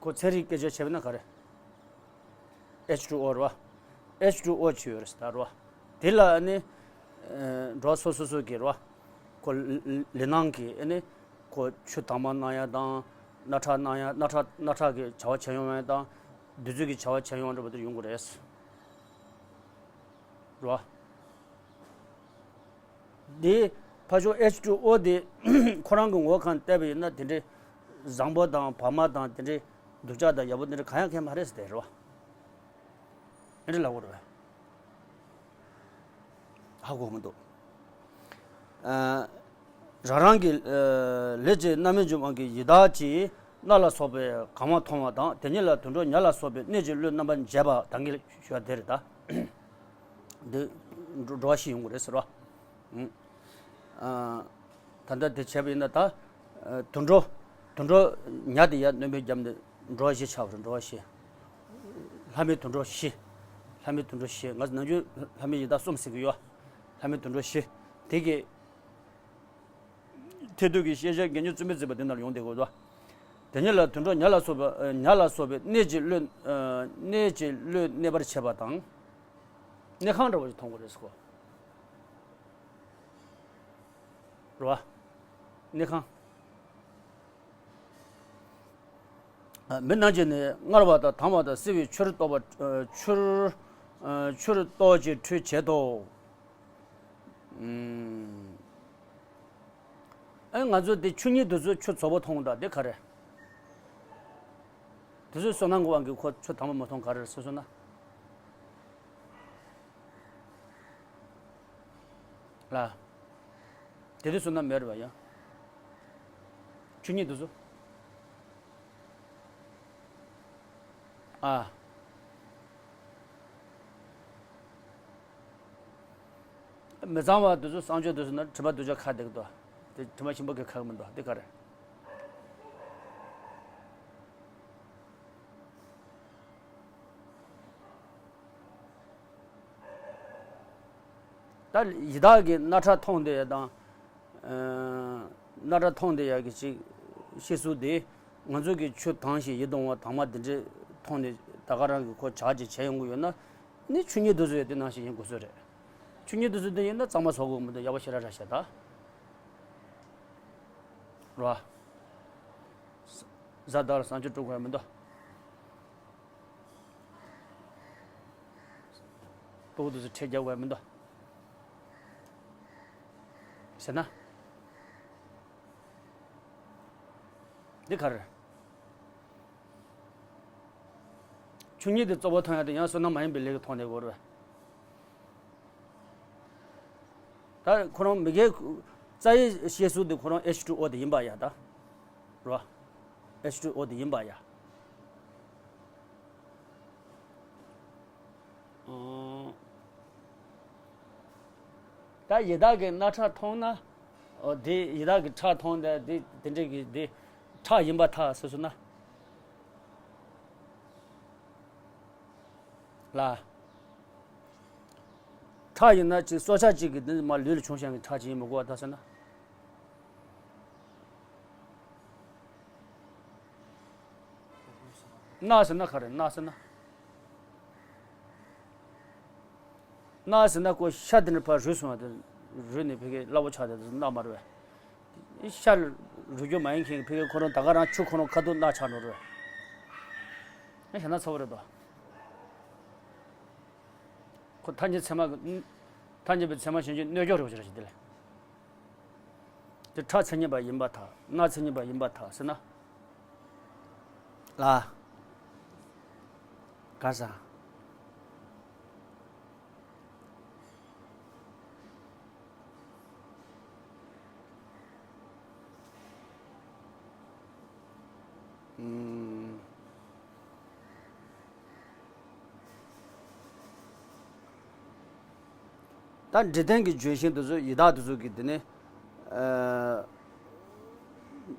ཁོ་ཚན་རིག་སྐད་ཆ་བྱས་པ་ན་ག་རེ། ཨེཆ་ཊུ་ཨོ་རེད་བ། ཨེཆ་ཊུ་ཨོ་ཅིག་ཡོད་རེད་ད་རེད་བ། དེ་ལ་ཨ་ནི། ཨ། འགྲོ་བ་སོ་སོ་སོ་གི་རེད་བ། ཁོ་ལི་ལི་ལི་སྣང་གི་ཨ་ནི། ཁོ་ཆུ་དྭངས་མ་སྣང་ཡ་དང་། རྣག་ཁྲག་སྣང་ཡ། རྣག་ཁྲག་རྣག་ཁྲག་གི་བྱ་བ་བྱེད་ཡོང་ཡ་དང་། བདུད་རྩི་གི་བྱ་བ་བྱེད་ཡོང་འདྲ་པོ་དེ་ཡོང་གི་རེད། རེད་བ། འདི་ཕ་ཤོག་ཨེཆ་ཊུ་ཨོ་དེ་ཁོ་རང་གི་ངོ་བོ་གང་བལྟས་པ་ཡིན་ན་དེ་འདྲའི་བཟང་པོ་དང་བག་མ་དང་དེ་འདྲའི་སྡུག་ཅག་དང་ཡག་པོ་དེ་འདྲ་གང་ཡང་གང་ཡང་མ་རེད་ཟེར་དེ་རེད་བ། དེ་འདྲ་ལབ་དགོས་རེད་བ། ཧ་གོ་མི་འདུག། ཨ། རང་རང་གི། ཨ། ལས་ཀྱི་རྣམ་སྨིན་གྱི་དབང་གིས་ཡི་དྭགས་ཀྱིས་སྣ་ལ་སོགས་པའི་གང་བ་མཐོང་བ་དང་། དེ་ཉིད་ལ་དུད་འགྲོ་ཉ་ལ་སོགས་པའི་གནས་ཀྱི་བློས་རྣམ་པར་འབྱེད་པ་ད་གིན་ཞུ་བ་དེ་རེད་ད། འདི་འགྲོ་འགྲོ་བ་བཞི་ཡོང་གི་རེད་ཟེར་བ། ཨུ། ཨ། ད་ལྟ་དེ་བྱས་པ་ཡིན་ན་ད། ཨ། དུད་འགྲོ། དུད་འགྲོ་ཉ་དེ་ཡར་སྣོན་པའི་རྒྱབ་ནས་འགྲོ་བ་བཞི་ཆགས་པ་རེད། འགྲོ་བ་བཞི། ལྷ་མིན་དུད་འགྲོ་བཞི། ལྷ་མིན་དུད་འགྲོ་བཞི། ང་ཚོ་ནམ་རྒྱུན་ལྷ་མིན་ཡི་དྭགས་གསུམ་ཟེར་གི་ཡོད། ལྷ་མིན་དུད་འགྲོ་བཞི། དེ་གི། ཐལ་འདོད་ཀྱི་ཤེས་བྱ་དགེ་བསྙེན་བརྩོན་པས་མཛད་པ་དེ་ནང་ལ་ཡོང་བསྡད་དགོས་དོ། དེ་ཉིད་ལ་དུད་འགྲོ་ཉ་ལ་སོགས་པ། ཨ། ཉ་ལ་སོགས་པའི་གནས་ཀྱི་བློས། ཨ། གནས་ཀྱི་བློས་གནས་པར་བྱེད་པ་དང་། གནས་ཁང་འདྲ་བོ་ཞིག་མཐོང་དགོས་རེད་ཟེར་གོ། རེད་བ། གནས་ཁང་། མི་རྣམས་ཀྱིས་ནི་མངར་བ་དང་དྭངས་བ་དང་བསིལ་བའི་ཆུར་གཏོགས་པ། ཆུར། ཆུར་གཏོགས་ཀྱི་ཁྲུས་བྱེད་དོ། ཨེ་ང་ཚོ་དེ་ཆུ་གཉིས་དེ་ཚོ་ཆུ་བཙོག་པོ་མཐོང་ད་དེ་ག་རེ། དེ་ཚོ་བསོད་ནམས་ཀྱི་དབང་གིས་ཁོ་ཆུ་དྭངས་པོ་མ་མཐོང་ག་རེ་སོ་སོ་ན། ལ། དེ་དུས་སུ་ན་མེར་བ་ཡང་། ཆུ་གཉིས་དུ་སུ། ཨ། མི་གཙང་བ་དུ་སུ་གསང་སྤྱོད་དུ་སུ་ན་དྲི་མ་དུ་ཅག་ཁ་བརྡེག་དོ། དེ་དྲི་མ་ཆེན་པོ་གི་ཁག་མི་འདུག་དེ་ག་རེ། ད་ཡི་དྭགས་ཀྱི་རྣག་ཁྲག་མཐོང་དེ་དང་། རྣག་ཁྲག་མཐོང་དེ་ཡ་གི་ཅིག་བཤད་སྲོལ་དེ། ང་ཚོ་གི་ཆུ་དྭངས་ཤིང་ཡིད་དུ་འོང་བ་དྭངས་མ་འདི་འདྲས་མཐོང་ནས་ད་ག་རང་གི་ཁོ་བྱ་ཅིག་བྱས་ཡོང་གི་ཡོད་ན། ནི་ཆུ་གཉིས་དུ་སུ་ཡོད་དེ་ནང་བཞིན་ཡིན་དགོས་སྲོལ་རེད། ཆུ་གཉིས་དུ་སུ་དེ་ཡིན་ན་གཙང་མ་བཟོ་དགོས་མི་འདུག་ཡག་པོ་ཞེ་དྲག་ར་བྱས་ད། རོ། བཟའ་ཟླ་ལ་བཟང་སྤྱོད་སྤྲོད་དགོས་མི་འདུག་ལྟོ་བུ་དུ་སུ་ཁྲལ་རྒྱག་དགོས་མི་འདུག་ཟེར་ན། འདི་ག་རེ། ཆུ་གཉིས་དེ་བཙོག་པོ་མཐོང་ཡ་དེ་ཡང་བསོད་ནམས་མ་ཡིན་པའི་ལས་ཀྱི་མཐོང་ནས་གོ་རེད། ད་ཁོ་རང་མི་སྒེར་རྩ་ཡི་བཤད་སྲོལ་དེ་ཁོ་རང་ཨེཆ་ཊུ་ཨོ་དེ་ཡིན་པ་ཡ་ད། རོ། ཨེཆ་ཊུ་ཨོ་དེ་ཡིན་པ་ཡ། ཨང་། ད་ཡི་དྭགས་ཀྱི་རྣག་ཁྲག་མཐོང་ན། ཨོ་དེ་ཡི་དྭགས་ཀྱི་ཁྲག་མཐོང་དེ་དེ་དེ་འདྲས་ཀྱི་དེ་ཁྲག་ཡིན་པ་ཐག་སོ་སོ་ན། ལ། ཁྲག་ཡིན་ན་ཅིག་སྲོག་ཆགས་གཅིག་གི་འདི་མ་ལུས་ལ་བྱུང་ཞིང་གི་ཁྲག་ཅིག་ཡིན་མི་དགོས་པ་ད་ཟེར་ན། རྣག་ཟེར་ན་ག་རེ་རྣག་ཟེར་ན། རྣག་ཟེར་ན་ཀོ་ཤ་དེ་ནི་ཕར་རུལ་སོང་བ་དེ་རུལ་ནས་ཕ་གི་སླ་པོ་ཆགས་དེ་རྣག་མ་རེད་པས། ཤ་རུལ་རྒྱུ་མ་ཡིན་མཁན་གྱི་ཕ་གི་ཁོ་རང་ད་ག་རང་ཆུ་ཁོ་རང་ཁ་ཐུག་རྣག་ཆགས་འགྲོ་རེད། ཨ་ཞེ་ན་ཚ་བོ་རེད་དོ། ཁོ་ཐ་སྙད་ཚད་མ་གི་ཐ་སྙད་པའི་ཚད་མ་གཞན་གྱི་གནོད་སྐྱོན་རེད་པ་ཞེ་རེད་ཞེ་དེ་ལས། དེ་ཁྲག་མཚན་ཉིད་པ་ཡིན་པར་ཐལ། རྣག་མཚན་ཉིད་པ་ཡིན་པར་ཐལ་ཟེར་ན། ལ། ག་ས། ད་འབྲས་ལྡན་གྱི་ལྗོན་ཤིང་དེ་ཚོ་ཡི་དྭགས་དེ་ཚོ་གི་དེ་ནི།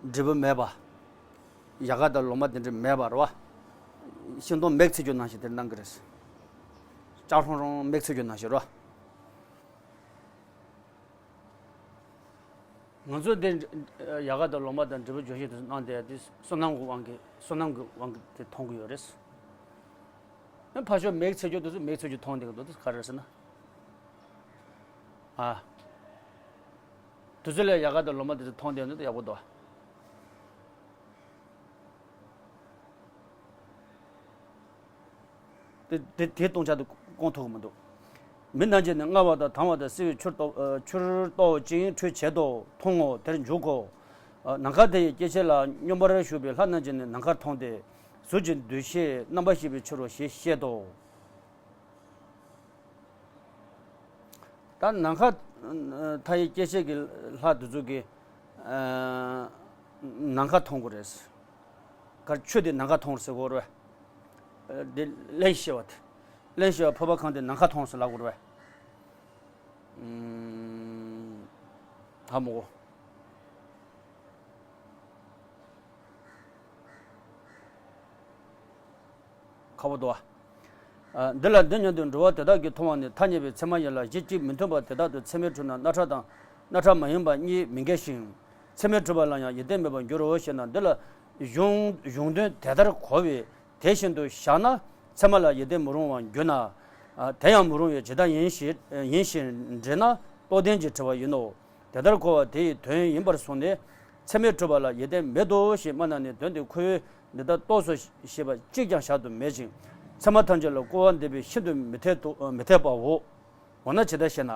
འབྲས་བུ་མེད་པ། ཡལ་ག་དང་ལོ་མ་དེ་འདྲ་མེད་པ་རེད་པ། ཤིང་སྡོང་མེག་ཚིག་རྒྱུ་ནང་བཞིན་དེར་སྣང་གི་རེད། ལྕགས་སྲང་རང་མེག་ཚིག་རྒྱུ་ནང་བཞིན་རེད་པ། ང་ཚོ་འདི་ཡལ་ག་དང་ལོ་མ་དང་འབྲས་བུ་ལྗོན་ཤིང་དེ་ཚོ་གནང་བསྡད་ཡ་དེ་བསོད་ནམས་ཀྱི་དབང་གིས་བསོད་ནམས་ཀྱི་དབང་གིས་དེ་མཐོང་གི་ཡོད་རེད། ཨ་ཕར་ཕྱོགས་མེག་ཚིག་རྒྱུ་དེ་ཚོ་མེག་ཚིག་རྒྱུ་མཐོང་བསྡད་ཀྱི་འདུག་དེ་ག་རེ་རེད་ཟེར་ན། ཨ། དེ་ཚོ་ལས་ཡལ་ག་དང་ལོ་མ་དེ་ཚོ་མཐོང་བསྡད་ཡོད་ན་དེ་ཡག་པོ་འདུག་དེ་དེ་དེ་སྟོང་ཆ་དེ་སྐོང་ཐུབ་ཀྱི་མི་འདུག་མི་རྣམས་ཀྱིས་ནི་མངར་བ་དང་དྭངས་བ་དང་བསིལ་བའི་ཆུར་གཏོགས། ཆུར་གཏོགས་ཅིང་ཁྲུས་བྱེད་དོ། མཐོང་ངོ་། དེར་འཇུག་གོ། ནམ་མཁའ་དེ་ཡི་སྐྱེ་མཆེད་ལ་སྙོམས་པར་ཞུགས་པའི་ལྷ་རྣམས་ཀྱིས་ནི་ནམ་མཁར་མཐོང་སྟེ། གཟུགས་ཀྱི་འདུ་ཤེས་རྣམ་པར་ཤེས་པའི་ཕྱིར་རོ་ཞེས་བཤད་དོ། ད་ནམ་མཁའ་མཐའ་ཡས་སྐྱེ་མཆེད་ཀྱི་ལྷ་དེ་ཚོ་གིས་ནམ་མཁའ་མཐོང་གི་རེད། གར་ཆུ་དེ་ནམ་མཁའ་མཐོང་ཟེར་གོ་རེད། དེ་རླན་གཤེར་བ་དེ། རླན་གཤེར་བ་ཕོར་པ་གང་དེ་ནམ་མཁའ་མཐོང་ཟེར་ལབ་གོ་རེད། ཧ་མོ་གོ། ཁ་བོ་དོ། འདི་ལ་འདི་སྙམ་དུ་འགྲོ་བ་དེ་དག་གིས་མཐོང་བ་ནི་ཐ་སྙད་པའི་ཚད་མ་ཡིན་ལ། གཞི་གཅིག་མི་མཐུན་པ་དེ་དག་ཏུ་ཚད་མས་གྲུབ་ན་རྣག་ཁྲག་དང་རྣག་ཁྲག་མ་ཡིན་པ་གཉིས་མི་འགལ་ཞིང་། ཚད་མས་གྲུབ་པ་ལ་ཡང་ཡིད་བརྟན་མེད་པར་འགྱུར་རོ་ཞེ་ན། འདི་ལ་གཞུང་གཞུང་དོན་དེ་ལྟར་གོ་བས་དེ་བཞིན་དུ་བཞག་ན་ཚད་མ་ལ་ཡིད་བརྟན་མི་རུང་བར་འགྱུར་ན། དེ་ཡང་མི་རུང་བས་ཇི་ལྟར་ཡིན་ཞེས་ཡིན་ཞེས་འདྲི་ན་རྟོགས་ལྡན་གྱིས་དྲི་བ་ཡིན་ནོ། དེ་ལྟར་གོ་བ་དེ་ཡི་དོན་ཡིན་པར་གསུངས་ནས། ཚད་མས་གྲུབ་པ་ལ་ཡིད་བརྟན་མེད་དོ་ཞེས་སྨྲ་ན་ནི་དོན་དེ་ཁོའི་ འདི་ལྟར་རྟོགས་སོ་ཞེས་པ་གཅིག་ཀྱང་བཞག་ཏུ་མེད་ཅིང་། ཚད་མ་ཐམས་ཅད་ལ་སྐུར་བ་འདེབས་པས་ཤིན་ཏུ་མི་འཐད་དོ། མི་འཐད་པའོ། འོ་ན་ཇི་ལྟར་ཞེ་ན།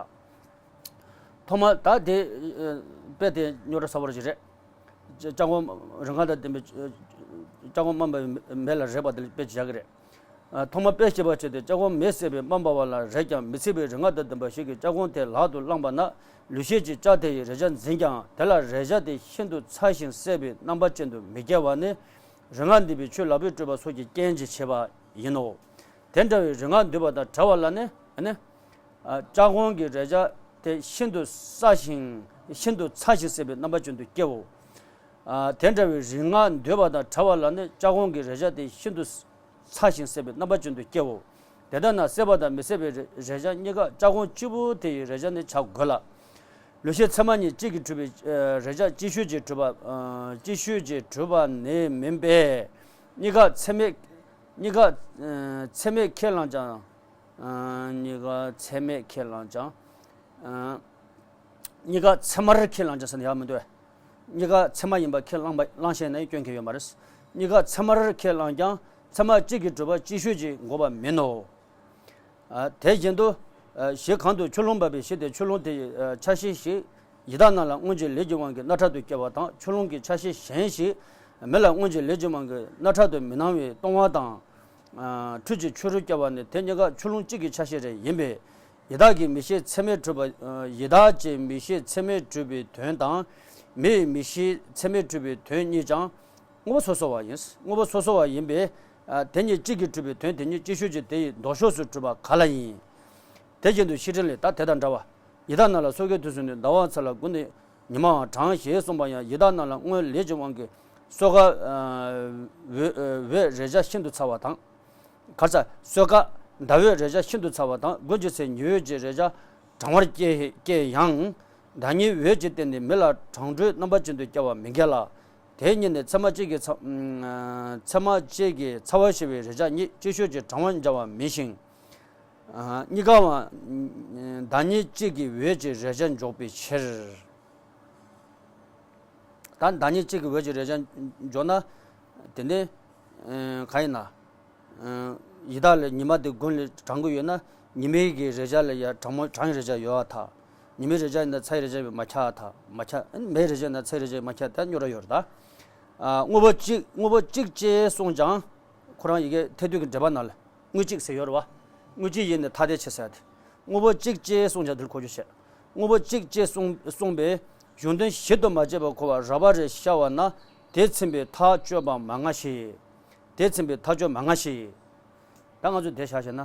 ཐོག་མར་ད་དེ་དཔེ་དེ་རྙོག་དྲ་ཚ་པོ་ཞིག་རེད། ལྕགས་སྒོང་རིག་སྔགས་དང་ལྡན་པའི་ལྕགས་སྒོང་རྨོངས་པའི་མེ་ལ་རེག་པ་དེ་དཔེ་ཅིག་བཞག་གི་རེད། ཐོག་མར་དཔེ་བཤད་པ་བྱས་ཏེ། ལྕགས་སྒོང་མེས་བསྲེགས་པའི་རྨོངས་པ་བ་ལ་རེག་ཀྱང་མི་ཚིག་པའི་རིག་སྔགས་དང་ལྡན་པ་ཞིག་གིས་ལྕགས་སྒོང་དེ་ལག་ཏུ་བླངས་པ་ན། ལུས་ཤེས་ཀྱིས་ལྕགས་དེ་ཡི་རེག་བྱ་འཛིན་ཀྱང་དེ་ལ་རེག་བྱ་དེ་ཤིན་ཏུ་ཚ་ཞིང་གསལ་བའི་རྣམ་པ་ཅན་དུ་མི་སྐྱེ་བ་ནི། རིག་སྔགས་འདུས་པའི་ཆོས་ལག་པས་སྤྲུལ་པ་སོགས་ཀྱི་རྐྱེན་གྱིས་བྱས་པ་ཡིན་ནོ། དེ་འདྲ་བའི་རིག་སྔགས་འདུས་པ་དང་བྲལ་བ་ལ་ནི་ནི། ལྕགས་སྒོང་གི་རེག་བྱ་དེ་ཤིན་ཏུ་སྲ་ཞིང་ཤིན་ཏུ་ཚ་ཞིང་གསལ་བའི་རྣམ་པ་ཅན་དུ་སྐྱེའོ། དེ་འདྲ་བའི་རིག་སྔགས་འདུས་པ་དང་བྲལ་བ་ལ་ནི་ལྕགས་སྒོང་གི་རེག་བྱ་དེ་ཤིན་ཏུ་ཚ་ཞིང་གསལ་བའི་རྣམ་པ་ཅན་དུ་སྐྱེའོ། དེ་ལྟ་ན་གསལ་བ་དང་མི་གསལ་བའི་རེག་བྱ་གཉིས་ཀ་ལྕགས་སྒོང་གཅིག་པུ་དེ་ཡི་རེག་བྱ་ནི་བྱ་དགོས་ལ། ལུས་ཤེས་ཚད་མ་གཉིས་གཅིག་གིས་གྲུབ་པའི་རེག་བྱ་ཅིག་ཤོས་ཀྱིས་གྲུབ་པ། ཅིག་ཤོས་ཀྱིས་གྲུབ་པ་ནི་མིན་པས། གཉིས་ཀ་ཚད་མས་གཉིས་ཀ་ཚད་མས་ཁས་བླངས་ཀྱང་། གཉིས་ཀ་ཚད་མས་ཁས་བླངས་ཀྱང་། གཉིས་ཀ་ཚད་མར་ཁས་བླངས་ཀྱང་ཟེར་ན་ཡག་མི་འདུག་ཨེ། གཉིས་ཀ་ཚད་མ་ཡིན་པ་ཁས་བླངས་པ་བླངས་ཤེས་ནའི་སྐྱོན་གང་ཡང་ཡོད་མ་རེད། གཉིས་ཀ་ཚད་མར་ཁས་བླངས་ཀྱང་ཚད་མ་གཅིག་གིས་གྲུབ་པ་ཅིག་ཤོས་ཀྱིས་འགོག་པ་མིན་ནོ། དེ་བཞིན་དུ། གཞི་གང་དུ་ཆུ་ཀླུང་འབབ་པའི་གཞི་དེ་ཆུ་ཀླུང་དེ་ཡི་ཆ་ཤས་ཤིག་ཡི་དྭགས་རྣམས་ལ་སྔོན་གྱི་ལས་ཀྱི་དབང་གིས་རྣག་ཁྲག་ཏུ་སྐྱེ་བ་དང་། ཆུ་ཀླུང་གི་ཆ་ཤས་གཞན་ཞིག་མི་ལ་སྔོན་གྱི་ལས་ཀྱི་དབང་གིས་རྣག་ཁྲག་ཏུ་མི་སྣང་བའི་ལྟུང་བ་དང་། ཁྲུས་ཀྱི་ཆུ་རུལ་སྐྱེ་བ་ནི་དེ་གཉིས་ཀ་ཆུ་ཀླུང་གཅིག་གི་ཆ་ཤས་རེ་ཡིན་པས། ཡི་དྭགས་ཀྱི་མིག་ཤེས་ཚད་མས་གྲུབ་པ། ཡི་དྭགས་ཀྱི་མིག་ཤེས་ཚད་མས་གྲུབ་པའི་དོན་དང་། མི་ཡི་མིག་ཤེས་ཚད་མས་གྲུབ་པའི་དོན་གཉིས་ཀྱང་དངོས་པོ་སོ་སོ་བ་ཡིན། དངོས་པོ་སོ་སོ་བ་ཡིན་པས། དེ་གཉིས་གཅིག་གིས་གྲུབ་པའི་དོན་དེ་གཉིས་ཅིག་ཤོས་ཀྱིས་དེ་ཡི་ལྡོག་ཕྱོགས་སུ་གྲུབ་པ་ག་ལ་ཡིན། དེ་བཞིན་དུ་བཤེས་སྤྲིང་ལས་ད་དེ་དང་འདྲ་བ། ཡི་དྭགས་རྣམས་ལ་སོ་སྐྱེའི་དུས་སུ་ནི་ཟླ་བ་ཚེས་ལ་དགུན་ནི་ཉི་མའང་གྲང་ཞེས་གསུངས་པ་ཡང་ཡི་དྭགས་རྣམས་ལ་སྔོན་ལས་ཀྱི་དབང་གིས་སོ་ཀ་འོད་འོད་རེག་བྱ་ཤིན་ཏུ་ཚ་བ་དང་། གར་ཚ་སོ་ཀ་ཟླ་འོད་རེག་བྱ་ཤིན་ཏུ་ཚ་བ་དང་དགུན་གྱི་ཚེ་ཉི་འོད་ཀྱི་རེག་བྱ་གྲང་བར་སྐྱེ་སྐྱེ་ཡང་། ཟླ་ཉིའི་འོད་ཀྱིས་བརྟེན་ནས་མི་ལ་གྲང་དྲོའི་རྣམ་པ་ཅན་དུ་སྐྱེ་བ་མི་འགལ་ལ། དེ་གཉིས་ནི་ཚད་མ་གཅིག་གིས་ཚ་ཚད་མ་གཅིག་གིས་ཚ་བ་ཞི་བའི་རེག་བྱ་གཉིས་ཅིག་ཤོས་ཀྱིས་གྲང་བར་འཇལ་བ་མིན་ཞིང་། གཉིས་ཀའང་ཟླ་ཉིན་གཅིག་གི་འོད་ཀྱི་རེག་བྱ་འཇོག་པའི་ཕྱིར། ད་ཟླ་ཉིན་གཅིག་གི་འོད་ཀྱི་རེག་བྱ་འཇོག་ན། དེ་ནི་གང་ཡིན་ན། ཡི་དྭགས་ལ་ཉི་མ་དེ་དགུན་ལ་གྲང་གི་ཡོད་ན། ཉི་མའི་གི་རེག་བྱ་ལ་ཡང་གྲང་མོ་གྲང་རེག་བྱ་ཡོད་པར་ཐལ། ཉི་མའི་རེག་བྱ་ཡིན་ན་ཚྭའི་རེག་བྱ་ཡིན་པས་མ་ཁྱབ་པར་ཐལ། མ་ཁྱབ། མེའི་རེག་བྱ་ཡིན་ན་ཚྭའི་རེག་བྱ་ཡིན་པས་མ་ཁྱབ། ད་རྙོག་དྲ་ཡོད་རེད་ད། དངོས་པོ་གཅིག་དངོས་པོ་གཅིག་ཅེས་གསུངས་ཀྱང་། ཁོ་རང་ཡི་གེ་ཐལ་འདོད་ཀྱི་འགྲེལ་པ་ནང་ལ། དངོས་གཅིག་ཟེར་ཡོད་རེད་བ། དངོས་གཅིག་ཡིན་ནས་ཐ་དད་ཆེ་ཟེར་ཏེ། དངོས་པོ་གཅིག་ཅེས་གསུངས་ཀྱང་དེར་གོ་རྒྱུ་བྱས། དངོས་པོ་གཅིག་ཅེས་གསུངས་གསུངས་པས་གཞུང་དོན་ཞིབ་ཏུ་མ་དཔྱད་པར་གོ་བ་རགས་པ་རེ་ཤར་བ་ན་དེ་ཚིམ་པའི་ཐག་གཅོད་པ་མ་ང་ཞིག་དེ་ཚིམ་པའི་ཐག་གཅོད་མ་ང་ཞིག་ད་ང་ཚོས་དེ་བཞག་བྱས་ན།